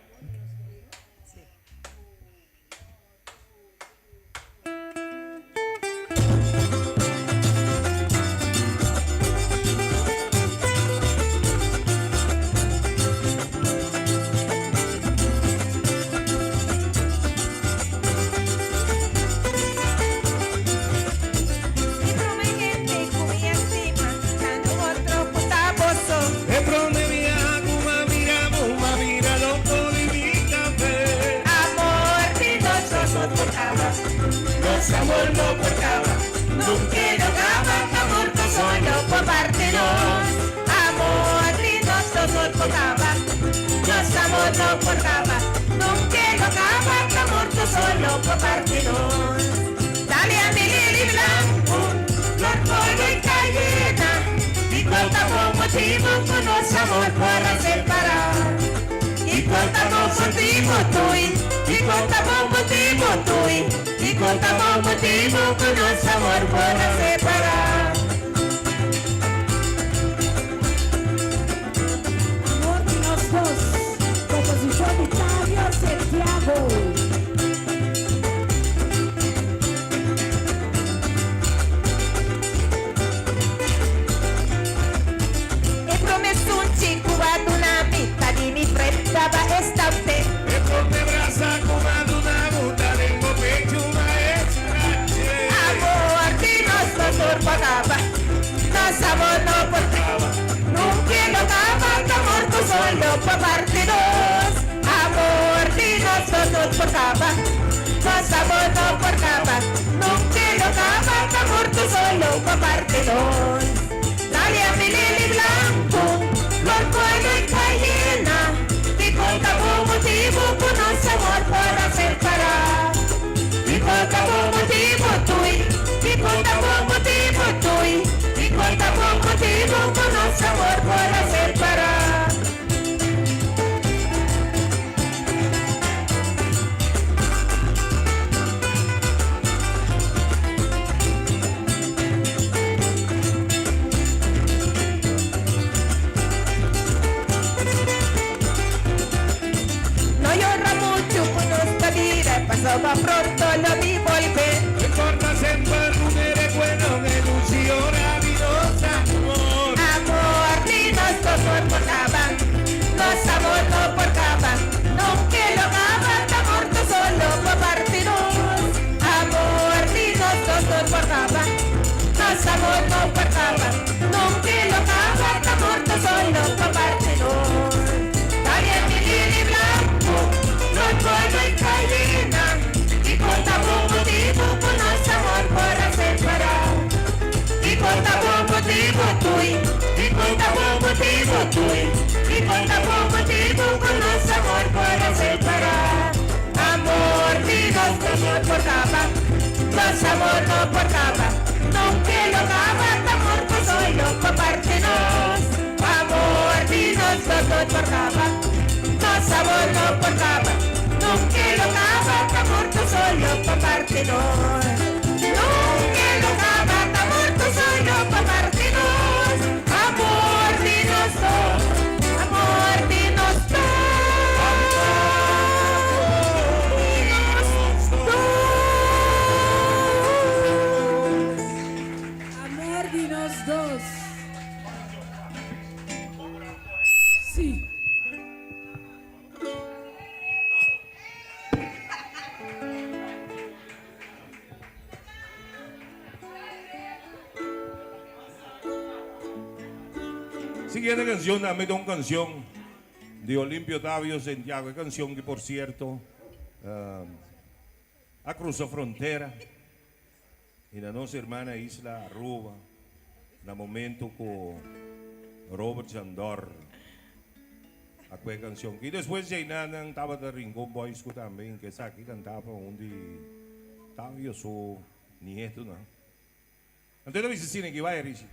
Siguiente canción, dame una canción de Olimpio Tavio Santiago, canción que por cierto uh, ha cruzado frontera y la nuestra hermana isla Aruba, na momento con Robert Sandor, aquella canción. Y después ya estaba de Rincón Boys también, que es aquí cantaba un de Tavio su nieto, ¿no? Entonces dice cine que vaya, Richie.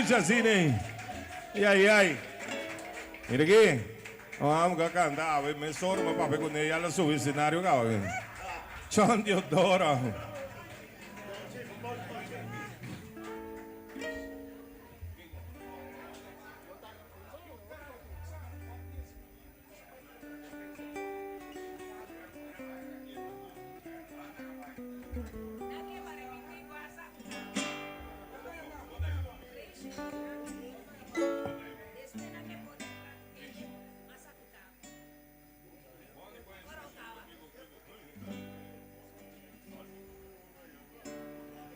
Ucha asina ei. Ai ai. Mira aki. Vamos a cantar. Me sorma papia cu ne ya la subi escenario caba. John Diodoro.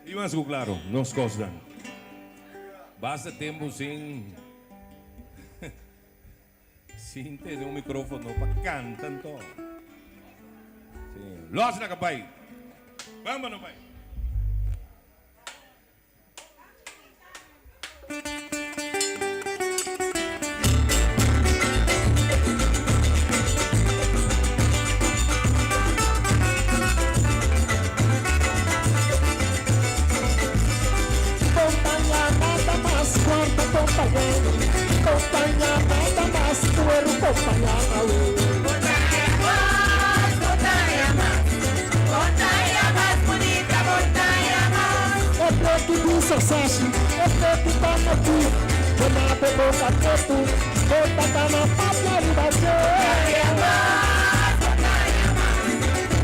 I mas ku klaro, nos kosnan. Basta tempu sin sin tene un mikrofono pa kanta anto. Si, los laga bai. Bamba no bai. Compaña nada mas cuarta compaña Compaña nada mas cuero compaña Montaña más, montaña más, montaña más bonita, montaña más. E pleki di sosashi, e pleki ta na ki Duna bo boka ketu, bo ta kana papia riba dje. Montaña más, montaña más,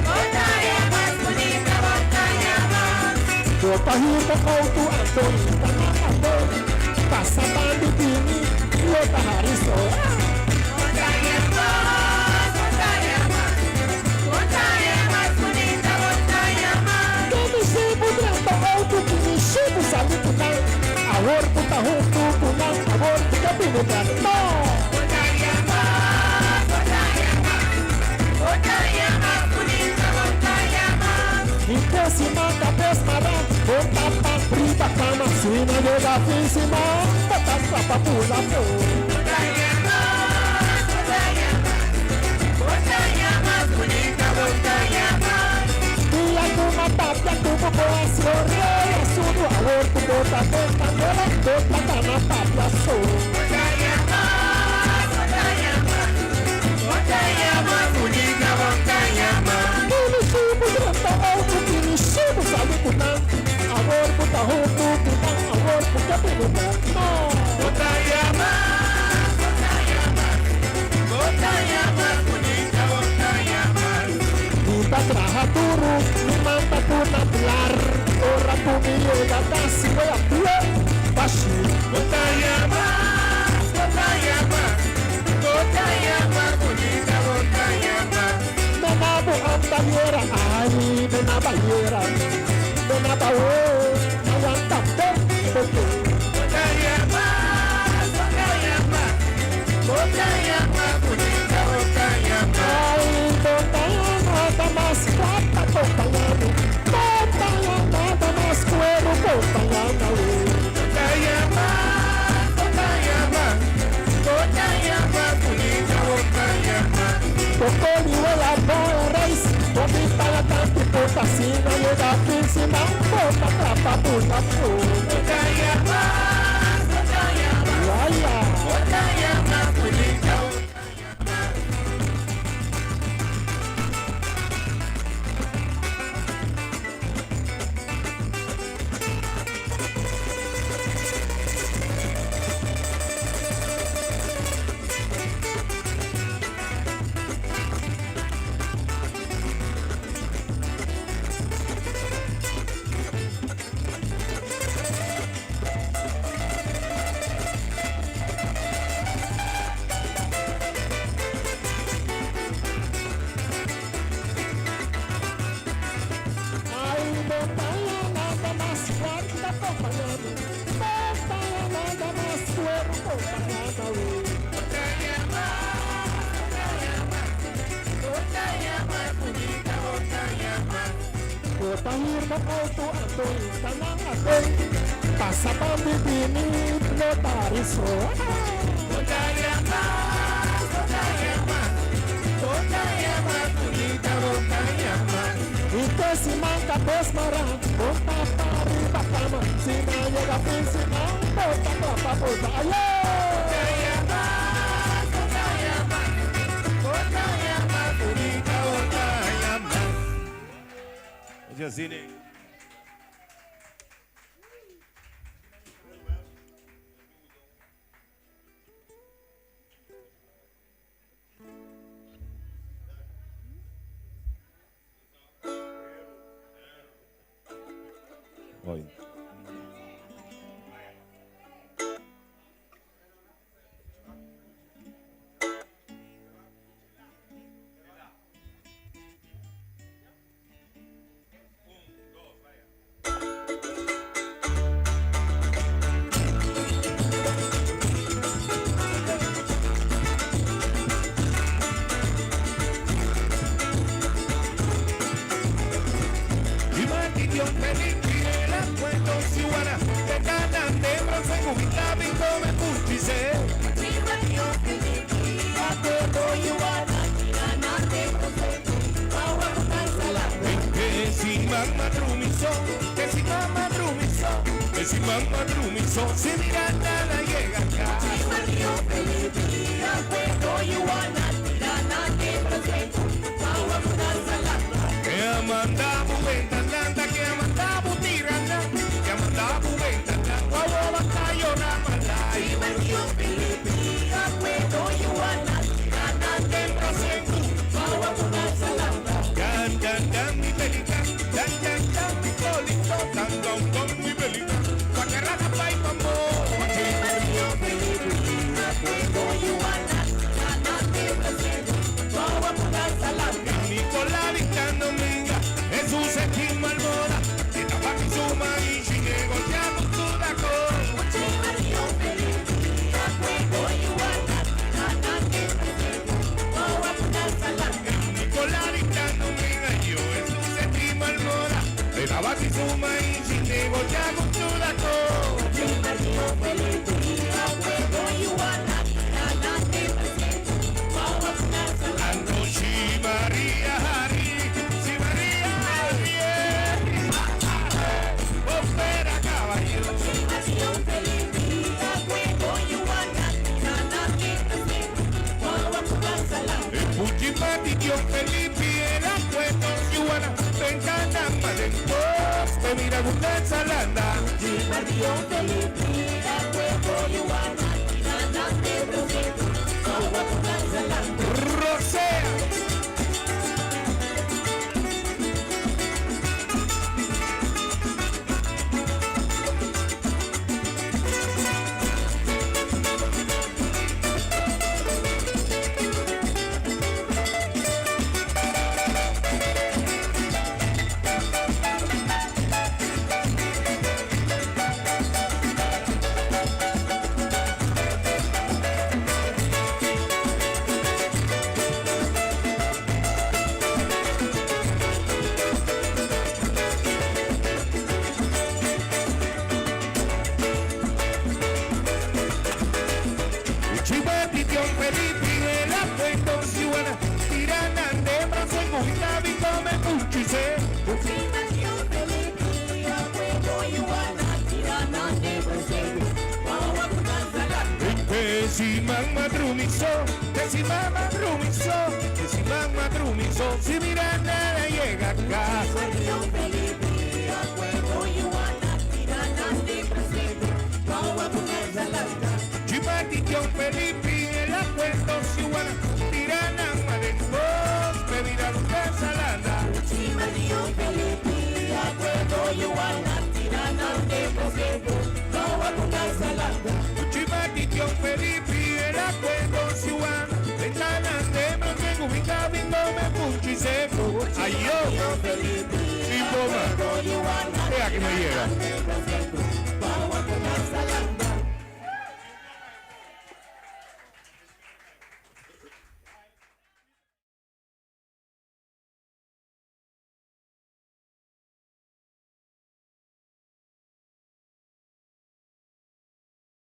montaña más bonita, montaña más. Bo ta hir bo auto anto ta na ando Pasa bandi bini, lo ta hari so. Montaña más, montaña más, montaña más bonita, montaña más. Ke mi shibu drenta auto, ki mi shibu sali ku nan Awor ku ta huntu ku nan, awor ku ta bini bek no. Montaña más, montaña más, montaña más bonita, montaña más. Mi ke si man kabes mará, bo ta pa riba kama Si no yega fin siman, bo ta kla pa bula afó. Montaña más, montaña más, montaña más bonita, montaña más. Dia ku m'a papia ku bo bo a hasi orea surdu Awor ku bo ta den kandela, bo ta kana papia so. Montaña más, montaña más, montaña más bonita, montaña más. Ki mi shibu drenta auto, ki mi shibu sali ku nan Awor ku ta huntu ku nan, awor ku ke bini bek no. Montaña más, montaña más, montaña más bonita, montaña más. Mi ta traha duru, mi man ta duna blar Ora ku mi yega kas, wea pie bashi. Montaña más, montaña más, montaña más bonita, montaña más. Mena bo anda yera, ai, mena ba yera Mena ba o, aguanta be, porque. Montaña más, montaña más, montaña más bonita, montaña más. Ai, montaña nada mas plata acompañando Montaña nada mas cuero acompañando Montaña más, montaña más, montaña más bonita, montaña más. Tocoli wela boy reis, bonita la tanto puta si no llega fin siman, bota trapa pula fu. Montaña más, montaña más, Waya. montaña más bonita, montaña más. Ai, montaña nada mas cuarta acompañando Montaña nada mas cuero acompañando Montaña más, montaña más, montaña más bonita, montaña más. Bota hirbo auto anto instalan aten Pasa pa bibini notariso. Montaña más, montaña más, montaña más bonita, montaña más. Y que si manca pues mara, bota pa arriba cama Si no llega fin siman, bota trapa bota aye. Montaña más, montaña más, montaña más bonita, montaña más. Jazine. Oi. Dios Felipe el acuerdo siwana te ganan de bronce ubicado y come puchise. Que si mamá trumiso, que si mamá trumiso, que si mamá trumiso, si Miranda la llega acá. Que amanda bubenta nanda, que amanda butirana, que amanda bubenta nanda, guau batayo ramalay. Dan dan dan mi pelita, dan dan dan mi colito, dan dan dan mi pelita, guacarrana pa y pambo. Nicolás dictando minga, Jesús es Malmora, que tabaki suma y chinego ya no Nicolás dictando minga, yo Jesús es Malmora, de tabaki suma y chinego ya no Si María Hari, si María Hari, opera caballo. Puchimati, Dios Felipe, el acuerdo, Yuana, ventana, malentos, te mira una salanda. Rosea. Chivati, Dios Felipe, el acuerdo, Siwana, Tirana, de Brazo, y come puchise. Que si mamá trumiso, que si mamá trumiso, que si mamá trumiso, si Miranda llega acá. Chivati, Dios Felipe, el acuerdo, Siwana, Tirana, Malentos, bebida salada. Chivati, Dios Felipe, el acuerdo, Siwana, ventana de mantengo, mi cabingo, me puchi seco. Ay, yo. Y toma. Es aquí me llega.